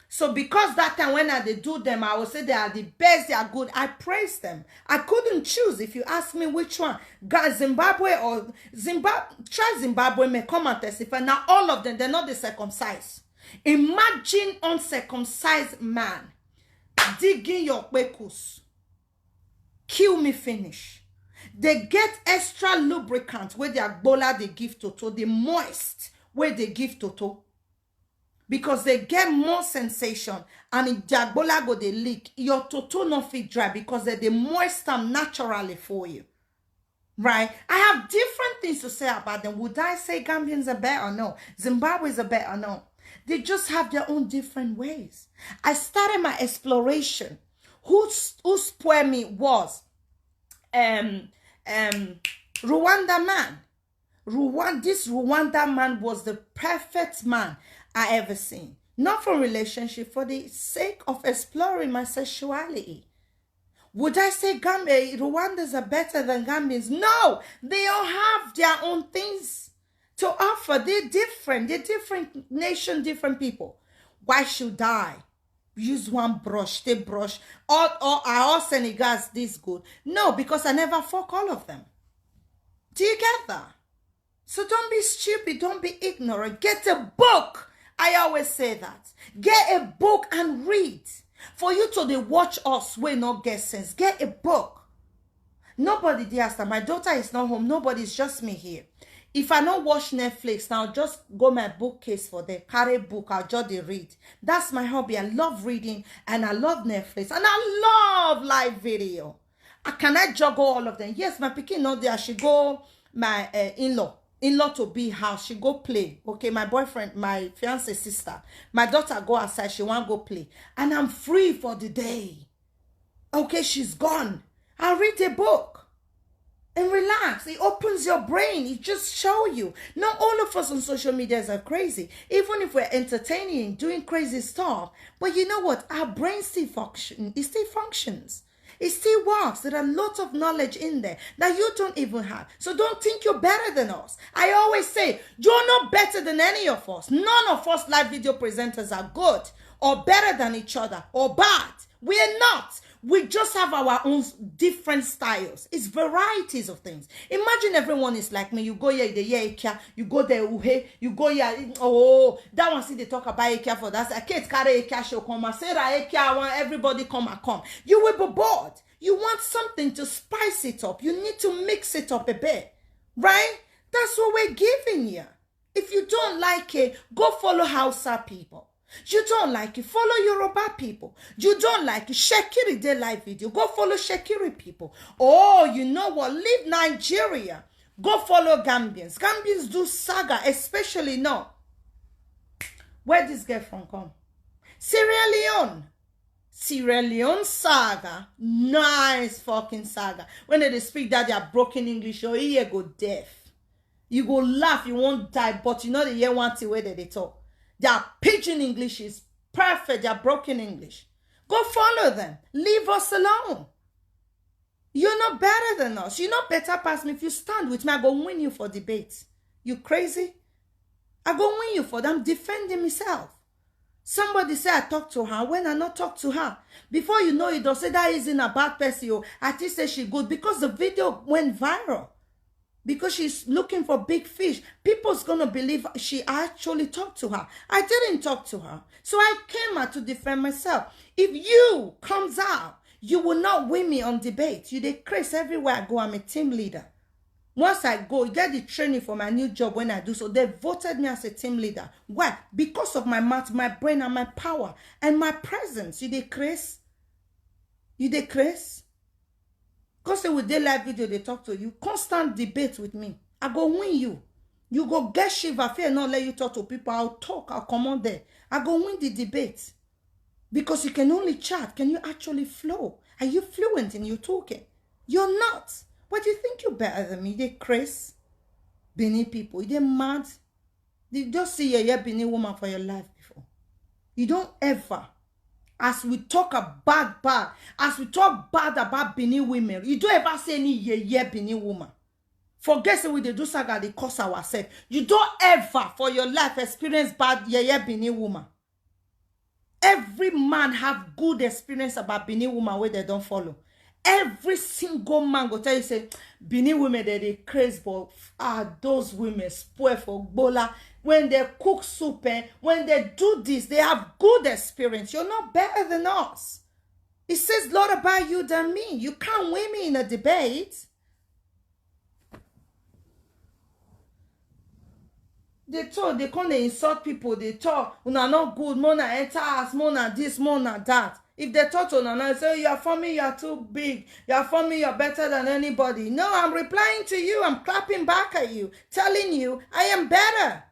So because that time when I dey do them, I will say they are the best, they are good. I praise them. I couldn't choose if you ask me which one. Guys, Zimbabwe or Zimbabwe, try Zimbabwe, may come and testify. Now all of them, they're not the circumcised. Imagine uncircumcised man digging your kpekus. Kill me finish. They get extra lubricant where their gbola they give toto, the moist where they give toto. Because they get more sensation and if their gbola go they leak, your toto not fit dry because they, they moist them naturally for you. Right? I have different things to say about them. Would I say Gambians are better? No. Zimbabweans are better? No. They just have their own different ways. I started my exploration. Who, who spoiled me was um, um, Rwanda man. Rwanda, this Rwanda man was the perfect man I ever seen. Not for relationship, for the sake of exploring my sexuality. Would I say Gambia, Rwandans are better than Gambians? No, they all have their own things to offer. They're different. They're different nation, different people. Why should I use one brush, take brush? All, all, are all Senegals this good? No, because I never fuck all of them. Do you get that? So don't be stupid, don't be ignorant. Get a book. I always say that. Get a book and read. For you to dey watch us wey no get sense, get a book. Nobody dey house. My daughter is not home. Nobody, it's just me here. If I no watch Netflix now, just go my bookcase for there, carry book, I'll just dey read. That's my hobby. I love reading and I love Netflix and I love live video. I cannot juggle all of them. Yes, my pikin not there. She go my uh, in-law, in-law to be house. She go play. Okay, my boyfriend, my fiance sister, my daughter go outside. She want go play, and I'm free for the day. Okay, she's gone. I read a book and relax. It opens your brain. It just show you. Not all of us on social medias are crazy. Even if we're entertaining, doing crazy stuff, but you know what? Our brain still function. It still functions. It still works. There are lots of knowledge in there that you don't even have. So don't think you're better than us. I always say, you're not better than any of us. None of us live video presenters are good or better than each other or bad. We are not. We just have our own s- different styles. It's varieties of things. Imagine everyone is like me. You go here, you dey hear Ekia. You go there, Uhe. You go here, oh, that one see they talk about Ekia for that side. Kate carry Ekia show come. Sarah Ekia one, everybody come and come. You will be bored. You want something to spice it up. You need to mix it up a bit, right? That's what we're giving you. If you don't like it, go follow Hausa people. You don't like it, follow Yoruba people. You don't like it, Shekiri dey live video. Go follow Shekiri people. Oh, you know what? Leave Nigeria. Go follow Gambians. Gambians do saga, especially now. Where this girl from come? Sierra Leone. Sierra Leone saga. Nice fucking saga. When they speak that their broken English, your ear go deaf. You go laugh, you won't die, but you know the year one thing where they, they talk. Their pidgin English is perfect, their broken English. Go follow them. Leave us alone. You're not better than us. You're not better past me. If you stand with me, I go win you for debate. You crazy? I go win you for them. I'm defending myself. Somebody say I talk to her when I not talk to her. Before you know it, they'll say that isn't a bad person. Oh, I think say she good because the video went viral. Because she's looking for big fish. People's gonna believe she actually talked to her. I didn't talk to her. So I came out to defend myself. If you comes out, you will not win me on debate. You dey craze everywhere I go. I'm a team leader. Once I go, get the training for my new job when I do so. They voted me as a team leader. Why? Because of my mouth, my brain, and my power, and my presence. You dey craze? You dey craze? Go say with daylight video, they talk to you. Constant debate with me. I go win you. You go get shiver, fear not let you talk to people. I'll talk, I'll come on there. I go win the debate. Because you can only chat. Can you actually flow? Are you fluent in your talking? You're not. But you think you're better than me. They craze. Benin people, they mad. You just see a yeah, Benin woman for your life before. You don't ever, as we talk about bad, as we talk bad about Benin women, you don't ever see any yeah, yeah, Benin woman. Forget say we dey do saga, dey curse ourselves. You don't ever for your life experience bad yeah, yeah, Benin woman. Every man have good experience about Benin woman where they don't follow. Every single man go tell you say Benin women they dey craze, but ah, those women spoil for gbola. When they cook soup, eh, when they do this, they have good experience. You're not better than us. It says lot about you than me. You can't win me in a debate. They talk, they come, they insult people. They talk, una not good, mona enter us, mona this, mona that. If they talk to una, say you are for me, you are too big. You are for me, you're better than anybody. No, I'm replying to you. I'm clapping back at you, telling you I am better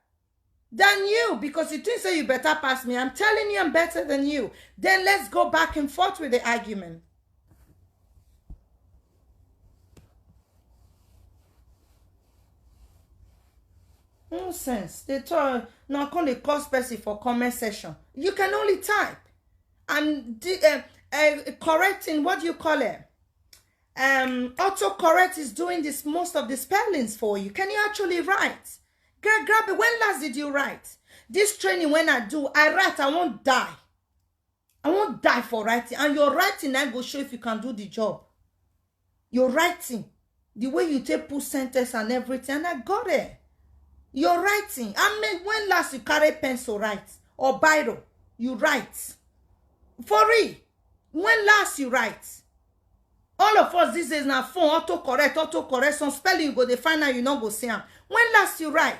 than you because you think so you better pass me. I'm telling you I'm better than you. Then let's go back and forth with the argument. Nonsense. They talk now. Come they cause person for comment section. You can only type and the, uh, uh, correcting, what do you call it? Um, autocorrect is doing this most of the spellings for you. Can you actually write? Girl, grab it. When last did you write? This training when I do, I write. I won't die. I won't die for writing. And your writing, I go show if you can do the job. Your writing. The way you take put sentence and everything, and I got it. Your writing. I mean, when last you carry pencil write or biro, you write. For real. When last you write? All of us these days na phone, auto correct, auto correct. Some spelling you go dey find out, you no go see am. When last you write?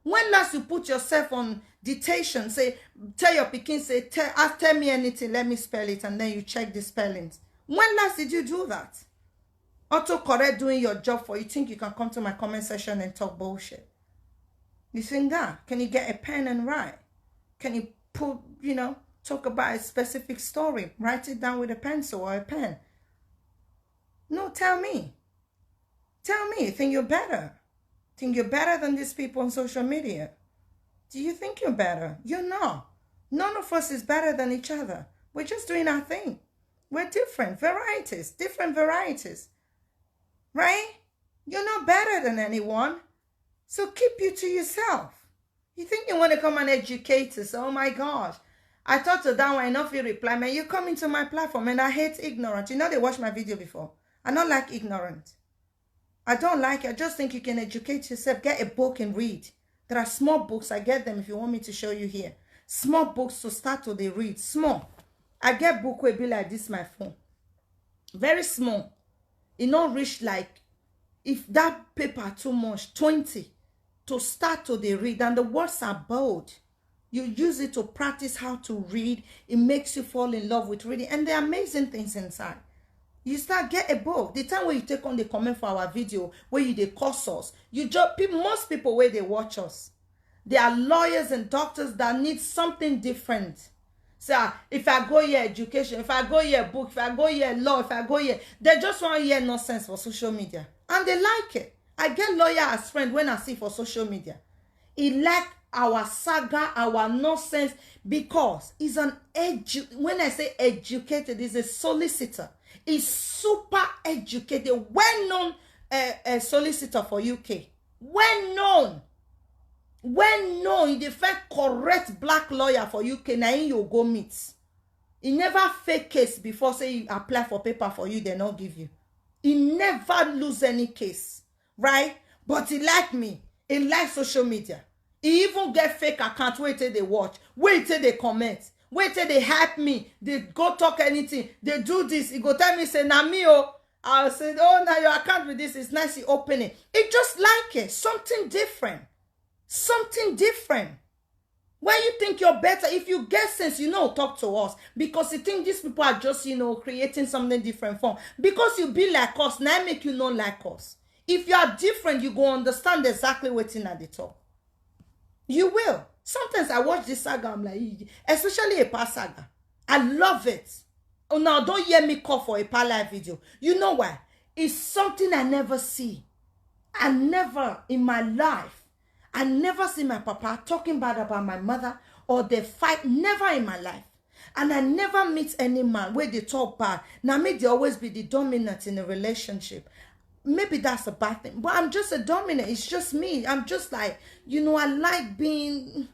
When last you put yourself on dictation, say, tell your pikin, say, tell, ask, tell me anything, let me spell it, and then you check the spellings? When last did you do that? Auto correct doing your job for you, think you can come to my comment section and talk bullshit? You think that? Can you get a pen and write? Can you put, you know, talk about a specific story? Write it down with a pencil or a pen. No, tell me. Tell me, think you're better? Think you're better than these people on social media? Do you think you're better? You're not. None of us is better than each other. We're just doing our thing. We're different varieties, different varieties. Right? You're not better than anyone. So keep you to yourself. You think you want to come and educate us? Oh my gosh. I talk to that one, I no fit reply. Man, you come into my platform, and I hate ignorant. You know they watch my video before. I don't like ignorant. I don't like it. I just think you can educate yourself. Get a book and read. There are small books. I get them if you want me to show you here. Small books to start to dey read. Small. I get book wey be like this, my phone. Very small. E no reach like, if that paper too much, twenty to start to dey read. And the words are bold. You use it to practice how to read. It makes you fall in love with reading. And the amazing things inside. You start get a book. The time when you take on the comment for our video, where you dey curse us, you just people, most people where they watch us, they are lawyers and doctors that need something different. So ah, if I go here education, if I go here book, if I go here law, if I go here, they just want to hear nonsense for social media, and they like it. I get lawyer as friend when I see for social media. He like our saga, our nonsense, because he's an edu. When I say educated, he's a solicitor. He's super educated, well known uh, uh, solicitor for U K. Well known. Well known. He dey find correct black lawyer for U K. Na him you go meet. He never fake case before. Say you apply for paper for you, they not give you. He never lose any case, right? But he like me. He like social media. He even get fake account. Wait till they watch. Wait till they comment. Wait till they hype me. They go talk anything. They do this. He go tell me say na me oh. I'll say oh, now your account with this is nice. You open it. It just like it. Something different. Something different. Why you think you're better? If you get sense, you know, talk to us, because you think these people are just, you know, creating something different for. Because you be like us, now make you not like us. If you are different, you go understand exactly what in at the top. You will. Sometimes I watch this saga, I'm like, especially a past saga. I love it. Oh, now don't hear me call for a past life video. You know why? It's something I never see. I never in my life, I never see my papa talking bad about my mother or they fight. Never in my life. And I never meet any man where they talk bad. Now me, they always be the dominant in a relationship. Maybe that's a bad thing, but I'm just a dominant. It's just me. I'm just like, you know, I like being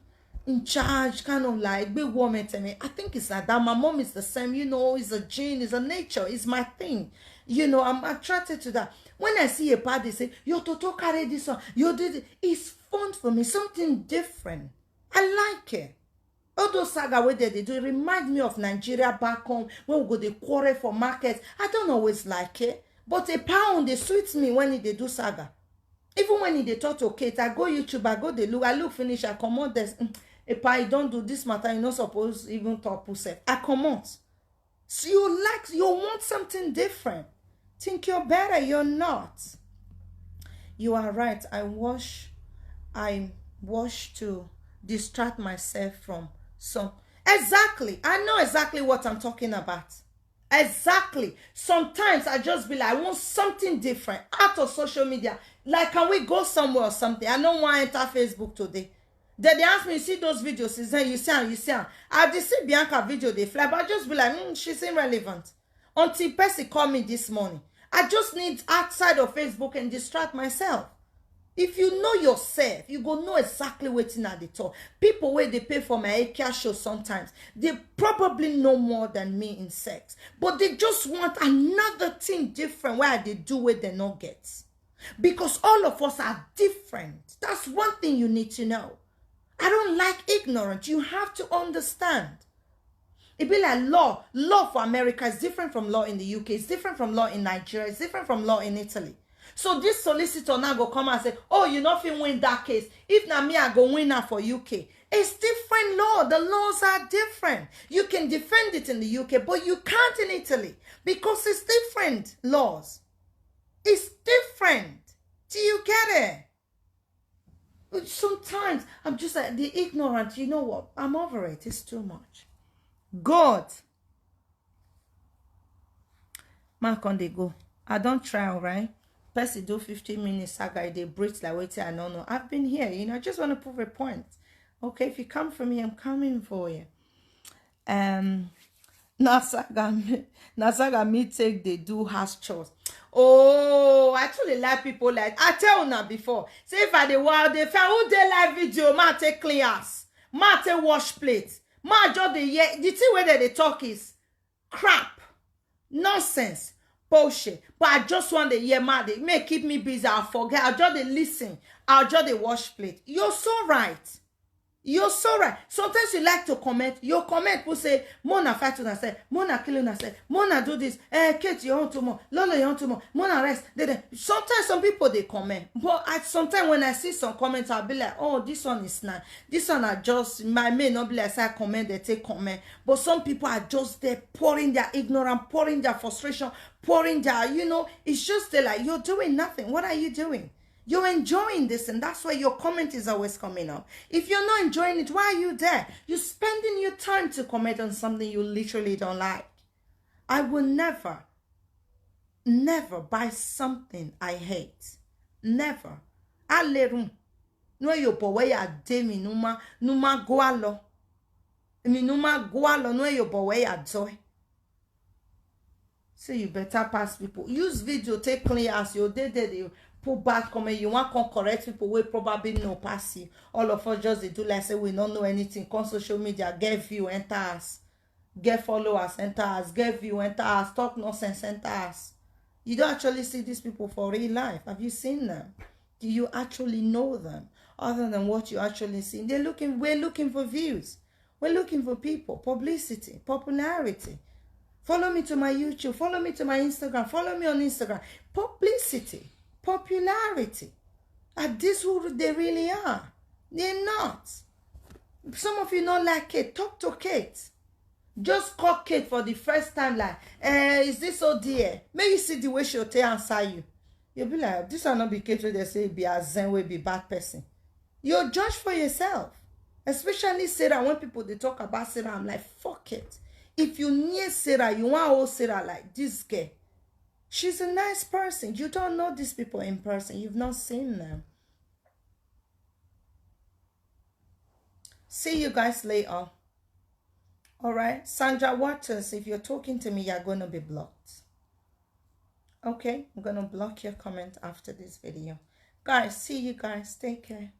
in charge, kind of like be woman to me. I think it's like that. My mom is the same, you know, it's a gene, it's a nature, it's my thing. You know, I'm attracted to that. When I see a party, say, yo, Toto carry this one, you did it. It's fun for me, something different. I like it. All those saga where they, they do remind me of Nigeria back home when we go the quarrel for market. I don't always like it, but a pound they sweet me when they do saga. Even when they talk to Kate, I go YouTube, I go they look, I look finish, I come out. There's mm, a pie don't do this matter. You not suppose even talk pussy. I come out. So you like, you want something different. Think you're better, you're not. You are right. I wash, I wash to distract myself from some. Exactly. I know exactly what I'm talking about. Exactly. Sometimes I just be like, I want something different out of social media. Like, can we go somewhere or something? I don't want to enter Facebook today. Then they ask me, you see those videos, is then you see and you see. And I did see Bianca video they fly, but I just be like, mm, she's irrelevant. Until Percy called me this morning. I just need outside of Facebook and distract myself. If you know yourself, you go know exactly wetin I dey talk. People wey dey pay for my Akia show sometimes, they probably know more than me in sex, but they just want another thing different where I dey do where they not get. Because all of us are different. That's one thing you need to know. I don't like ignorance. You have to understand. It be like law. Law for America is different from law in the U K. It's different from law in Nigeria. It's different from law in Italy. So this solicitor now go come and say, "Oh, you no fit win that case. If na me, I go win am for U K." It's different law. The laws are different. You can defend it in the U K, but you can't in Italy because it's different laws. It's different. Do you get it? Sometimes I'm just like, the ignorant, you know what? I'm over it. It's too much. God. Mark on they go. I don't try, all right? Person do fifteen minutes saga, they breathe like, "Wait, I don't know." I've been here, you know, I just want to prove a point. Okay, if you come for me, I'm coming for you. Um, na saga me, na saga me take they do house chores. Oh, I actually like people like, I tell una before. Say if I dey wild, they found who dey live video, ma take clean house, ma take wash plate, ma just dey hear the thing where they, they talk is crap, nonsense, bullshit. But I just want to hear ma, they may keep me busy. I'll forget. I'll just dey listen. I'll just dey wash plate. You're so right. You're so right. Sometimes you like to comment. You comment, people say, "Mona fight una self, Mona kill una self, Mona do this, eh, Kate, you want to more, Lolo, you want to more, Mona rest." Then, then sometimes some people they comment. But I, sometimes when I see some comments, I'll be like, "Oh, this one is nice. This one I just, my may not be like say I comment, they take comment." But some people are just there pouring their ignorance, pouring their frustration, pouring their, you know, it's just they're like, "You're doing nothing. What are you doing?" You're enjoying this, and that's why your comment is always coming up. If you're not enjoying it, why are you there? You're spending your time to comment on something you literally don't like. I will never, never buy something I hate. Never. Alerum. No yo bowe ya de mi numa, numa go alo. Mi numa go alo, no yo bowe ya joy. So you better pass people. Use video, take clean as your day, day, they put bad comment. You want to correct people where probably no pass you. All of us just they do like say we don't know anything. Come social media, get view, enter us. Get followers, enter us. Get view, enter us. Talk nonsense, enter us. You don't actually see these people for real life. Have you seen them? Do you actually know them? Other than what you actually see, they're looking, we're looking for views. We're looking for people, publicity, popularity. Follow me to my YouTube, follow me to my Instagram, follow me on Instagram. Publicity, popularity. Are this who they really are? They're not. Some of you not like Kate. Talk to Kate. Just call Kate for the first time, like, eh, is this so dear? May you see the way she'll take answer you. You'll be like, "This will not be Kate where they say be a zen, will be bad person." You judge for yourself. Especially Sarah, when people they talk about Sarah, I'm like, "Fuck it." If you near Sarah, you want old Sarah like this girl. She's a nice person. You don't know these people in person. You've not seen them. See you guys later. All right, Sandra Waters, if you're talking to me, you're gonna be blocked. Okay, I'm gonna block your comment after this video. Guys, see you guys. Take care.